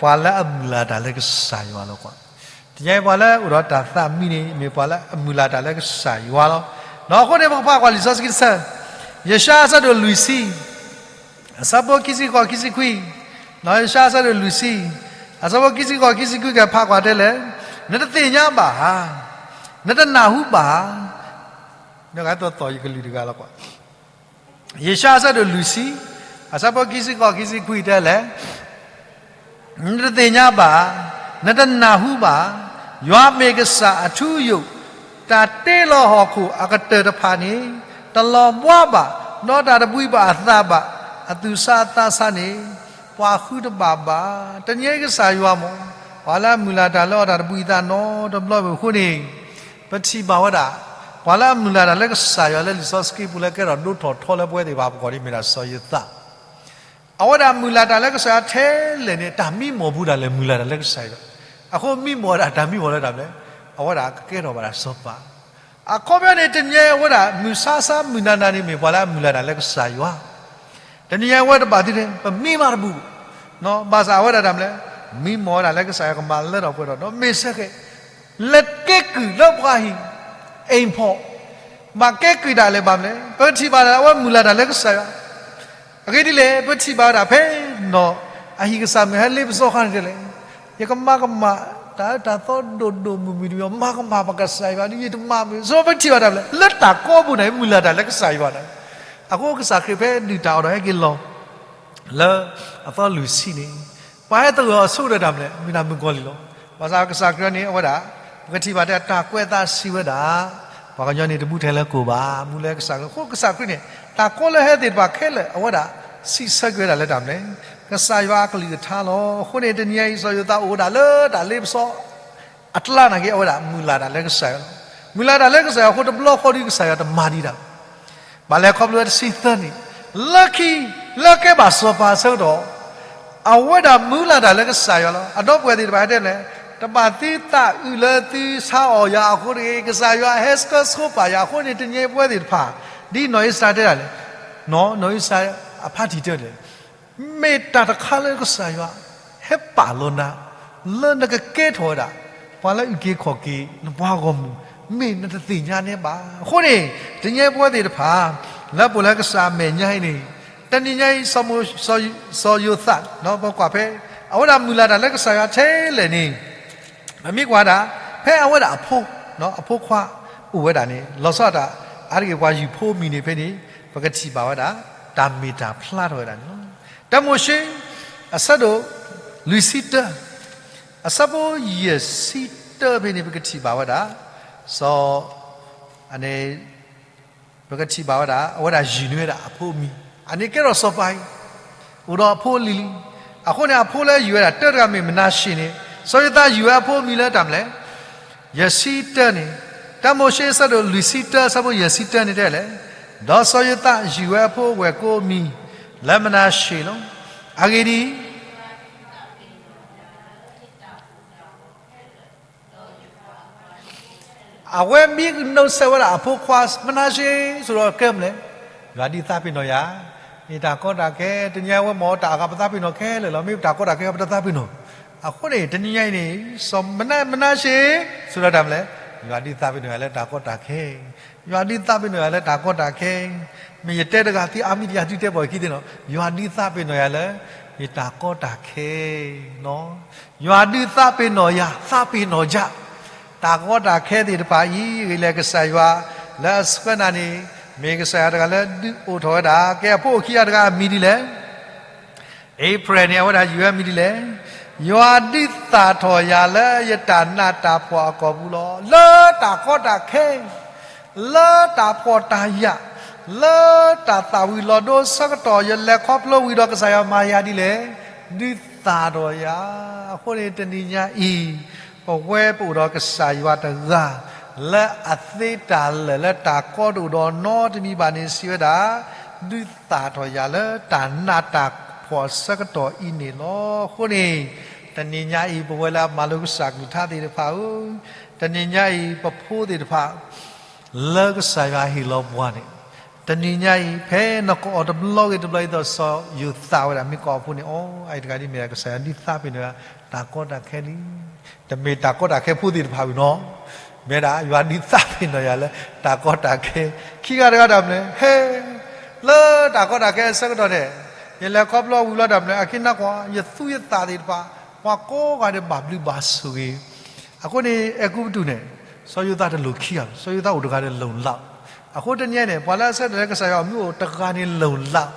ပှၤလၢအမုၢ်လၢ်တၢ်လၢကစၢ်ယွၤလီၤကွၢ်. တနံၤအံၤပှၤလၢအိၣ်ဒီးတၢ်သးမံန့ၣ် မ့ၢ်ပှၤလၢအမုၢ်လၢ်တၢ်လၢကစၢ်ယွၤလီၤ. ဒီးအဃိန့ၣ် ပကဖးကွၢ်လံာ်စီဆှံတဆၢ, ယၡါယၤအဆၢဒိၣ်လွံၢ်ဆံ အဆၢဖိခံဆံဃိး ခံဆံခွံ, ယၡါယၤအဆၢဒိၣ်လွံၢ်ဆံ အဆၢဖိခံဆံဃိး ခံဆံခွံ ကဖးကွၢ်တဲလဲၣ်, နတသ့ၣ်ညါဘၣ်ဧါ, နတနၢ်ဟူဘၣ်ဧါ, နဂၤသီၣ်ယကလုၢ်တဂၤလီၤကွၢ် ယၡါယၤအဆၢဒိၣ်လွံၢ်ဆံ အဆၢဖိခံဆံဃိး ခံဆံခွံတဲလဲၣ်, နတသ့ၣ်ညါဘၣ်, နတနၢ်ဟူဘၣ်, ယွၤမ့ၢ်ကစၢ်အထူအယိာ်, တၢ်တ့လီၤဟီၣ်ခိၣ်အကတၢၢ်တဖၣ်န့ၣ်, တလီၤဘှါဘၣ်, ဒီးတၢ်တဘှံးဘၣ်အသးဘၣ်, အသူၣ်ဆးအသးဆးန့ၣ်, ပှၤဃုတဘၣ်ဘၣ်. တနံၤအံၤကစၢ်ယွၤမ့ၢ် ပှၤလၢအမုၢ်လၢ်တၢ်လၢအီၤတၢ်တဘှံးအသးနီတဘျီဘၣ်အဃိန့ၣ်, ပထံၣ်ဘၣ်ဝဲဒၣ် ပှၤလၢအမုၢ်လၢ်တၢ်လၢကစၢ်ယွၤလၢလံာ်စီဆှံပူၤလၢကဲထီၣ်ဒိၣ်ထီၣ်ထီလၢပဝဲသ့ၣ်တဖၣ်အပူၤန့ၣ် မ့ၢ်ဒၣ်စီၤယိၤသး. အဝဲဒၣ်မုၢ်လၢ်တၢ်လၢကစၢ်ယွၤထဲလဲၣ်န့ၣ် တၢ်မံမီၢ်ပူၤဒၣ်လဲာ်မုၢ်လၢ်တၢ်လၢကစၢ်ယွၤ. အဃိမံမီၢ်ဝဲဒၣ်တၢ်မံမီၢ်လၢတၢ်မနုၤလဲၣ်, အဝဲဒၣ်ကကဲထီၣ်ဘၣ်ဒၣ်စီၤပၤ. အခီပညီန့ၣ် တနံၤညါအံၤအဝဲဒၣ်မုၢ်ဆါဆါမုၢ်နၤနၤန့ၣ် မ့ၢ်ပှၤလၢအမုၢ်လၢ်တၢ်လၢကစၢ်ယွၤ တနံၤညါအံၤဝဲတဘၣ်သ့ၣ်တဖၣ် ပမံမၤတဘူၣ်, ဘၣ်ဆၣ်အဝဲဒၣ်တၢ်မနုၤလဲၣ်, မံမီၢ်ဝဲဒၣ်လၢကစၢ်ယွၤကမၤလၢထီၣ်ပှဲၤထီၣ်ဒီးမ့ၢ်စ့ၢ်ကီး လဲၤကဲကုၢ်လၢပှၤဟံၣ် အိမ်ဖော်, ဘၣ်ကဲကုၢ်ဒၣ်လဲာ်ဘၣ်မနုၤလဲၣ်, ပထံၣ်ဘၣ်ဒၣ်အဝဲမုၢ်လၢ်တၢ်လၢကစၢ်ယွၤ. အဂ့ၢ်ဒ်လဲၣ် ပထံၣ်ဘၣ်ဝဲဒၣ်ဖဲနီၢ်အဟံၣ်ကစၢ်မုၢ်ဟဲလ့ပစီခါန့ၣ်တဲလဲၣ်, ယကမၤကမၣ်တၢ်အၢတၢ်သီဒိၣ်ဒိၣ်မုၢ်မုၢ်တမံၤ မၤကမၣ်ပကစၢ်ယွၤဒ်ယတမၤမုာ်, ဆိပထံၣ်ဘၣ်တၢ်မနုၤလဲၣ်, လၢတၢ်ကိးပူၤန့ၣ် မုၢ်လၢ်တၢ်လၢကစၢ်ယွၤန့ၣ်. အဃိကစၢ်ခရံာ်ဖဲဒုၣ်တၢ်အီၣ်ဒီးဟဲက့ၤလီၤ လၢအသီလွံၢ်ဆံန့ၣ် ပှၤဟဲသဂၢၢ်အီၤဆိကတၢၢ်တၢ်မနုၤလဲၣ်, မ့ၢ်ဒၣ်မုၣ်ကီၤလံၢ်လီၤ. ဘၣ်ဆၣ်ကစၢ်ခရံာ်န့ၣ် အဝဲဒၣ် ပကထံၣ်ဘၣ်တဲတၢ်ကွဲးအသးစံးဝဲဒၣ်, ပှၤကညီန့ၣ်တမူထဲလၢကိၣ်ဘၣ်, မူလၢကစၢ်ခရံာ်. အဃိကစၢ်ခရံာ်န့ၣ် တၢ်ကိးလၢဟဲသ့ၣ်တဖၣ်ခဲလၢာ် အဝဲဒၣ်စံးဆၢက့ၤဝဲဒၣ်လၢတၢ်မနုၤလဲၣ်, ကစၢ်ယွၤအကလုၢ်ကထါလီၤ. အဃိန့ၣ် တနံၤညါအံၤ စီၤယိၤသးအိၣ်ဝဲဒၣ်လၢတၢ်လ့ပစီ အကျါနာ်က့ အဝဲဒၣ်မုၢ်လၢ်တၢ်လၢကစၢ်ယွၤလီၤ. မုၢ်လၢ်တၢ်လၢကစၢ်ယွၤအဃိ တဘျီဃီဒီးကစၢ်ယွၤတမၤဒံးတၢ် ဘၣ်လဲၤခီဖျိဝဲတဆံသၢနံၣ်, လၢခံ လၢကဲဘၣ်စီၤပၤအဆၢကတီၢ် အဝဲဒၣ်မုၢ်လၢ်တၢ်လၢကစၢ်ယွၤလီၤ. အဒီပုၢ်ဝဲၢ်သ့ၣ်တဖၣ်တဲလဲၣ်, တဘၣ်သုသးအုးလၢသုဆါအီၣ်ယၤအဃိတဂ့ၤ, ကစၢ်ယွၤဟဲဆှၢဆိပာ်ယၤအဃိန့ၣ် တနံၤညါအံၤပဝဲသ့ၣ်တဖၣ် ဒ်နီၢ်အ့စတၢၤတဲဒၣ်လဲၣ်, နီၢ်အ့စတၢၤအဖါတံၢ်တဲလဲၣ် မ့ၢ်တၢ်တခါလၢကစၢ်ယွၤ ဟဲပာ်လီၤနၤ လၢနကကဲထီၣ်ဝဲဒၣ် ပှၤလၢအအုၣ်က့ၤခီၣ်က့ၤ နပှၤဂီၢ်မုၢ် မ့ၢ်နတသ့ၣ်ညါန့ၣ်ဘၣ်. အဃိန့ၣ် တနံၤညါအံၤပဝဲသ့ၣ်တဖၣ် လၢပအိၣ်လၢကစၢ်အမဲာ်ညါအံၤန့ၣ် တနံၤညါအံၤ စီၤယိၤသး ပကွၢ်ဖဲ အဝဲဒၣ်မုၢ်လၢ်တၢ်လၢကစၢ်ယွၤထဲလဲၣ်န့ၣ် ပမ့ၢ်ကွၢ်ဒၣ် ဖဲအဝဲဒၣ်အဖိ အဖိခွါအိၣ်ဝဲဒၣ်န့ၣ် လီၤဆီဒၣ်တၢ် အါတက့ၢ်ပှၤယူၢ်ဖိမံၤန့ၣ်ဖဲန့ၣ် ပကထံၣ်ဘၣ်ဝဲဒၣ် တၢ်မ့ၢ်တၢ်ဖျါထီၣ်ဝဲဒၣ်န့ၣ်လီၤ. တၢမိၤၡ့ အဆၢဒိၣ် လွံၢ်ဆံတၢ အဆၢဖိယဲၢ်ဆံတၢဖဲန့ၣ် ပကထံၣ်ဘၣ်ဝဲဒၣ် စီၤ န့ၣ် ပကထံၣ်ဘၣ်ဝဲဒၣ် အဝဲဒၣ်ယုၢ်န့ၢ်ဝဲဒၣ်အဖိအမံၤ အန့ၣ်ကဲထီၣ်စီၤပၤအံၤ အိၣ်ဒီးအဖိလံၤလံၤ. အဃိန့ၣ် အဖိလၢယုၢ်ဝဲဒၣ်တၢတဂၤမ့ၢ်မနၤၡ့န့ၣ် စီၤယိၤသးယုၢ်ဝဲအဖိအမံၤလၢတၢ်မနုၤလဲၣ် ယဲၢ်ဆံတၢန့ၣ် တၢမိၤၡ့အဆၢဒိၣ်လွံၢ်ဆံတၢ အဆၢဖိယဲၢ်ဆံတၢန့ၣ်တဲလဲၣ်, ဒီးစီၤယိၤသးယုၢ်ဝဲအဖိဝဲၢ်ကိအမံၤ လၢမနၤၡ့လီၤ. အဂ့ၢ်ဒ်အံၤ အဝဲမ့ၢ်ကနုတ်ဆက်ဝဲဒၣ်အဖိခွါမနၤၡ့ ဆိဒီးကဲမနုၤလဲၣ်, ယွၤဒုးသးပ့ၤနီၣ်ယၤ, မ့ၢ်တၢ်ကီတၢ်ခဲ, တနံၤညါဝဲမ့ၢ်တၢ်အဂၤပသးပ့ၤနီၣ်ခဲလၢာ်လီၤ, မ့ၢ်တၢ်ကီတၢ်ခဲပတသးပ့ၤနီၣ်. အဃိန့ၣ် တနံၤညါအံၤန့ၣ် စီၤမနၤ, မနၤၡ့ ဆိဒီးတၢ်မနုၤလဲၣ်, ယွၤဒုးသးပ့ၤနီၣ်ယၤလၢတၢ်ကီတၢ်ခဲ, ယွၤဒုးသးပ့ၤနီၣ်ယၤလၢတၢ်ကီတၢ်ခဲ, မ့ၢ်ယတဲတဂၤသုအါမံၤတယၤသုတဲဘၣ်ခံသ့ၣ်နီၤ, ယွၤဒုးသးပ့ၤနီၣ်ယၤလၢ ယတၢ်ကီတၢ်ခဲ ယွၤဒုးသးပ့ၤနီၣ်ယၤ, သးပ့ၤနီၣ်ယၤ, တၢ်ကီတၢ်ခဲသ့ၣ်တဖၣ်အံၤ ဂ့ၤလၢကစၢ်ယွၤ လၢအဆှၢနၤန့ၣ် မ့ၢ်ကစၢ်ယွၤတဂၤလၢဒုးအိၣ်ထီၣ်ဝဲဒၣ်. ကဲ အဖိအိၣ်ခံဂၤတဂၤအမံၤဒ်လဲၣ်. အ့ဖြဲၣ်န့ၣ် အဝဲဒၣ်ယုၢ်ဝဲမံၤဒ်လဲၣ်. ယွၤဒုးသၣ်ထီၣ်ယၤလၢယတၢ်နးတၢ်ဖှီၣ်အကီၢ်ပူၤလီၤ. လၢတၢ်ကီတၢ်ခဲ လၢတၢ်ဖှီၣ်တၢ်ယာ်, လၢတၢ်သၣ်ဝံၤလီၤဒိဆၢကတီၢ် ယလဲၤခီဖျိဝံၤဒီးကစၢ်ယွၤမၤယၤဒ်လဲၣ်, ဒုးသၣ်ထီၣ်ယၤ. အဃိန့ၣ် တနံၤညါအံၤ ပဝဲပအိၣ်ဒီးကစၢ်ယွၤတဂၤ လၢအသ့တၢ်လၢာ်လၢတၢ်ကီတအိၣ်ဒီးနီတမံၤဘၣ်န့ၣ် စံးဝဲဒၣ် ဒုးသၣ်ထီၣ်ယၤလၢတၢ်နးတၢ်ဖှီၣ်ဆၢကတီၢ်အံၤန့ၣ်လီၤ. အဃိန့ၣ် တနံၤညါအံၤ ပဝဲလၢအမၤလိကစၢ်ကလုၢ်ကထါသ့ၣ်တဖၣ်ဧၢ, တနံၤညါအံၤ ပဖိသ့ၣ်တဖၣ် လၢကစၢ်ယွၤဟ့ၣ်လီၤပှၤန့ၣ်, တနံၤညါအံၤ ဖဲနကအီၣ်တဘျီဂ့ၤတဘျီအံၤ ဒ်သိးစီၤယိၤသးဝဲဒၣ် မ့ၢ်ကအီၣ်ဖိန့ၣ် အိ အအံၤတဂၤဒ်မ့ၢ်ဒၣ်ကစၢ်ယွၤဒုးသးပ့ၤနီၣ်ယၤ တၢ်ကီတၢ်ခဲလံ. တမ့ၢ်တၢ်ကီတၢ်ခဲဖိသ့ၣ်တဖၣ်ဝံၤနီၤ, မ့ၢ်ဒၣ်ယွၤဒုးသးပ့ၤနီၣ်ယၤလၢတၢ်ကီတၢ်ခဲ. ခံဂၤတဂၤဒၣ်မနုၤလဲၣ်, ဟဲ လၢတၢ်ကီတၢ်ခဲအဆၢကတီၢ်န့ၣ် ယလဲၤခီဖျိဝံၤလီၤဒၣ်မနုၤလဲၣ်, အခံနါကွၢ် ယသူယသးသ့ၣ်တဖၣ် ပှၤကိးဂၤဒဲးဘၣ်ဘျုးဘၣ်ဆိၣ်ဂ့ၤ. အဃိန့ၣ် အဲၤကူပတူးန့ၣ် စီၤယိၤသးတလိၣ်ခံဂၤ, စီၤယိၤသးအိၣ်တဂၤန့ၣ် လုံလောက်. အဃိတနံၤအံၤန့ၣ် ပှၤလၢအဆၢထၢၣ်လၢကစၢ်ယွၤအမူအိၣ်တဂၤန့ၣ် လုံလောက်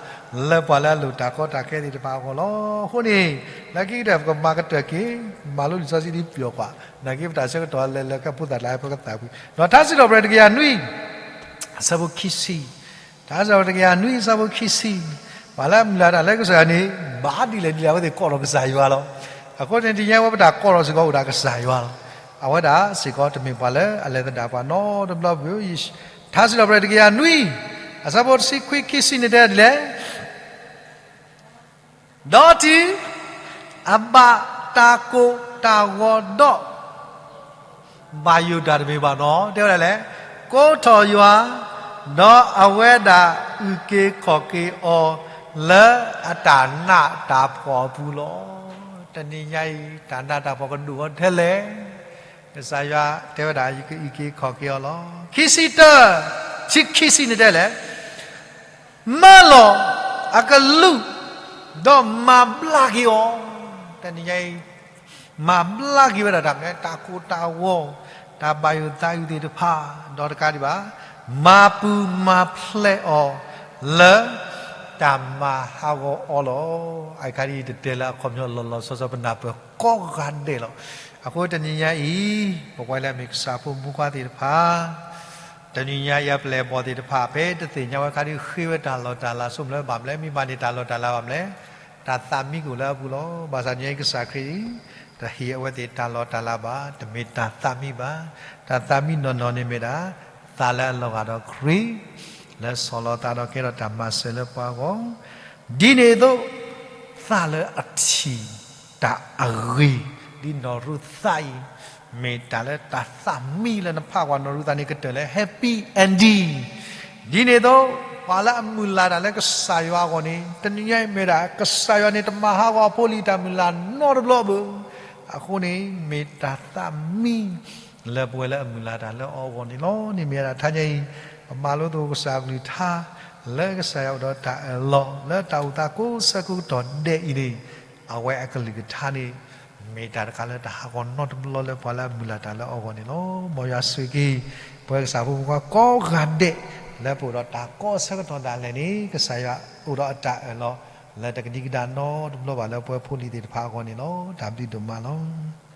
လၢပှၤလၢအလိၣ်တၢ်ကီတၢ်ခဲသ့ၣ်တဖၣ်အဂီၢ်လီၤ. အဃိန့ၣ် လၢခံကတၢၢ် ပကမၤကတၢၢ်က့ၤ မၤလိလံာ်စီဆှံဒ်ပျီၤကွၢ်, နာ်က့ပတၢ်ဆၢကတီၢ်လၢလၢကဲဖိသၣ်တၢ်ဟဲဖဲကသးပူၤ, ဒီးထါစံးထီၣ်ပတြၢၤတကယၤနွံ အဆၢဖိခံဆံ, ထါစံးထီၣ်ပတြၢၤတကယၤနွံ အဆၢဖိခံဆံ, ပှၤလၢအမုၢ်လၢ်တၢ်လၢကစၢ်ယွၤန့ၣ် ဘၣ်ဒ်လဲၣ်ဒ်လဲၣ် အဝဲသ့ၣ်ကိးထီၣ်ကစၢ်ယွၤလီၤ. အဃိန့ၣ် တနံၤညါအံၤ ပတၢ်ကိးထီၣ်စ့ၢ်ကီးအိၣ်ဒၣ်ကစၢ်ယွၤလီၤ. အဝဲဒၣ်စ့ၢ်ကီးတမ့ၢ်ပှၤလၢအလဲၤသဒၣ်ပှၤနီတဘျီဘၣ်. ထါစံးထီၣ်ပတြၢၤတကယၤနွံ အဆၢဖိတဆံခွံ ခံဆံန့ၣ်တဲဒ်လဲၣ်, ဒီးတုၤအဘၣ်တၢ်ကိၢ်တၢ်ဂီၤဒီး ဘၣ်ယိၣ်တၢ်တမ့ၢ်ဘၣ်နီၤ, တဲဝဲဒၣ်လဲၣ်, ကိးထီၣ်ယွၤ, ဒီးအဝဲဒၣ်အုၣ်က့ၤခီၣ်က့ၤအီၤ လၢအတၢ်နးတၢ်ဖှီၣ်အပူၤလီၤ. တနံၤညါအံၤ တၢ်နးတၢ်ဖှီၣ်ကဒိၣ်အီၤထဲလဲၣ်, ကစၢ်ယွၤတဲဝဲဒၣ် ယကအုၣ်က့ၤခီၣ်က့ၤအီၤလီၤ. ခံဆံတၢ, ဆံခံဆံန့ၣ်တဲလဲၣ်, မၢလီၤအကလူး, ဒီးမၤဘျါက့ၤအီၤ, တနံၤညါအံၤ မၤဘျါက့ၤဝဲဒၣ်တၢ်မနုၤလဲၣ်, တၢ်ကိၢ်တၢ်ဂီၤ, တၢ်ဘၣ်ယိၣ်သးအုးသ့ၣ်တဖၣ်, ဒီးတကးဒံးဘၣ်, မၤပူၤမၤဖျဲးအီၤလၢတၢ်မၤဟးဂီၤအီၤလီၤ. အအံၤခါဒ်အံၤ တတဲလၢအခီပညီလီၤလီၤဆီဆီ ပနၢ်ပၢၢ်ကိးဂၤဒဲးလီၤ. အဃိတနံၤညါအံၤ ပဝဲလၢအမ့ၢ်ကစၢ်ဖိမုၣ်ဖိခွါသ့ၣ်တဖၣ် တနံၤညါအံၤအပျဲၢ်အဘီၣ်သ့ၣ်တဖၣ် ဖဲတသ့ၣ်ညါဝဲခါဒ်ဃ့ဝဲတၢ်လီၢ်တၢ်လၤဆိကမိၣ်လၢဘၣ်မနုၤလဲၣ်, မ့ၢ်ဘၣ်န့ၢ်တၢ်လီၢ်တၢ်လၤဘၣ်မနုၤလဲၣ်, တၢ်သးမံကအိၣ်လၢအပူၤလီၤ. ဘၣ်ဆၣ်တနံၤညါအံၤကစၢ်ခရံာ် တဟ့ၣ်အဝဲသ့ၣ်တၢ်လီၢ်တၢ်လၤဘၣ်, တမ့ၢ်တၢ်သးမံဘၣ်. တၢ်သးမံနီၢ်နီၢ်န့ၣ်မ့ၢ်ဒၣ် သးလၢအလီၤဂာ်ဒီးခရံာ် လၢဆီၣ်လီၤသးဒီးကဲထီၣ်တၢ်မၤစၢၤလၢပှၤအဂီၢ်, ဒ်န့ၣ်အသိး သးလၢအထံၣ်တၢ်အဂ့ၤ, ဒ်နီၢ်ရူသးအံၤ မ့ၢ်တၢ်လၢတၢ်သးမံလၢနဖးကွၢ်နီၢ်ရူသးန့ၣ်ကတၢၢ်လၢ happy ending. ဒ်န့ၣ်အသိး ပှၤလၢအမုၢ်လၢ်တၢ်လၢကစၢ်ယွၤအဂီၢ်န့ၣ် တနံၤညါအံၤမ့ၢ်ဒၣ် ကစၢ်ယွၤန့ၣ် တမၤဟးဂီၤအဖိလံၤတၢ်မုၢ်လၢ်နီတဘျီဘၣ်. အဃိန့ၣ် မ့ၢ်တၢ်သးမံ လၢပဝဲလၢအမုၢ်လၢ်တၢ်လၢအီၤအဂီၢ်န့ၣ်လီၤ. န့ၣ်မ့ၢ်ဝဲဒၣ်ထါညါအံၤ ပမၤလိသကိးကစၢ်အကလုၢ်ကထါ လၢကစၢ်ယွၤအိၣ်ဒီးတၢ်အၢၣ်လီၤ လၢတၢ်အိၣ်သးကိးဆၢကိးကတီၢ်ဒဲးအံၤန့ၣ် အဝဲအကလုၢ်ကထါန့ၣ် မ့ၢ်တၢ်တခါလၢတၢ်ဟးဂီၤနီတဘျီလၢပှၤလၢအမုၢ်လၢ်တၢ်လၢအီၤအဂီၢ်န့ၣ်လီၤ. မ်ယွၤဆိၣ်ဂ့ၤက့ၤ ပဝဲကစၢ်ဖိမုၣ်ဖိခွါကိးဂၤဒဲး လၢပအိၣ်ဒီးတၢ်ကိးဆၢကတီၢ်ဒၣ်လဲာ်န့ၣ် ကစၢ်ယွၤအိၣ်ဒီးအတၢ်အၢၣ်လီၤ လၢတကဒံကဒါနီတဘျီဘၣ်လၢပဝဲဖိလံၤသ့ၣ်တဖၣ်အဂီၢ်န့ၣ်လီၤ. တၢ်ဘျုးဒိၣ်မးလီၤ.